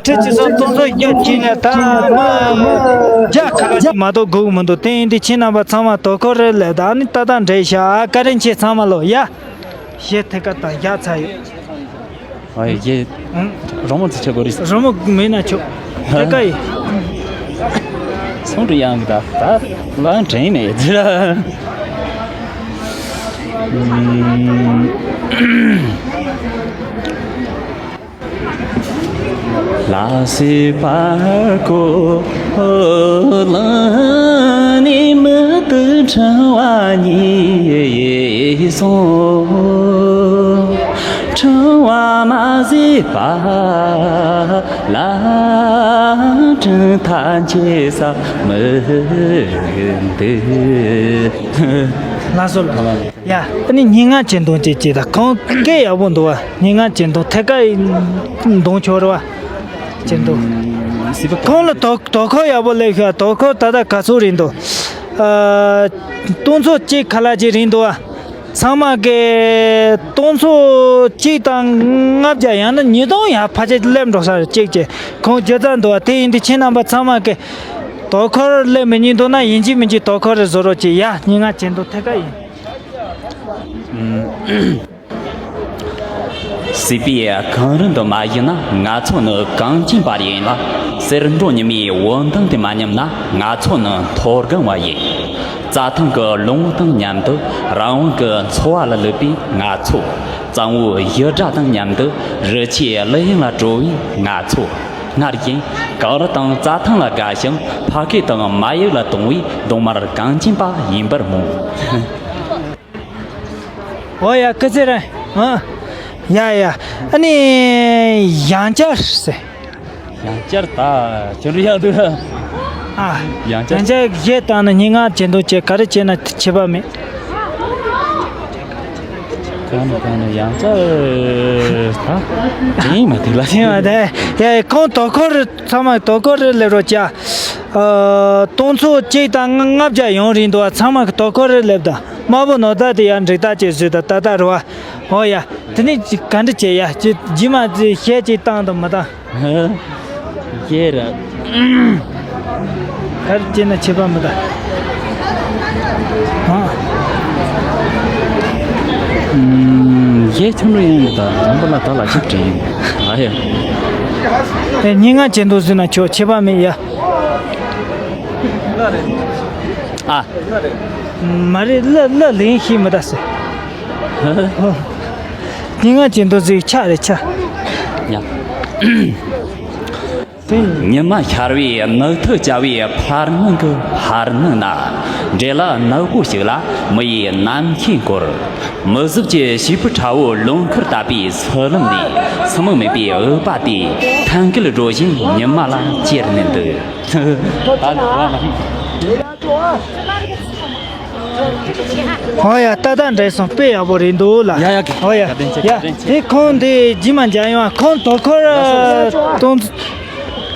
ཁྲི་བཅུ་གསུམ་སྟོང་ཚོ་བརྒྱད་ཁྱེར་ནས་ད་མི་བརྒྱ་ཁ་ལ་ཅིག་མ་གཏོགས་སྒུག་མི་འདུག་དེ་ཡིན་དུས་ཁྱེད་རྣམ་པ་ཚང་མ་དོ་ཁུར་རེ་ལས་ད་ནི་ཏག་ཏག་འདྲེས་ཤག་བཀའ་དྲིན་ཆེ་ཚང་མ་ལོ། ཡ། གཞས་ཐད་ཀ་དང་བཞག་ཚར་ཡོད། ཨ་ཡེ། ཨང་། རོལ་མོ་ཚོ་ཆོག་གོ་རེད། རོལ་མོ་མེད་ན་ཆོག་ཐད་ཀ་ཡིན། སོང་འགྲོ་ཡང་གི་ད་ད་ལང་དྲན་མེད་ཟེར། ལ་སི་པར་ཀོ་ལ་ནི་མི་དུ་ཕྲེང་བ་ཉིད་སོང་། ཕྲེང་བ་མ་ཟད་པ་ལ་དྲན་ཐག་ཆད་ས་མི་འདུག་ལགས་སོ་ལགས། ཡ། ཨ་ནི་སྙན་ངག་ཅན་དུ་ཅིག་ཅིག་དང་ཁོང་སྐད་ཡག་པོ་འདུག་བ། སྙན་ངག་ཅན་དུ་ཐད་ཀ་འདོན་ཆོག་རེད་བ། ཅན་དུ། སྲིད་པ། ཁོང་ལ་དོ་དོ་ཁུར་ཡག་པོ་སླེབས་ཤག་དོ་ཁུར་ད་ལྟ་ག་ཚོད་རིན་འདུག་ཨ། སྟོང་ཚོ་གཅིག་ཁ་ལག་ཅིག་རིན་འདུག་བ། ཚང་མ་གི་སྟོང་ཚོ་གཅིག་དང་ལྔ་བརྒྱ་ཡང་ན་ཉིས་སྟོང་ཡར་ཕལ་ཆེར་སླེབས་འགྲོ་ས་རེད། གཅིག་ཅིག་ཁོང་སྒྱུ་རྩལ་འདུག་བ། དེ་ཡིན་དུས་ཁྱེད་རྣམ་པ་ཚང་མ་གི་དོ་ཁུར་སླེབས་མི་ཉན་འདུག་ན་ཡིན་གཅིག་མིན་གཅིག་དོ་ཁུར་རེ་བཟོ་རོགས་གྱིས། ཡ། སྙན་ངག་ཅན་དུ་ཐད་ཀ་ཡིན། སྲིད་པའི་གངས་རི་འདི་མ་བཞུས་ན། ང་ཚོ་ནི་གངས་ཅན་པ་ཡིན་ལ། གསེར་མདོག་ཉི་མའི་འོད་མདངས་དེ་མ་ཉམས་ན། ང་ཚོ་ནི་མཐོ་སྒང་བ་ཡིན། རྩྭ་ཐང་གི་ལོང་བུ་དང་མཉམ་དུ་རང་དབང་གི་འཚོ་བ་ལ་ལུས་པའི་ང་ཚོ། གཙང་བོའི་ཡུལ་སྒྲ་དང་མཉམ་དུ་རི་ཆུའི་གླུ་དབྱངས་ལ་བྲོ་བའི་ང་ཚོ། སྔར་བཞིན་གངས་རི་དང་རྩྭ་ཐང་ལ་དགའ་ཞིང་། ཕ་སྐད་དང་མ་ཡིག་ལ་དུང་བའི་གདོང་དམར་གངས་ཅན་པ་ཡིན་པར་སྨོན། ཨོ་ཡ། སྐུ་ཚེ་རིང་། ཨ། ཡ་ཡ། ཨ་ནི་ཡང་བསྐྱར་ཟེར། ཡང་བསྐྱར་ད་ཅོ་འདྲི་ཡག་འདུག་ཨ། ཡང་བསྐྱར། ཡང་བསྐྱར་གཞས་བཏང་ན་སྙན་ངག་ཅན་དུ་བྱེད། ག་རེ་བྱས་ན་ཁྱད་པར་མེད། གང་ནས་གང་ནས་ཡང་བསྐྱར་ད་དྲན་མ་ཐུབ་ལ། དྲན་མ་ཐུབ། ཡ་ཡ། ཁོང་དོ་ཁུར་ཚང་མ་དོ་ཁུར་རེ་སླེབས་རོགས་བྱ། ཨ། སྟོང་ཚོ་གཅིག་དང་ལྔ་བརྒྱ་ཡོང་རིན་འདུག་ཚང་མ་གི་དོ་ཁུར་རེ་སླེབས་དང་། དམར་པོ་ནོར་བདག་དེ་ཡང་འགྲིག་རྟགས་ཅིག་བཟོས་དང་ད་ལྟ་རུ་བ། ཨོ་ཡ། དེ་ནས་ཅིག་ག་འདྲ་བྱེད་ཡ། ཅིག་རྗེས་མ་ཅིག་གཞས་ཅིག་བཏང་དང་མ་བཏང་། ཡེ་ར། ག་རེ་བྱས་ན་ཁྱད་པར་མི་འདུག་ཨ། ཡེ་ཁྱོད་རང་ཡང་ད་རང་པ་ལ་ད་ལ་ཅིག་དྲན་ཡིན། ཨ་ཡ། ཨེ། སྙན་ངག་ཅན་དུ་ཟེར་ན་ཁྱོད་ཁྱད་པར་མེད་ཡ། ཨ། མ་རེད། གླུ་གླུ་ལེན་ཤེས་མི་ད་ཟེར། སྙན་ངག་ཅན་དུ་ཟིག་ཆ་རེད་ཆ། ཡ། ཉི་མ་ཤར་བའི་ནུབ་ཐུ་བྱ་བའི་འཕར་སྣང་གི་འཕར་སྣང་ན། འབྲེལ་ལ་ནག་པོ་ཞིག་ལ་མི་ཡི་ནམ་མཁའི་འཁོར། མི་བཟོད་ཀྱི་བྱིས་པའི་ཁྲ་བོ་ལུང་ཁུར་བཏབ་པའི་ཚུལ་ལམ་ནས། སྲི་མོ་མེད་པའི་འུག་པ་དེ་ཐང་གལ་སྒྲོག་བཞིན་ཉི་མ་ལ་ཅེར་ནས་འདུག་ད་ནི་བ་མ་ཤེས། ཨོ་ཡ། ཏག་ཏག་འགྲིག་སོང་། དཔེ་ཡག་པོ་རེད་འདུག་ལ། ཡ་ཡ། ཨོ་ཡ། བཀའ་དྲིན་ཆེ། ཡ། བཀའ་དྲིན་ཆེ། དེ་ཁོང་དེ་རྗེས་མ་མཇལ་ཡོང་། ཁོང་དོ་ཁུར་གཏོང་།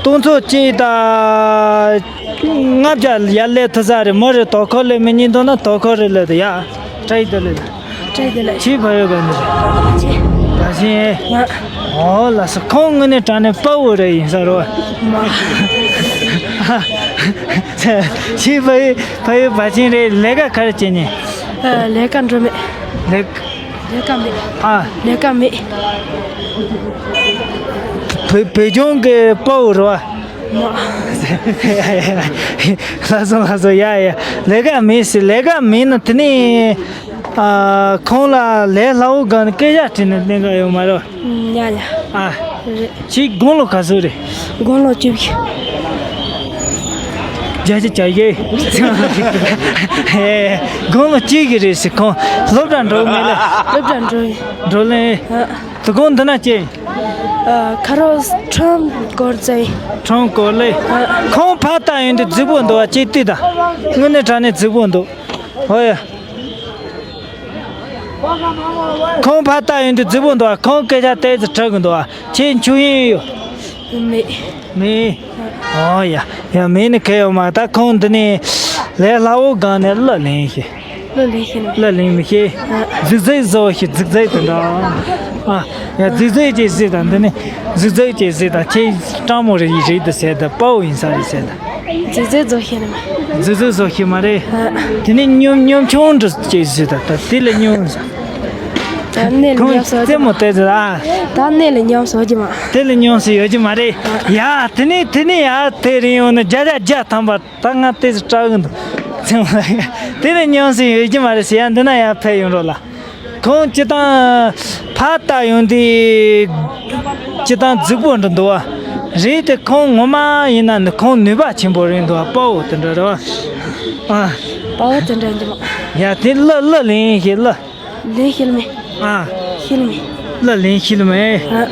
སྟོང་ཚོ་གཅིག་དང་ལྔ་བརྒྱ་ཡར་སླེབས་ཐུབ་ས་རེད། མོ་རེ་དོ་ཁོ་ལས་མི་ཉིན་དོ་ན་དོ་ཁོ་རེ་ལས་དུ་ཡ། བཀྲ་ཤིས་བདེ་ལེགས། བཀྲ་ཤིས་བདེ་ལེགས། ཕྱིའི་ཕ་ཡུལ་ག་ནས་རེད། ཕྱི། བ་ཤིང་། ང་། ཨོ་ལགས་སོ། ཁོང་དངོས་གནས་དྲང་གནས་དཔའ་བོ་རེད་ཡིན་ས་རོ། མ། ཕྱིའི་ཕ་ཡུལ་ཕ་ཡུལ་བ་ཤིང་རེད། ལས་ཀ་ག་རེ་བྱེད་ཉེ། ཨ། ལས་ཀ་འགྲོ་མེད། ལས། ལས་ཀ་མེད། ཨ། ལས་ཀ་མེད། བོད་བོད་ལྗོངས་ཀྱི་དཔའ་བོ་རེད་བ། མ། ལགས་སོ་ལགས་སོ། ཡ་ཡ། ལས་ཀ་མེད་ཟེར། ལས་ཀ་མེད་ན་དེ་ནས་ཨ། ཁོང་ལ་ལས་སླ་བོ་སྒང་ནས་སྐད་ཆ་དྲིས་ན་གནད་འགག་ཡོད་མ་རེད། ཉ་ཉ། ཨ། རེད། ཁྱེད་དགུང་ལོ་ག་ཚོད་རེད། དགུང་ལོ་བཅུ་བཞི། བརྒྱ་ཆ་བརྒྱ་ཡེ། ཧེ། དགུང་ལོ་བཅུ་བཞི་རེད་ཟེར། ཁོང་སློབ་གྲྭ་འགྲོ་མེད་ལ། སློབ་གྲྭ་འགྲོ་ཡིན། འགྲོ་ལེ། ཨ། དུ་ཁོང་འདི་ན་ཅི། ཨ། ཁ་རོག་ཁྲོམ་སྐོར་ཙེ། ཁྲོམ་སྐོར་ལེ། ཨ། ཁོང་ཕར་ལྟ་ཡོང་དུས་རྫིག་པོ་འདུག་བ། ཅིག་ལྟོས་དང་། དངོས་གནས་དྲང་གནས་རྫིག་པོ་འདུག། ཧོ་ཡ། ཁོང་ཕར་ལྟ་ཡོང་དུས་རྫིག་པོ་འདུག་བ། ཁོང་སྐད་ཆ་ཏོག་ཙམ་དྲི་གི་འདུག་བ། ཁྱེད་མཆོད་ཡོན་ཡོད། མེད། མེད། ཨོ་ཡ། ཡ་མེད་ནི་གལ་ཡོད་མ་རེད། ད་ཁོང་འདི་ནས་ལས་སླ་བོ་སྒང་ནས་གླུ་ལེན་ཤེས། གླུ་ལེན་ཤེས་ནི། གླུ་ལེན་མི་ཤེས། ཨ། རྫིག་རྫིག་བཟོ་ཤེས། རྫིག་རྫིག་དེ་འདྲ། ཨ། ཡ་རྫིག་རྫིག་ཅིག་གཟིགས་དང་། འདི་ནས་རྫིག་རྫིག་ཅིག་གཟིགས་དང་། ཁྱེད་སྤྲང་མོ་རེད་ཡིན་རེད་དུ་ཟེར་དང་། དཔའ་བོ་ཡིན་ས་རེད་ཟེར་དང་། རྫིག་རྫིག་བཟོ་ཤེས་ནི་མ། རྫིག་རྫིག་བཟོ་ཤེས་མ་རེད། ཨ། དེ་ནས་གཉོམ་གཉོམ་ཆུང་འདྲ་ཅིག་གཟིགས་དང་། ད་དེ་ལས་གཉོམ་ཟ། ད་གནས་ལ་ཁོང་ཉམས་སོ་རྩེད་མོ་རྩེ་ཟེར་ཨ། ད་གནས་ལ་ཉམས་སོ་གི་མ། དེ་ལ་ཉམས་སོ་ཡོད་ཀྱི་མ་རེད། ཡ་དེ་ནས་དེ་ནས་ཡ་དེ་རིང་ཡོང་ན་བརྒྱ་ཆ་བརྒྱ་ཐམ་པ་ད་ང་དེ་ཚོ་སྐྲག་གི་འདུག། རྩེད་མོ་དེ་ལ་ཉམས་སོ་ཡོད་ཀྱི་མ་རེད་ཟེར། ཡ་འདི་ན་ཡ་ཕེབས་ཡོང་རོགས་ལ། ཁོང་སྤྱི་བཏང་ཕར་ལྟ་ཡོང་དུས་སྤྱི་བཏང་རྫིག་པོ་འདྲ་འདུག་བ། རེད་དེ་ཁོང་ངོ་མ་ཡིན་ན་ནི་ཁོང་ནུས་པ་ཆེན་པོ་རེད་འདུག་བ། དཔའ་བོ་དེ་འདྲ་རེད་བ། ཨ། དཔའ་བོ་དེ་འདྲ་འདུག། ཡ་དེ་གླུ་གླུ་ལེན་ཤེས། གླུ། ལེན་ཤེས་མེད། ཨ། ཤེས་མེད། གླུ་ལེན་ཤེས་མེད། ཨ།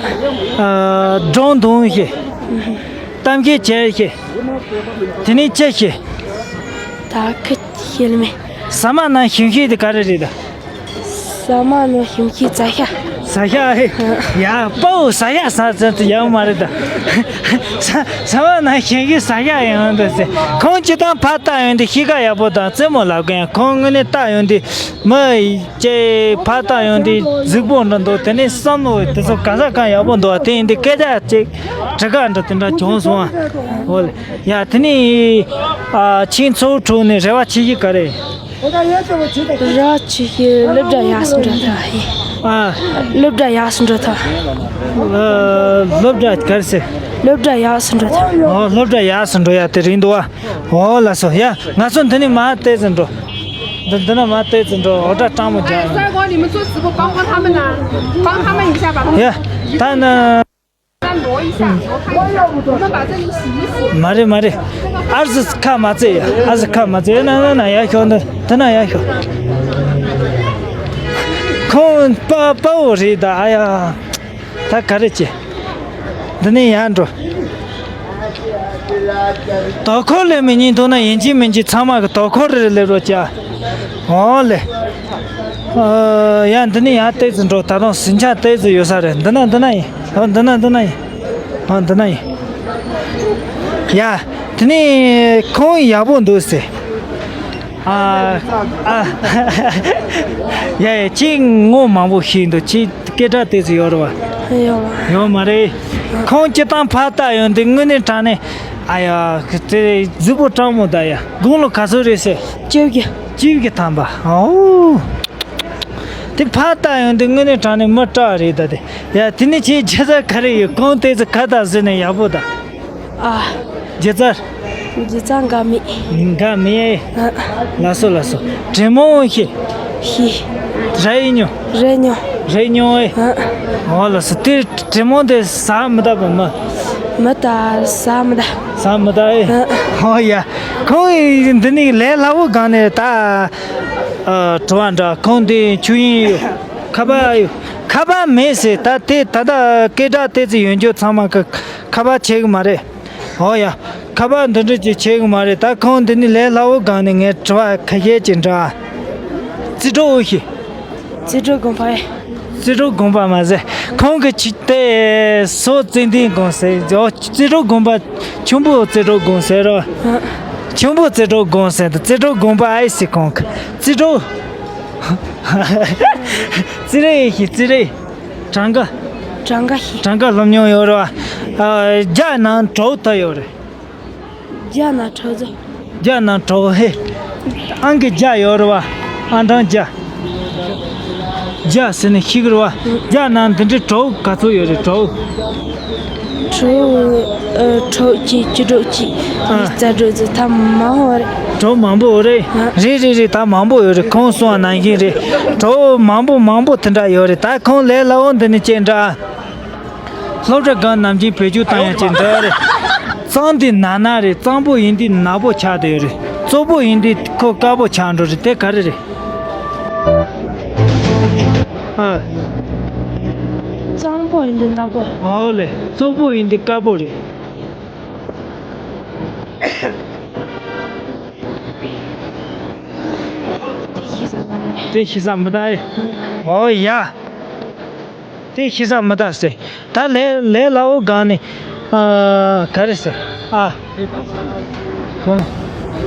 ཨ། སྒྲུང་འདོན་ཤེས། གཏམ་བཤད་བྱེད་ཤེས། དེ་ནས་ཅི་ཤེས། ད་ཁི་ཤེས་མེད། ཟ་མ་ནང་ཞིམ་ཤོས་དེ་ག་རེ་རེད་ད། ཟ་མ་ནང་ཞིམ་ཤོས་ཟ་ཤ། ཟ་ཤ་ཨེ། ཡ་དཔའ་བོ་ཟ་ཤ་ཟ་ཟ་དེ་ཡག་མ་རེད་ད། ཟ་ཟ་མ་ནང་ཞིམ་ཤོས་ཟ་ཤ་ཡིན་འདུག་ཟེར། ཁོང་སྤྱི་བཏང་ཕར་ལྟ་ཡོང་དུས་གཤིས་ཀ་ཡག་པོ་དང་རྩེད་མོ་ལབ་མཁན། ཁོང་དངོས་གནས་ལྟ་ཡོང་དུས་མི་ཡི་ཅེ་ཕར་ལྟ་ཡོང་དུས་རྫིག་པོ་འདྲ་འདུག། དེ་ནས་བསམ་བློ་དེ་ཚོ་གང་ཟག་གང་ཡག་པོ་འདུག་བ། དེ་ཡིན་དུས་སྐད་ཆ་ཅིག་དྲི་ག་འདྲ་དེ་འདྲ་བྱུང་སོང་ཨ། འོ་ལེ། ཡ་དེ་ནས་ཨ་ཁྱེད་ཚོའི་ཁྲོད་ནས་རེ་བ་ཆེ་ཤོས་ག་རེ། རེ་བ་ཆེ་ཤོས་སློབ་གྲྭ་ཡག་སུ་འགྲོ་ཐུབ་ཨ། སློབ་གྲྭ་ཡག་སུ་འགྲོ་ཐུབ། ཨ། སློབ་གྲྭ་ག་རེ་ཟེར། སློབ་གྲྭ་ཡག་སུ་འགྲོ་ཐུབ། ཨོ་སློབ་གྲྭ་ཡག་སུ་འགྲོ་ཡ་དེ་རེད་འདུག་ཨ། འོ་ལགས་སོ། ཡ་ང་ཚོ་འདི་ནས་མར་བལྟས་ཙམ་འགྲོ། འདི་འདི་ན་མར་བལྟས་ཙམ་འགྲོ། འོ་ད་སྤྲང་མོ་རྒྱག་ཡོང་། 三哥，你们做直播帮帮他们呐，帮他们一下，把他们 ཡ་ད་ན། 再挪一下，挪开一下，我们把这里洗一洗。 མ་རེད་མ་རེད། ཨ་ཙི་ཁ་མ་བརྩེ་ཡ། ཨ་ཙི་ཁ་མ་བརྩེ་ན་ན་ན་ཡར་ཤོག། འདི་འདི་ན་ཡར་ཤོག། ཁོང་དཔའ་དཔའ་བོ་རེད་ད། ཨ་ཡ། ད་ག་རེ་བྱེད། འདི་ནས་ཡར་འགྲོ། དོ་ཁུར་ལས་མི་ཉན་འདུག་ན་ཡིན་གཅིག་མིན་གཅིག་ཚང་མ་གི་དོ་ཁུར་རེ་སླེབས་རོགས་བྱ། འོ་ལེ། ཨ། ཡ་འདི་ནས་ཡར་ཏོག་ཙམ་འགྲོ། ད་རུང་ཟིང་ཆ་ཏོག་ཙམ་ཡོད་ས་རེད། འདི་ན་འདི་ན་ཡིན། ཨ་འདི་ན་འདི་ན་ཡིན། ཨ་འདི་ན་ཡིན། ཡ་དེ་ནས་ཁོང་ཡག་པོ་འདུག་ཟེར། ཨ། ཨ། ཡ་ཡ་ཁྱེད་ངོ་མང་པོ་ཤེས་འདུག། ཁྱེད་སྐད་གྲགས་ཏོག་ཙམ་ཡོད་རེད་བ། ཡོད་མ། ཡོད་མ་རེད། ཁོང་སྤྱི་བཏང་ཕར་ལྟ་ཡོང་དུས་དངོས་གནས་དྲང་གནས། ཨ་ཡ་དེ་རྫིག་པོ་སྤྲང་མོ་ད་ཡ། དགུང་ལོ་ག་ཚོད་རེད་ཟེར། བཅོ་བརྒྱད། བཅོ་བརྒྱད་ཐམ་པ། ཨོ། དེ་ཕར་ལྟ་ཡོང་དུས་དངོས་གནས་དྲང་གནས་མི་སྐྲག་རེད་ད་དེ། ཡ་དེ་ནས་ཁྱེད་སྒྱུ་རྩལ་ག་རེ་ཡོད། གོང་དེ་ཚོ་ཁ་བཏགས་བཟོས་ནས་ཡག་པོ་ད། ཨ། སྒྱུ་རྩལ། སྒྱུ་རྩལ་འགའ་མེད། འགའ་མེད། ཨ། ལགས་སོ་ལགས་སོ། དྲེད་མོང་ཤེས། ཤེས། རེད་མྱོང་། རེད་མྱོང་། རེད་མྱོང་ཨེ། ཨ། ཨོ་ལགས་སོ། དེ་དྲེད་མོང་དེ་ཟ་མི་ད་པ་མ། མི་ད་ཟ་མི་ད། ཟ་མི་ད་ཨེ། ཨ། ཨོ་ཡ། ཁོང་འདི་ནས་ལས་སླ་བོ་སྒང་ནས་ད། ཨ། དྲི་བ་འདྲ། ཁོང་འདི་མཆོད་ཡོན་ཡོད། ཁ་པར་ཡོད། ཁ་པར་མེད་ཟེར། ད་དེ་ད་ལྟ་སྐད་གྲགས་ཏོག་ཙམ་ཡོད་རྒྱུ་ཚང་མ་ཁ་ཁ་པར་བྱེད་གི་མ་རེད། ཨོ་ཡ། ཁ་པར་འདི་འདྲ་ཅིག་བྱེད་གི་མ་རེད། ད་ཁོང་འདི་ནས་ལས་སླ་བོ་སྒང་ནས་ངས་དྲི་བ་ཁ་ཤས་ཅིག་འདྲི། རྩེ་དྲུག་ཨོ་ཤི། རྩེ་དྲུག་དགོན་པ་ཨེ། རྩེ་དྲུག་དགོན་པ་མ་ཟད་ཁོང་གི་ཆི་དེ་སོ་ཙན་དན་དགོན་ཟེར། ཨོ་རྩེ་དྲུག་དགོན་པ། ཆུན་པོ་རྩེ་དྲུག་དགོན་ཟེར་རོ། ཨ། ཆུན་པོ་རྩེ་དྲུག་དགོན་ཟེར་ད་རྩེ་དྲུག་དགོན་པ་ཨེ་སི་ཁོང་གི་རྩེ་དྲུག་རྩེ་རེ་ཡེ་ཤི་རྩེ་རེ། གྲངས་ཀ་གྲངས་ཀ་ཤི། གྲངས་ཀ་སློབ་མྱོང་ཡོད་རེད་བ། ཨ། རྒྱ་ནང་དྲུག་ད་ཡོད་རེད། རྒྱ་ནང་དྲུག་ཟེར། རྒྱ་ནང་དྲུག་ཧེ། ཨང་ཀི་བརྒྱ་ཡོད་རེད་བ། ཨང་གྲངས་བརྒྱ། བརྒྱ་ཟེར་ནས་ཤི་གི་རེད་བ། རྒྱ་ནང་འདི་འདྲའི་དྲུག་ག་ཚོད་ཡོད་རེད་དྲུག་དྲུག་ཨ། དྲུག་གཅིག་བཅུ་དྲུག་གཅིག་ཨ། རྩ་དྲུག་ཚོ་ད་མང་བོ་རེད། དྲུག་མང་པོ་རེད། ཨ། རེད་རེད་རེད། ད་མང་པོ་ཡོད་རེད། ཁོང་གསུངས་པ་ནང་བཞིན་རེད། དྲུག་མང་པོ་མང་པོ་དེ་འདྲ་ཡོད་རེད། ད་ཁོང་ལས་སླ་བོ་འདི་ནི་ཅི་འདྲ། སློབ་གྲྭ་སྒང་ནམ་རྒྱུན་བེད་སྤྱོད་བཏང་ཡ་ཅིག་འདྲ་རེད། གཙང་དེ་ན་ན་རེད། གཙང་པོ་ཡིན་དུས་ནག་པོ་ཆགས་བསྡད་ཡོད་རེད། བཙོག་པོ་ཡིན་དུས་ཁོ་དཀར་པོ་ཆགས་འགྲོ་རེད། དེ་ག་རེ་རེད། ཨ། གཙང་པོ་ཡིན་དུས་ནག་པོ། འོ་ལེ། བཙོག་པོ་ཡིན་དུས་དཀར་པོ་རེད། དེ་ཤེས་ས་མི་འདུག་ཨེ། འོ་ཡ། དེ་ཤེས་ས་མི་འདུག་ཟེར། ད་ལས་ལས་སླ་བོ་སྒང་ནས། ཨ། ག་རེ་ཟེར། ཨ། ཁོང་།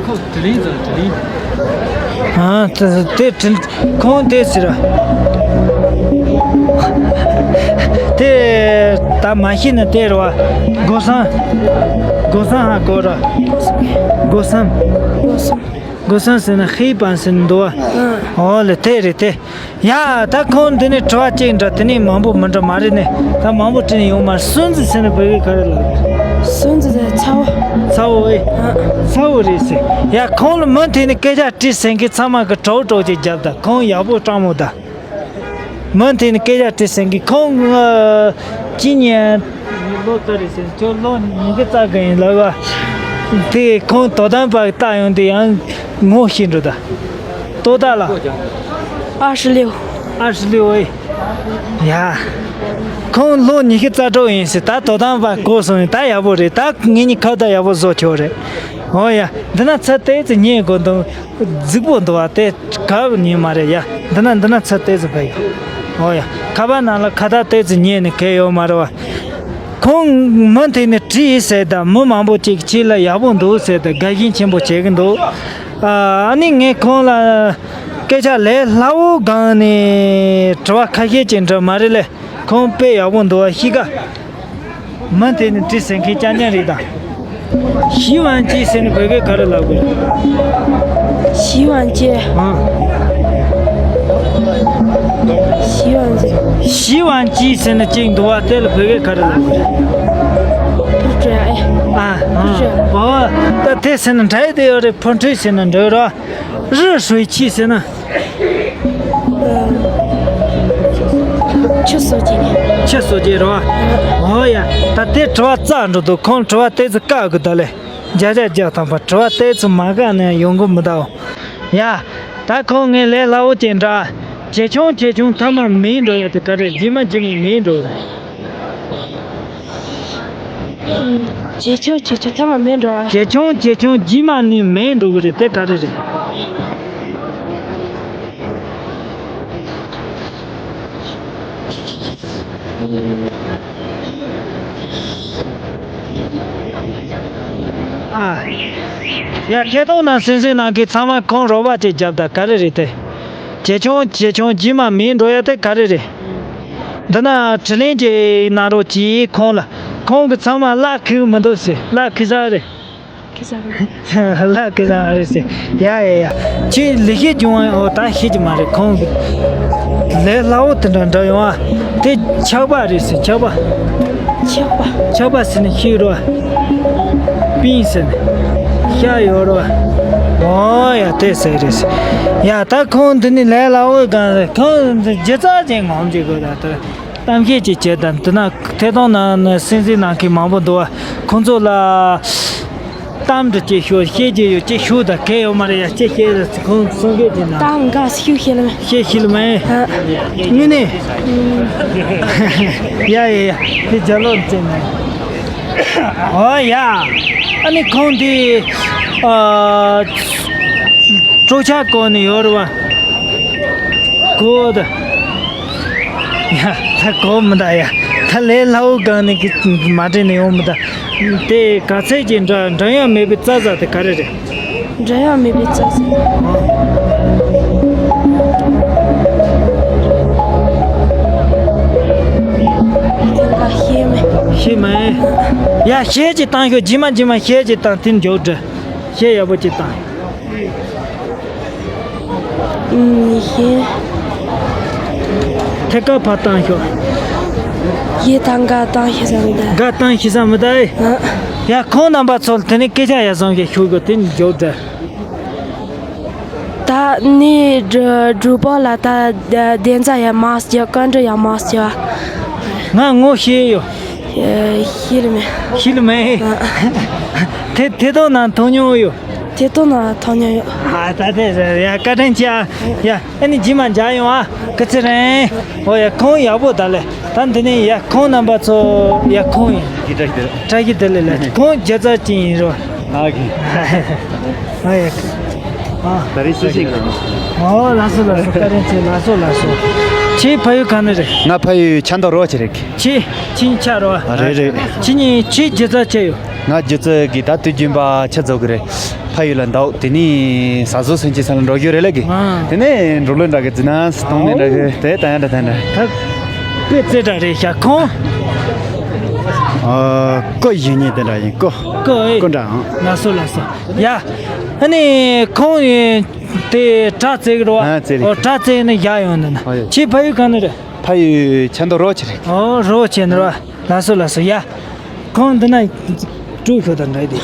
ཁོ་དྲི་ལན་ཟེར་དྲི་ལན། ཨ། དེ་དེ་དྲི་ཁོང་དེ་ཟེར། དེ་ད་མ་ཤེས་ན་དེ་རེད་བ། སྒོ་སམ། སྒོ་སམ་ཧ་གོ་ར། སྒོ་སམ། སྒོ་སམ་ཟེར་ན་ཧེ་པན་ཟེར་ན་འདུག་བ། ཨོ་ལེ་དེ་རེད་དེ། ཡ། ད་ཁོང་འདི་ནས་དྲི་བ་གཅིག་འདྲ་དེ་ནས་མང་པོ་མི་འདྲ་མ་རེད་ནས། ད་མང་པོ་དྲིས་ནས་ཡོང་མ། སུན་ཙི་ཟེར་ན་བོད་སྐད་ག་རེ་ལབ། སུན་ཙི་ཟེར་ཚ་བོ། ཚ་བོ་ཨེ། ཨ། ཚ་བོ་རེད་ཟེར། ཡ། ཁོང་ལ་མུ་མཐུད་ནས་སྐད་ཆ་དྲིས་ཟེར་མཁན་ཚང་མ་གི་གྲོགས་གྲོགས་ཅིག་རྒྱབ་དང་། ཁོང་ཡག་པོ་སྤྲང་མོ་དང་། མུ་མཐུད་ནས་སྐད་ཆ་དྲིས་ཟེར་མཁན་ཁོང་ཅི་ཉན། ལོ་ཙཱ་རེད་ཟེར། ཁྱོད་ལོ་ཉི་ཤུ་རྩ་གི་ཡིན་ལབ་བ། དེ་ཁོང་དོ་དམ་པ་ལྟ་ཡོང་དུས་ཡང་ངོ་ཤེས་འགྲོ་ད། ཏོ་ཏཱ་ལ། 二十六། 二十六 ཨེ། ཡ། ཁོང་ལོ་ཉི་ཤུ་རྩ་དྲུག་ཡིན་ཟེར། ད་དོ་དམ་པ་གོ་སོང་ཡིན། ད་ཡག་པོ་རེད། ད་ངེད་གཉིས་ཁ་བརྡ་ཡག་པོ་བཟོ་ཆོག་རེད། འོ་ཡ། འདི་ན་ཚ་ཏོག་ཙམ་ཉན་དགོས་འདུག་རྫིག་པོ་འདུག་བ། དེ་ག་ཉན་མ་རེད་ཡ། འདི་ན་འདི་ན་ཚ་ཏོག་ཙམ་ཕ་ཡ། འོ་ཡ། ཁ་པར་ནང་ལ་ཁ་བརྡ་ཏོག་ཙམ་ཉན་ནས་གལ་ཡོད་མ་རེད་བ། ཁོང་མུ་མཐུད་ནས་དྲིས་ཟེར་དང་། མི་མང་པོ་ཅིག་ཁྱེད་ལ་ཡག་པོ་འདུག་ཟེར་དང་། དགའ་ཞེན་ཆེན་པོ་བྱེད་ཀྱི་འདུག་ཨ་ནི་ངས་ཁོང་ལ་སྐད་ཆ་ལས་སླ་བོ་སྒང་ནས་དྲི་བ་ཁ་ཤས་ཅིག་འདྲི་མ་རེད་ལས། ཁོང་དཔེ་ཡག་པོ་འདུག་བ། ཤི་ཀ་མུ་མཐུད་ནས་དྲིས་ཟེར་མཁན་རྐྱང་རྐྱང་རེད་དང་། 洗碗机 ཟེར་ནས་བོད་སྐད་ག་རེ་ལབ་དགོས། 洗碗机། ཨང་། 洗碗机། 洗碗机 ཟེར་ནས་གཅིག་འདུག་བ། དེ་ལ་བོད་སྐད་ག་རེ་ལབ་དགོས། 不知道哎。 ཨ། ཨ། ཨོ། ད་དེ་ཟེར་ན་འདྲ་ཡི་དེ་ཡོད་རེད། ཕོ་འཁྲུས་ཟེར་ན་འདྲ་ཡོད་ར། 热水器 ཟེར་ན། 去手机。 去手机 ར། ཨོ་ཡ། ད་དེ་དྲི་བ་རྩ་འགྲོ་འདུག་ཁོང་དྲི་བ་ཏོག་ཙམ་བཀག་དགོས་ད་ལེ། བརྒྱ་ཆ་བརྒྱ་ཐམ་པ་དྲི་བ་ཏོག་ཙམ་མ་བཀག་ན་ཡོང་གི་མི་གདའ། ཡ། ད་ཁོང་ངས་ལས་སླ་བོ་ཅིག་འདྲི། ཇེ་ཆུང་ཇེ་ཆུང་མཐའ་མ་མེད་འགྲོ་ཡ་དེ་ག་རེ། རྗེས་མ་རྗེས་མ་མེད་འགྲོ་རེད། ཇེ་ཆུང་ཇེ་ཆུང་མཐའ་མ་མེད་འགྲོ་ཨ། ཇེ་ཆུང་ཇེ་ཆུང་རྗེས་མ་ནི་མེད་འགྲོ་གི་རེད། དེ་ག་རེ་རེད། ཨ། ཡ། ཁྱེད་རང་ནང་སེམས་སེམས་ནང་གི་ཚང་མ་ཁོང་རོགས་པ་ཅིག་རྒྱབ་དང་། ག་རེ་རེད་དེ། ཇེ་ཆུང་ཇེ་ཆུང་རྗེས་མ་མེད་འགྲོ་ཡ་དེ་ག་རེ་རེད། འདི་ན་དྲིས་ལན་ཅིག་གནང་རོགས་གྱིས་ཁོང་ལ། ཁོང་གི་ཚང་མ་གླ་ཁུག་མི་འདུག་ཟེར། གླ་ཁུག་ས་རེད། ཁུག་ས་རེད། གླ་ཁུག་ས་རེད་ཟེར། ཡ་ཡ་ཡ། ཁྱོད་ལས་ཤེས་བྱུང་བ། ཨོ། ད་ཤེས་ཀྱི་མ་རེད། ཁོང་གི་ལས་སླ་བོ་དེ་འདྲ་འདྲ་ཡོང་བ། དེ་ཆག་པ་རེད་ཟེར། ཆག་པ། ཆག་པ། ཆག་པ་ཟེར་ན་ཤེས་རོ། པིན་ཟེར་ན་ཤ་ཡོད་རོ། ཨོ་ཡ། དེ་ཟེར་རེད་ཟེར། ཡ། ད་ཁོང་འདི་ནི་ལས་སླ་བོའི་སྒང་རེད། ཁོང་འདི་ལྗིད་ཚད་ཅན་ངོམ་བྱེད་དགོས། ད་ལྟ་གཏམ་བཤད་ཅིག་བྱེད་དང་། འདི་ན་ཐད་གཏོང་ནང་ནས་སེམས་ཅན་ནང་གི་མང་པོ་འདུག་བ། ཁོང་ཚོ་ལ་གཏམ་འདྲ་ཅིག་ཞུ། བཤད་རྒྱུ་ཡོད་ཅིག་ཞུ་དང་། གལ་ཡོད་མ་རེད་ཡ། ཅིག་བཤད་ལ་ཁོང་གསུང་སྐད་ཅིག་གནང་། གཏམ་འགའ་ཞིག་བཤད་ལ་མེད། བཤད་ཤེས་ལ་མེད། ཨ། དངོས་གནས། ཡ་ཡ་ཡ། དེ་རྒྱ་ལོ་བཙལ་ནས། ཨོ་ཡ། ཨ་ནི་ཁོང་དེ། ཨ། གྲོགས་ཆག་གོ་ནས་ཡོད་རེད་བ། གོ་ད། ཡ། ད་གོ་མི་འདུག་ཡ། ད་ལས་སླ་བོ་སྒང་ནས་གི་མ་དྲན་ནས་ཡོང་མི་འདུག་དེ་ག་ཚད་ཀྱི་འདྲ་འདྲ་ཡང་མེད་པའི་རྩྭ་ཟ་དེ་ག་རེ་རེད། འདྲ་ཡང་མེད་པའི་རྩྭ་ཟ། དེ་ལ་ཤེས་མེད། ཤེས་མེད། ཡ་ཤེས་ཀྱི་བཏང་ཤོག་རྗེས་མ་རྗེས་མ་ཤེས་ཀྱི་བཏང་དེ་མགྱོགས་འདྲ། ཤེས་ཡག་པོ་ཅིག་བཏང་། ཨུམ། ཡེ། ཐད་ཀར་ཕར་བཏང་ཤོག་ཡེ་དང་ག་བཏང་ཤེས་ས་མི་འདུག་ག་བཏང་ཤེས་ས་མི་འདུག་ཨ། ཡ་ཁོང་རྣམ་པ་ཚོ་དེ་ནས་སྐད་ཆ་ཡ་བཟང་གི་ཤོད་དགོས་དེ་མགྱོགས་འདྲ། ད་ནི་སྒྲུབ་པ་ལ་ད་བདེན་རྩ་ཡ་མ་སྐྱོ་བཀའ་འདྲི་ཡ་མ་སྐྱོ། ང་ངོ་ཤེས་ཡོད། ཤེས་ལ་མེད། ཤེས་ལ་མེད། དེ་དེ་དང་ན་མཐོང་མྱོང་ཡོད། དེ་དང་ན་མཐོང་མྱོང་ཡོད། ཨ་ད་དེ་ཡ་བཀའ་དྲིན་ཆེ་ཨ། ཡ་ཨ་ནི་རྗེས་མ་མཇལ་ཡོང་ཨ། སྐུ་ཚེ་རིང་། ཨོ་ཡ་ཁོང་ཡག་པོ་ད་ལེ། ད་འདི་ནས་ཡ་ཁོང་རྣམ་པ་ཚོ་ཡ་ཁོང་ཡིན། བཀྲ་ཤིས་བདེ་ལེགས་ལ་ཁོང་རྒྱ་ཚ་ཅན་ཡིན་རོ། ཨ་གི། ཨ་ཡ། ཨ། ད་རེས་སུ་ཞིག་ལ། ཨོ་ལགས་སོ་ལགས་སོ། བཀའ་དྲིན་ཆེ། ལགས་སོ་ལགས་སོ། ཁྱེད་ཕ་ཡུལ་ག་ནས་རེད། ང་ཕ་ཡུལ་ཆབ་མདོ་རོ་ཆེ་རེད། ཁྱེད་ཁྱེད་ཆ་རོ། རེད་རེད། ཁྱེད་གཉིས་ཁྱེད་རྒྱུ་རྩ་ཆེ་ཡོད། ང་རྒྱུ་རྩ་གི་ད་དུས་རྒྱུན་པ་ཆ་རྫོགས་གི་རེད། ཕ་ཡུལ་ལ་འདུག་དེ་ནས་ཟ་ཟོ་སེམས་ཅན་ས་ལ་འགྲོ་རྒྱུ་རེད་ལ་གི། ཨ། དེ་ནས་འགྲོ་ལོས་འདྲ་གི་འཛིན་ན་སྟོང་ནས་འདྲ་གི་དེ་ད་ཡང་འདྲ་ད་འདྲ། ད་ཀོས་རྩེ་འདྲ་རེད་ཤག་ཁོང་། ཨ། ཀོ་ཡིན་ཉིན་དེ་འདྲ་ཡིན་ཀོ། ཀོ་ཨེ། ཀོ་འདྲ་ཨང་། ལགས་སོ་ལགས་སོ། ཡ། ཨ་ནི་ཁོང་ཡིན་དེ་དྲ་རྩེ་གི་རོ། ཨ་རྩེ་རེད། ཨོ་དྲ་རྩེ་ནས་བཞག་ཡོང་འདི་ན། ཨོ་ཡ། ཁྱེད་ཕ་ཡུལ་ག་ནས་རེད། ཕ་ཡུལ་ཆབ་མདོ་རོ་ཆེ་རེད། ཨོ་རོ་ཆེ་ནས་རོ། ལགས་སོ་ལགས་སོ། ཡ། ཁོང་འདི་ན་སྤྲོད་ཤོག་དང་འདྲ་དེ།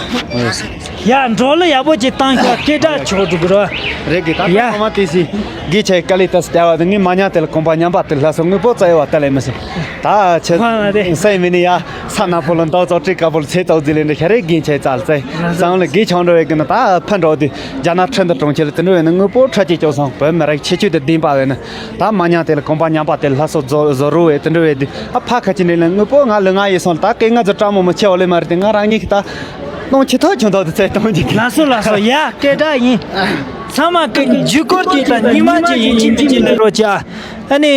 ཡ་འགྲོ་ལ་ཡག་པོ་ཅིག་བཏང་ཤོག་སྐད་གྲགས་ཆོག་འགྲོ་གི་རོ། རེད་གི། ད་ཡ། ཁོ་མ་དེ་སི་དགེ་ཆེ་དཀའ་ལས་ད་སྟེར་བ་དེ་ངས་མ་ཉམས་དེ་ལ་གོམ་པ་ཉམས་པ་དེ་ལ་སོ་དངོས་པོ་བཙལ་བ་ལྟ་ལས་མི་སྲིད། ད་ཆེ་ཁོ་མ་དེ་སེམས་མི་ནི་ཡ་ས་ན་ཕོ་ལ་མདོག་ཙོག་ཁྲི་དཀར་པོ་ལ་ཚེ་ཙོག་རྫི་ལས་འདྲ་ཤ་རེ་དགེ་ཆེ་ཙལ་ཙེ་སང་ལ་དགེ་ཆང་འགྲོ་བའི་གི་ན་ད་ཕན་འགྲོ་དུས་རྒྱ་ནག་ཁྲིན་ཏུ་གྲོང་ཁྱེར་ལ་དེ་འགྲོ་བའི་ན་དངོས་པོ་ཁྲ་ཅིག་སྐྱོ་སོང་བོད་མི་རིགས་ཁྱད་ཆོས་དེ་བདེན་པ་བས་ན། ད་མ་ཉམས་དེ་ལ་གོམ་པ་ཉམས་པ་དེ་ལྷ་སོ་བཟོ་བཟོ་རུ་བས་དེ་འདྲ་བས་དེ་ཨ་ཕ་ཁ་ཅིག་ནས་ལ་དངོས་པོ་ང་ལ་ང་ཡི་སོང་ད་སྐད་ང་ཚོ་བཀྲ་མོ་མོ་ཆེ་བ་ལས་མ་རེད་དེ་ང་རང་ཉིད་ཀྱི་ད་གཏོང་ཆེ་ཐོག་ཆུང་ཐོག་དེ་ཚད་གཏོང་གི། ལགས་སོ་ལགས་སོ། ཡ་སྐད་གྲགས་ཡིན། ཚང་མ་སྐད་ཀྱི་འཇུག་སྐོར་གྱི་ད་ཉི་མ་གཅིག་ཡིན་གཅིག་མིན་གཅིག་ལས་རོགས་བྱ། ཨ་ནི་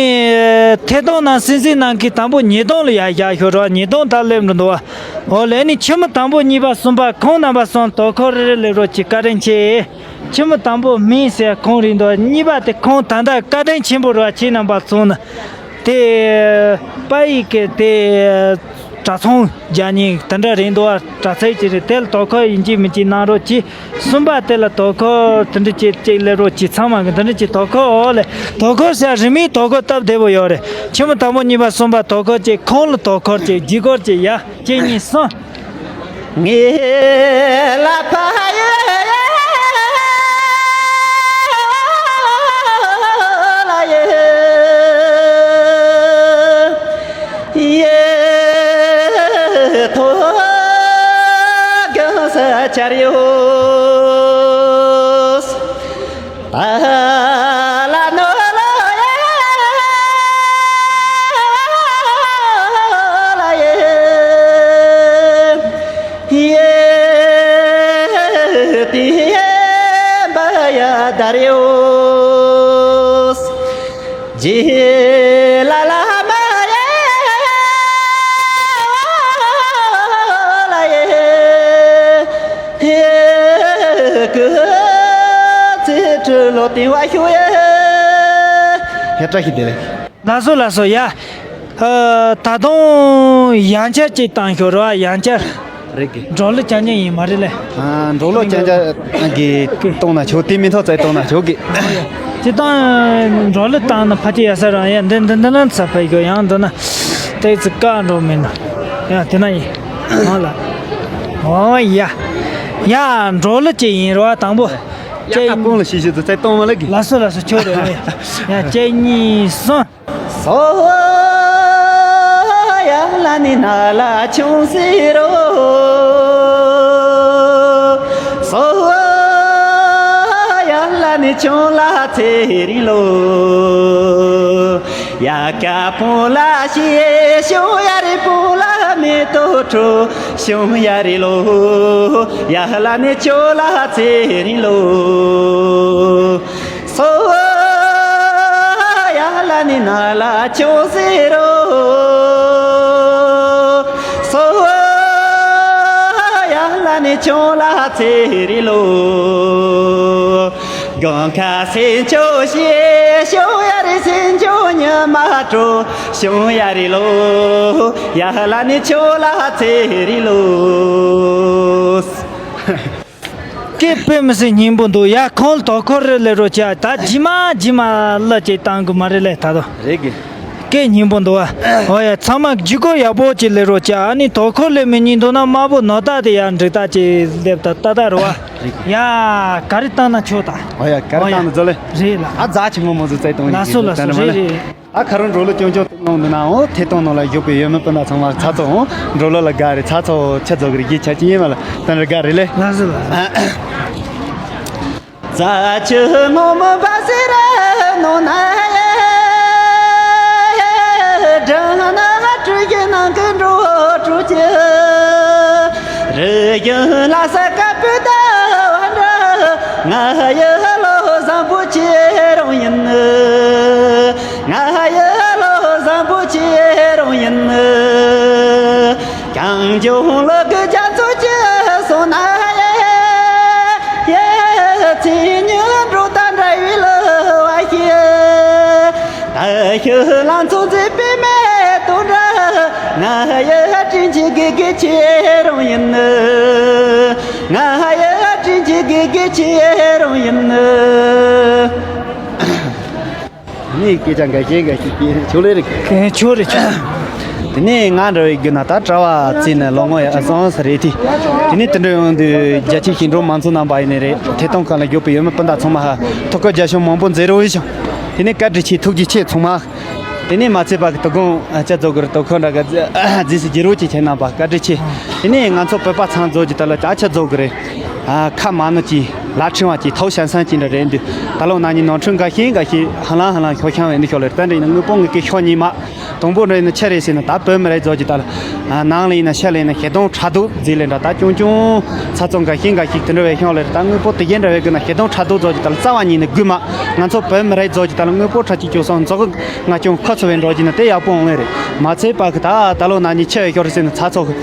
ཐད་གཏོང་ནང་སིན་སིན་ནང་གི་དང་པོ་ཉིས་སྟོང་ལ་ཡ་བཞག་ཤོག་རོགས། ཉིས་སྟོང་ད་སླེབས་འགྲོ་འདུག་བ། འོ་ལེ་ཨ་ནི་ཁྱིམ་མི་དང་པོ་གཉིས་པ་གསུམ་པ་ཁོང་རྣམ་པ་གསུམ་དོ་ཁོར་རེ་རེ་སླེབས་རོགས་གྱིས་བཀའ་དྲིན་ཆེ། ཁྱིམ་མི་དང་པོ་སྨིན་ཟེར་ཁོང་རེད་འདུག་གཉིས་པ་དེ་ཁོང་ད་ལྟ་བཀའ་དྲིན་ཆེན་པོ་རེད་བ། ཁྱེད་རྣམ་པ་ཚོ་ནི་དེ་པ་ཡིག་གི་དེ་གྲྭ་ཚང་རྒྱ་ཉིན་དེ་འདྲ་རེད་འདུག་བ། གྲྭ་ཚང་ཅིག་རེད། དེ་ལ་དོ་ཁུར་ཡིན་གཅིག་མིན་གཅིག་གནང་རོགས་གྱིས། གསུམ་པ་དེ་ལ་དོ་ཁུར་དེ་འདྲ་ཅིག་ཅིག་སླེབས་རོགས་གྱིས། ཚང་མ་གི་དེ་འདྲ་ཅིག་དོ་ཁུར། འོ་ལེ་དོ་ཁུར་ཟེར་རི་མོའི་དོ་ཁུར་སྟབས་བདེ་པོ་ཡོད་རེད། ཁྱིམ་མི་དང་པོ་གཉིས་པ་གསུམ་པ་དོ་ཁུར་གཅིག་ཁོང་ལ་དོ་ཁུར་གཅིག་བརྒྱུད་སྐུར་གཅིག་ཡ། གཅིག་གཉིས་གསུམ། ངེད་ལ་ཕ་ཡུལ་ལ་ཡེ་ཐོ་གང་ས་ཆར་ཡོད། ད་ལ་ནོ་ལོ་ཡ་ལ་ཡེ་ཡེ་ཏི་ཡེ་བ་ཡ་དར་ཡོད། ཇི་ལ་ལ་མ་ཡ་ལ་ཡེ། ཧེ་ཀུ་ཚེ་ཁྲི་ལོ་ཏིང་བ་ཤོ་ཡེ། ཧེ་བཀྲ་ཤིས་བདེ་ལེགས། ལགས་སོ་ལགས་སོ་ཡ། ཨ། ད་དུང་ཡང་བསྐྱར་ཅིག་བཏང་ཤོག་རོགས། ཡང་བསྐྱར། རེད་གི། འགྲོ་ལུགས་རྐྱང་རྐྱང་ཡིན་མ་རེད་ལེ། ཨ། འགྲོ་ལུགས་རྐྱང་རྐྱང་གི་གཏོང་ན་ཆོག་དེ་མིན་ཐོག་ཚད་གཏོང་ན་ཆོག་གི། ཅི་ལྟར་འགྲོ་ལུགས་བཏང་ན་ཕལ་ཆེར་ཡ་ས་རང་ཡ་འདི་འདི་འདི་ན་ཚ་ཕ་གི་ཡང་འདི་ན་ཏེ་ཚི་ཀ་འགྲོ་མིན་ན་ཡ་དེ་ན་ཡིན། ཨོ་ལ། ཨོ་ཡ། ཡ་འགྲོ་ལུགས་ཅིག་ཡིན་རོགས་དང་པོ། ཡ་ཀ་སྤུངས་ལ་ཤི་ཤི་ཚོ་ཚད་གཏོང་མ་ལ་གི། ལགས་སོ་ལགས་སོ་ཁྱོད་རེད་ཨོ་ཡ། ཡ་གཅིག་གཉིས་གསུམ། སོ་ཡ་ལ་ནི་ན་ལ་ཆུང་སི་རོ། སོ་ཡ་ལ་ནི་ཆུང་ལ་ཚེ་རིང་ལོ། ཡ་ཀ་སྤུངས་ལ་ཤི་ཤུང་ཡ་རི་སྤུངས་ལ་མེ་ཏོག་ཁྲོ་ཤུང་ཡ་རི་ལོ། ཡ་ལ་ནི་ཆུང་ལ་ཚེ་རིང་ལོ། སོ་ཡ་ལ་ནི་ན་ལ་ཆུང་སི་རོ། སོ། ཆུང་ལ་ཚེ་རི་ལོ། དགོང་ཁ་སེ་མཆོག་ཞེས་ཤོང་ཡ་རི་སེ་མཆོག་ཉི་མ་དྲོ་ཤོང་ཡ་རི་ལོ། ཡ་ལ་ནི་ཆུང་ལ་ཚེ་རི་ལོ། སྐད་དཔེ་མི་སྲིད་སྙན་པོ་འདུག་ཡ། ཁོང་ལ་དོ་ཁུར་རེ་ལས་རོགས་བྱ། ད་རྗེས་མ་རྗེས་མ་གླུ་ཅིག་བཏང་དགོས་མ་རེད་ལས་ད་དོ། རེད་གི། སྐད་སྙན་པོ་འདུག་ཨ། ཨོ་ཡ། ཚང་མ་བརྒྱུད་སྐུར་ཡག་པོ་ཅིག་ལས་རོགས་བྱ། ཨ་ནི་དོ་ཁུར་ལས་མི་ཉན་འདུག་ན་དམར་པོ་ནོར་རྟགས་དེ་ཡར་འགྲིག་རྟགས་ཅིག་སླེབས་ད་ལྟ་ད་རེད་བ། རེད་གི། ཡ། ག་རེ་བཏང་ན་ཆོག་ད། ཨོ་ཡ། ག་རེ་ཨོ་ཡ། བཏང་ན་འཛོ་ལེ། རེད་ལ། ཨ་རྫ་ཆེན་མོ་མོ་ཟིག་བཙལ་གཏོང་ཡིན་ལགས་སོ་ལགས་སོ། རེད་རེད། ཨ་ཁ་རོ་འགྲོ་ལོ་ཅུང་ཅུང་ཐུབ་ནོ་འདུག་ན་འོ་ཐད་གཏོང་ནང་ལ་བཞུགས་པའི་ཡོད་མེད་སྤུན་ཟླ་ཚང་མ་ཚ་ཚོ་འོ་འགྲོ་ལོ་ལ་དགའ་རེད། ཚ་ཚོ་ཁྱེད་ཚོ་གི་རིགས་ཀྱི་ཆ་ཅི་ཡིན་མ་ལ་ད་འདྲ་དགའ་རེད་ལེ། ལགས་སོ་ལགས། རྫ་ཆུ་སྔོན་མོ་འབབ་སེ་ར་ནོ་ན་ཡ། སྦྲང་ན་སྤྲུལ་གྱི་ནང་གི་འགྲོ་སྤྲུལ་གྱི། རི་རྒྱུད་ལ་ས་དཀར་པོའི་ཟླ་བ་འདྲ། ང་ཡི་བློ་བཟང་པོ་ཁྱེད་རང་ཡིན། ང་ཡི་བློ་བཟང་པོ་ཁྱེད་རང་ཡིན། གངས་ལྗོངས་ལུག་གི་རྒྱ་མཚོ་ཆེ་སོང་ན་ཡ། ཡ། ཚེ་ཉིད་འགྲོ་དང་འདྲ་བའི་བསླུ་བ་ཞིག་ད་ཤི་ལང་ཚོ་མཛེས་པའི་མེ་ཏོག་འདྲ། ང་ཡི་དྲིན་ཆེན་དགེ་རྒན་ཁྱེད་རང་ཡིན། ང་ཡི་དྲིན་ཆེན་དགེ་རྒན་ཁྱེད་རང་ཡིན། ནི་སྐད་ཆ་འགའ་ཤས་འགའ་ཤས་ཀྱིས་ཆོག་ལེ་རེད། ཆོག་རེད་ཆོག་དེ་ནས་ང་འདྲ་བའི་རྒྱུ་ན་ད་གྲྭ་བ་བརྩིས་ནས་ལོ་ངོ་ཡ་སོང་ས་རེད་དེ། དེ་ནས་དེ་འདྲ་ཡོང་དུས་རྒྱ་ཆེ་ཞིང་འགྲོ་མང་ཚོགས་རྣམ་པ་ཡིན་ནི་རེད། ཐད་གཏོང་ཁང་ལ་ཡོད་པའི་ཡོད་མེད་སྤུན་ཟླ་ཚང་མ་ཧ་ཐོ་ཁ་རྒྱ་ཤོང་མང་པོ་མཛད་རོགས་ཡིན་ཞིང་། དེ་ནས་བཀའ་དྲིན་ཆེ་ཐུགས་རྗེ་ཆེ་ཚང་མ། དེ་ནས་མ་ཚད་པ་གི་དོ་དགོང་ཅ་རྫོགས་གི་རི་དོ་ཁོ་འདྲ་གི་རྫི་སི་རྒྱུ་རོ་ཅིག་ཁྱེད་རྣམ་པ་བཀའ་དྲིན་ཆེ། དེ་ནས་ང་ཚོ་བོད་པ་ཚང་རྫོགས་ཀྱི་ད་ལ་ཅ་ཆ་རྫོགས་གི་རེད། ཨ་ཁ་མ་ནུ་ཅི་ལ་ཕྲེང་བ་ཅི་ཐོག་ཤན་སན་ཅི་འདྲ་རེད་འདུག་ད་ལོ་ན་ནི་ནོར་འཁྲུལ་འགའ་ཤས་འགའ་ཤས་ཧ་ལང་ཧ་ལང་ཤོག་ཤང་བས་འདི་ཤོག་ལེར་ད་འདྲ་ཡིན་ན་དངོས་པོ་ངེད་ཀྱི་ཤོག་གཉིས་མ། དང་པོ་འདྲ་ཡིན་ན་ཆ་རེད་ཟེར་ན་ད་བོད་མི་རེད་རྫོགས་ཀྱི་ད་ལ། ནང་ལ་ཡིན་ན་ཤ་ལ་ཡིན་ན་ཤེ་སྡོང་ཕྲ་དུག་རྫི་ལེ་འདྲ་ད་ཅུང་ཅུང་ཚ་ཚོང་འགའ་ཤས་འགའ་ཤས་དེ་འདྲ་བས་ཤོག་ལེར་ད་དངོས་པོ་དེ་གས་འདྲ་བས་དགོས་ན་ཤེ་སྡོང་ཕྲ་དུག་རྫོགས་ཀྱི་ད་ལ་རྩ་བ་ཉིད་ནས་དགོས་མ། ང་ཚོ་བོད་མི་རེད་རྫོགས་ཀྱི་ད་ལ་དངོས་པོ་ཁྲ་ཅིག་སྐྱོ་སོང་རྫོགས་ང་ཅུང་ཁ་ཚོ་བས་འགྲོ་གྱི་ན་དེ་ཡག་པོ་འོང་ངེས་རེད། མ་ཚད་པ་གི་ད་ད་ལོ་ན་ནི་ཆེ་བས་ཤོར་ཟེར་ན་ཚ་ཚོ་གི་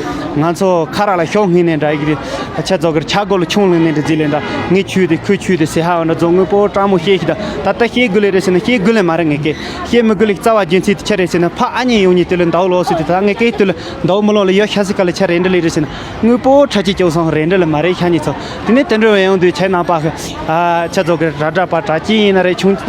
ང་ཚོ་ཁ་རག་ལ་ཤོག་ངེས་ནས་འདྲ་ཡི་གི་རེད། ཆ་རྫོགས་གི་ཆ་སྒོ་ལ་ཆུང་ལུང་ནས་འདྲ་རྫི་ལེ་འདྲ་ངས་ཆུ་དེ་ཁོས་ཆུ་དེ་ཟེར་ཧ་བ་འདྲ་རྫོགས་དངོས་པོ་སྤྲང་མོ་ཤེས་ཤི་ད་ད་ལྟ་ཤེས་དགོས་ལེ་རེད་ཟེར་ན་ཤེས་དགོས་ལེ་མ་རེད། ངས་ཀྱི་ཤེས་མི་དགོས་ལེ་རྩ་བ་རྒྱུ་མཚན་དེ་ཆ་རེད་ཟེར་ན་ཕ་ཨ་མྱེས་ཡོང་ཉིན་དེ་ལ་འདའོ་ལོ་ཟེར་དེ་ད་ངས་ཀྱི་དེ་ལ་འདའོ་མི་ལོ་ལ་ཡོད་ཤ་སི་ཀ་ལ་ཆ་རེད་འདྲ་ལེ་རེད་ཟེར་ན། དངོས་པོ་ཁྲ་ཅིག་སྐྱོ་སོང་རེ་འདྲ་ལ་མ་རེད་ཤ་ཉིད་ཚོ། དེ་ནས་དེ་འདྲ་བས་ཡོང་དུས་ཆ་ནང་པ་ཨ་ཆ་ཚོ་གི་ར་འདྲ་པ་གྲ་ཅི་ཡིན་ན་རེད་ཆུང་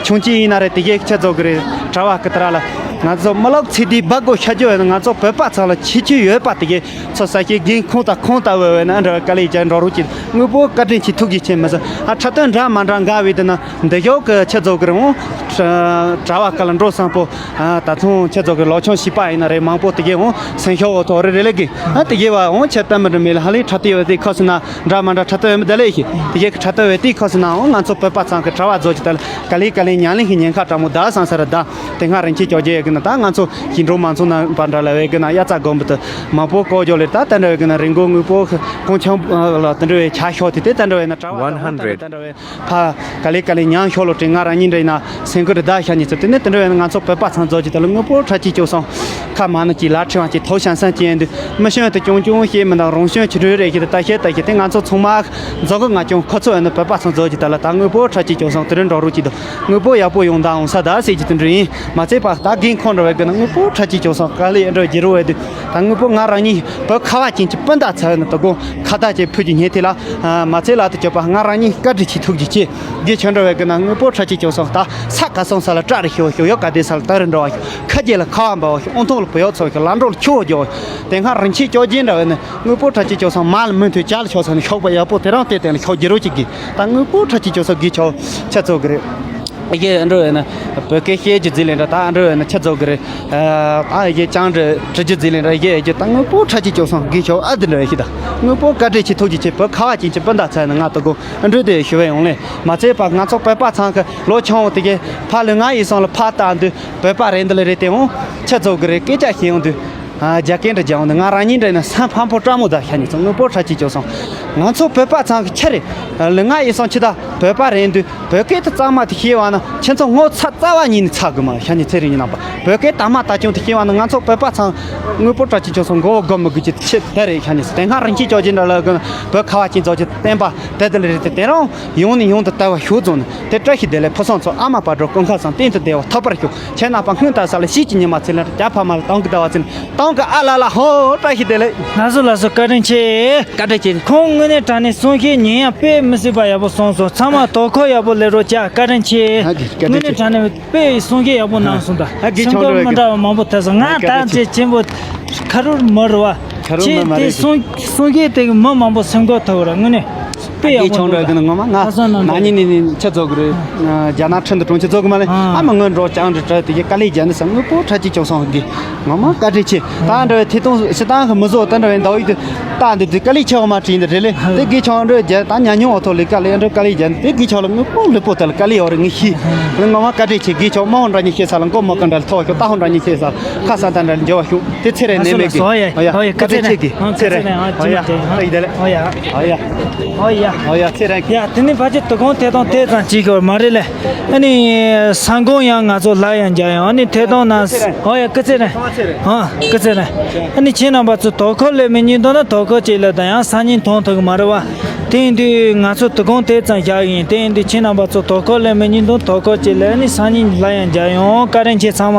ཆུང་ཅི་ཡིན་ན་རེད་དེ་གས་ཆ་ཚོ་གི་རེད་གྲྭ་བ་གི་དེ་ར་ལ་ང་ཚོ་མི་ལོག་ཚེ་འདིའི་སྦག་སྒོ་ཤ་རྒྱུ་ཡོད་ན་ང་ཚོ་བོད་པ་ཚང་ལ་ཁྱི་ཁྱི་ཡོད་པ་དེ་གས་ཚོ་ས་ཤེས་རྒན་ཁོང་དང་ཁོང་ལྟ་བུ་བས་ན་འདྲ་བ་དཀའ་ལས་ཅན་འགྲོ་རུ་ཅི་དངོས་པོ་བཀའ་དྲིན་ཆེ་ཐུགས་རྗེ་ཆེ་མི་ཟེར་ཨ་ཁྲ་སྟོན་འདྲ་མ་འདྲ་འགའ་བས་དེ་ན། འདི་ཞོག་གི་ཆ་ཚོ་གི་རང་གྲྭ་བ་ཀ་ལ་འགྲོ་བསམ་པོ། ད་ཐུང་ཆ་ཚོ་གི་ལོ་ཆུང་བྱིས་པ་ཡིན་ན་རེད་མང་པོ་དེ་གས་འོང་སེམས་ཤོག་འོ་ཐོ་རེ་རེ་ལེ་གི་ཨ་དེ་གས་བ་འོང་ཆ་ཏན་མི་འདྲ་མེད་ལ་ཧ་ལས་ཁྲ་ཏི་བ་དེ་ཁ་སི་ན་འདྲ་མ་འདྲ་ཁྲ་ཏི་བ་མི་ད་ལེ་ཤི་དེ་གས་ཁྲ་ཏི་བ་དེ་ཁ་སི་ན་འོང་ང་ཚོ་བོད་པ་ཚང་གི་གྲྭ་བ་ཚོ་ཅི་ད་ལ་ཀ་ལེ་ཀ་ལེ་ཉང་ལེ་ཤི་ཉེན་ཁ་དྲ་མོ་ད་སང་ས་ར་ད་དེ་སྔ་རིན་ཆེ་ཅོ་རྒྱལ་ཡོད་གི་ན་ད་ང་ཚོ་ཞིང་འབྲོག་མང་ཚོགས་ན་པ་འདྲ་ལ་བས་གི་ན་ཡ་ཙ་དགོན་པ་དུ་མང་པོ་བཀོ་ཇོ་ལེ་ད་དེ་འདྲ་བས་གི་ན་རིན་གོང་དངོས་པོ་གོང་ཆང་ལ་དེ་འདྲ་བས་ཆ་ཤོག་དེ་དེ་དེ་འདྲ་བས་ན་གྲྭ་བ་ད་དེ་འདྲ་བས་ཕ་ག་ལེ་ག་ལེ་ཉང་ཤོ་ལོ་ཏྲེ་ང་རང་ཉིད་འདྲ་ཡིན་ན་སེང་གུ་རི་ད་ཤ་ཉིད་ཚོ་དེ་ནས་དེ་འདྲ་བས་ན་ང་ཚོ་བོད་པ་ཚང་རྫོགས་ཀྱི་དེ་ལ་དངོས་པོ་ཁྲ་ཅིག་སྐྱོ་སོང་ཁ་མ་ནུ་ཅིག་ལ་ཁྲི་བ་ཅིག་ཐོ་ཤན་སན་ཅི་ཡན་དུ་མི་ཤོན་དུ་ཅུང་ཅུང་ཤེས་མི་འདང་རོང་ཤོན་ཆུ་འདྲུ་རེ་ཤེས་དུ་ད་ཤེས་ད་ཤེས་དེ་ང་ཚོ་ཚང་མ་རྫོགས་གི་ང་ཅུང་ཁོ་ཚོ་ཡོད་ན་བོད་པ་ཚང་རྫོགས་ཀྱི་དེ་ལ་ད་དངོས་པོ་ཁྲ་ཅིག་སྐྱོ་སོང་དེ་རིང་འགྲོ་རུ་ཅིག་དུ་དངོས་པོ་ཡག་པོ་ཡོང་ད་འོང་ས་ད་སེ་ཅིག་དེ་འདྲ་ཡིན་མ་ཚད་པ་ད་རྒན་ཁོང་འདྲ་བས་གི་ན་དངོས་པོ་ཁྲ་ཅིག་སྐྱོ་སོང་ག་ལེ་འདྲ་བས་རྒྱུ་རུ་བས་དུ་ད་དངོས་པོ་ང་རང་ཉིད་བོད་ཁ་བ་ཅན་གྱི་སྤུན་ཟླ་ཚ་ཡོད་ན་ད་དགོང་ཁ་ད་ཅེ་ཕུ་ཅིག་ཉེ་ཐེ་ལ། མ་ཚད་ལ་དུ་སྐྱོབ་པ་ང་རང་ཉིད་བཀའ་དྲིན་ཆེ་ཐུགས་རྗེ་ཆེ། དགེ་ཆོས་འགྲོ་བའི་དགེ་ན་དངོས་པོ་ཁྲ་ཅིག་སྐྱོབ་སོང་ད་ས་ག་སོང་ས་ལ་བཀྲ་རེ་ཤོག་ཤོག་ཡོ་ག་དེ་ས་ལ་དར་རེ་འགྲོ་བ་ཤོག་ཁ་རྗེ་ལ་ཁ་བ་འབའ་བ་ཤོག་ཨོང་ཐོག་ལ་བུ་ཡོག་ཚོ་ཤོག་ལ་འགྲོ་ལ་ཁྱོ་རྒྱོ་དེ་སྔ་རིན་ཆེ་སྐྱོ་རྗེ་འདྲ་བའི་ནི་དངོས་པོ་ཁྲ་ཅིག་སྐྱོབ་སོང་མ་ལ་མུ་མཐུད་ཅ་ལ་ཤོག་ས་ནི་ཤོག་པ་ཡག་པོ་དེ་རང་དེ་དེ་ལ་ཤོག་རྒྱུ་རོ་ཅིག་གི་ད་དངོས་པོ་ཁྲ་ཅིག་སྐྱོབ་སོང་དགེ་ཆོ་ཆ་ཚོ་གི་རེད། ཡེ་འགྲོ་བས་ན་བོད་སྐད་བཤད་རྒྱུ་རྫི་ལེན་འདྲ་ད་འགྲོ་བས་ན་ཆ་ཚོ་གི་རེད། ཨ་ཡེ་ཅང་འདྲ་དྲི་རྒྱུ་རྫི་ལེན་འདྲ་ཡེ་ཡེ་ད་དངོས་པོ་ཁྲ་ཅིག་སྐྱོབ་སོང་དགེ་ཆོ་ཨ་དེ་འདྲ་བས་ཤི་ད་དངོས་པོ་བཀའ་དྲིན་ཆེ་ཐུགས་རྗེ་ཆེ་བོད་ཁ་བ་ཅན་གྱི་སྤུན་ཟླ་ཚོ་ནི་ང་ད་གོ་འགྲོ་དེ་ཞུ་བས་ཡོང་ལེ་མ་ཚད་པ་ང་ཚོ་བོད་པ་ཚང་གི་ལོ་ཆུང་བོ་དེ་གས་ཕ་ལུས་ངག་ཡིད་གསུམ་ལ་ཕ་ལྟ་འདུག་བོད་པ་རེད་འདི་ལ་རེད་དེ་འོང་ཆ་ཚོ་གི་རེད་སྐད་ཆ་བཤད་ཡོང་དུས། རྒྱ་སྐད་འདྲ་རྒྱག་འོང་དུས་ང་རང་ཉིད་འདྲ་ཡིན་ན་སེམས་ཕམ་པོ་སྤྲང་མོ་ད་ཤ་ཉིད་ཚོ་དངོས་པོ་ཁྲ་ཅིག་སྐྱོབ་སོང་། ང་ཚོ་བོད་པ་ཚང་གི་ཆ་རེད། ལུས་ངག་ཡིད་གསུམ་ཆི་ད། བོད་པ་རེད་འདུག་བོད་སྐད་དེ་གཙང་མ་དེ་ཤེས་པ་ན་ཁྱེད་ཚོ་ངོ་ཚ་རྩ་བ་ཉིད་ནས་ཚ་གི་མ་རེད། ཤ་ཉེ་ཚེ་རིང་ཉིན་ནང་པ་བོད་སྐད་དག་མ་ལྟ་སྐྱོང་དེ་ཤེས་པ་ན་ང་ཚོ་བོད་པ་ཚང་དངོས་པོ་བཀྲ་ཤིས་ཅོ་སོང་མགོ་བོ་སྒོམ་མི་དགོས་ཀྱི་ཆེད་དེ་རེད། ཤ་ཉེ་དེ་སྔ་རིན་ཆེན་ཅོ་ཅི་འདྲ་ལ་གི་བོད་ཁ་བ་ཅན་ཚོ་ཅི་བསྟན་པ་དེ་དེ་ལ་རེད། དེ་དེ་རང་ཡོང་ནས་ཡོང་དུ་ལྟ་བ་ཤུགས་རྫོགས་ནས་དེ་བཀྲ་ཤིས་བདེ་ལེགས་ཕུན་སུམ་ཚོགས། ཨ་མ་བག་གྲོ་ཀུན་ཁ་ཚང་སྟེང་དུ་བདེ་བ་ཐོབ་པར་ཤོག་ཁྱེད་རྣམ་པ་སྔོན་དུ་ས་ལ་ཤིས་ཀྱི་ཉི་མ་ཚེ་ལ་རྒྱ་ཕ་མ་ལ་དང་གི་ཟླ་བ་ཚེ་ལ་དང་གི་ཨ་ལ་ལ་ཧོ། བཀྲ་ཤིས་བདེ་ལེགས། ལགས་སོ་ལགས་སོ། བཀའ་དྲིན་ཆེ། བཀའ་དྲིན་ཆེ། ཁོང་དངོས་གནས་དྲང་གནས་གསུང་བཤད་ཉན་ཡང་དཔེ་མི་སྲིད་པ་ཡག་པོ་གསུངས་སོང་། ཚང་མ་དོ་ཁུར་ཡག་པོ་ལས་རོགས་བྱ། བཀའ་དྲིན་ཆེ། ཨ་དགེ་བཀའ་དྲིན་ཆེ། དངོས་གནས་དྲང་གནས་དཔེ་གསུང་བཤད་ཡག་པོ་གནང་སོང་། ད་ཨ་དགེ་སེམས་ཁོང་ཁུར་མི་འདྲ་བ་མང་པོ་ཐེབས་སོང་། ང་ད་ཅེ་ཆེན་པོ་ཁ་རུར་མི་རུ་བ་ཁ་རུ་ཆེ། མི་མ་དེ་རེད། གསུང་གསུང་བཤད་དེ་མི་མང་པོ་སེམས་ཁུར་ཐོབ་ར། དངོས་གནས་དཔེ་ཡག་པོ་ཆུང་འདུག་འདྲ་གི་ནི་ངོ་མ་ང་ཨ་སང་ན་ན་ནི་ནི་ནི་ཆ་ཚོགས་གི་རེད། རྒྱ་ནག་ཁྲིན་ཏུ་གྲོང་ཁྱེར་ཚོགས་གི་མ་རེད། ཨ་མ་ངོ་འགྲོ་ཅང་རི་ཁྲ་དེ་གི་དཀའ་ལས་རྒྱ་ནི་ས་དངོས་པོ་ཁྲ་ཅིག་ཅོག་སོང་གི་ངོ་མ་བཀའ་དྲིན་ཆེ། ད་འདྲ་བའི་ཐེ་གཏོང་སི་ཏང་གི་མི་བཟོ་ད་འདྲ་བའི་ཟླ་བ་ཡིག་དུ་ད་འདི་དུས་དཀའ་ལས་ཆེ་བ་མ་བྲིས་འདི་རེད་ལེ། དེ་གི་ཆང་འདྲ་རྒྱ་ད་ཉ་ཉུང་བ་ཐོག་ལས་དཀའ་ལས་འདྲ་དཀའ་ལས་རྒྱ་ནི་དེ་གི་ཆང་ལ་དངོས་པོ་ལུས་པོ་ད་ལ་དཀའ་ལས་ཡོད་རེད། ངི་ཤི་ངོ་མ་བཀའ་དྲིན་ཆེ། གི་ཆང་མ་འོང་འདྲ་ཉི་ཤེས་ས་ལ་མགོ་མ་ཀ་འདྲ་ལ་ཐོག་ཤོག་ད་ཧོང་འདྲ་ཉི་ཤེས་ས་ཁ་ས་ད་འདྲ་ལ་འཇོ་བ་ཤོག་དེ་ཚེ་རེ་ནས་མེད་གི། ཨོ་ཡ་ཨོ་ཡ། བཀའ་དྲིན་ཆེ་གི་ཚེ་རེ། ཨོ་ཡ་ཨོ་ཡ། ཨོ་ཡ་ཨོ་ཡ། ཨོ་ཡ། ཨོ་ཡ། ཨོ་ཡ་ཚེ་རེ། ཡ་དེ་ནི་ཕ་ཆེ་དུ་གོང་ཐད་གཏོང་དེ་ཙམ་ཅིག་གི་མ་རེད་ལེ། ཨ་ནི་ས་གོང་ཡང་ང་ཚོ་ལ་ཡང་རྒྱ་ཡང་ཨ་ནི་ཐད་གཏོང་ན། ཨོ་ཡ་སྐུ་ཚེ་རེ། ཨ་སྐུ་ཚེ་རེ། ཨ་ནི་ཁྱེད་རྣམ་པ་ཚོ་དོ་ཁུར་ལས་མི་ཉིན་དོ་ན་དོ་ཁུར་ཅིག་ལ་ད་ཡང་སང་ཉིན་མཐོང་ཐུབ་གི་མ་རེད་བ། དེ་ཡིན་དུས་ང་ཚོ་དུ་གོང་དེ་ཙམ་བཞག་ཡིན། དེ་ཡིན་དུས་ཁྱེད་རྣམ་པ་ཚོ་དོ་ཁུར་ལས་མི་ཉིན་དོ་དོ་ཁུར་ཅིག་ལ་ཨ་ནི་སང་ཉིན་ལ་ཡང་རྒྱ་ཡང་བཀའ་དྲིན་ཆེ་ཚང་མ།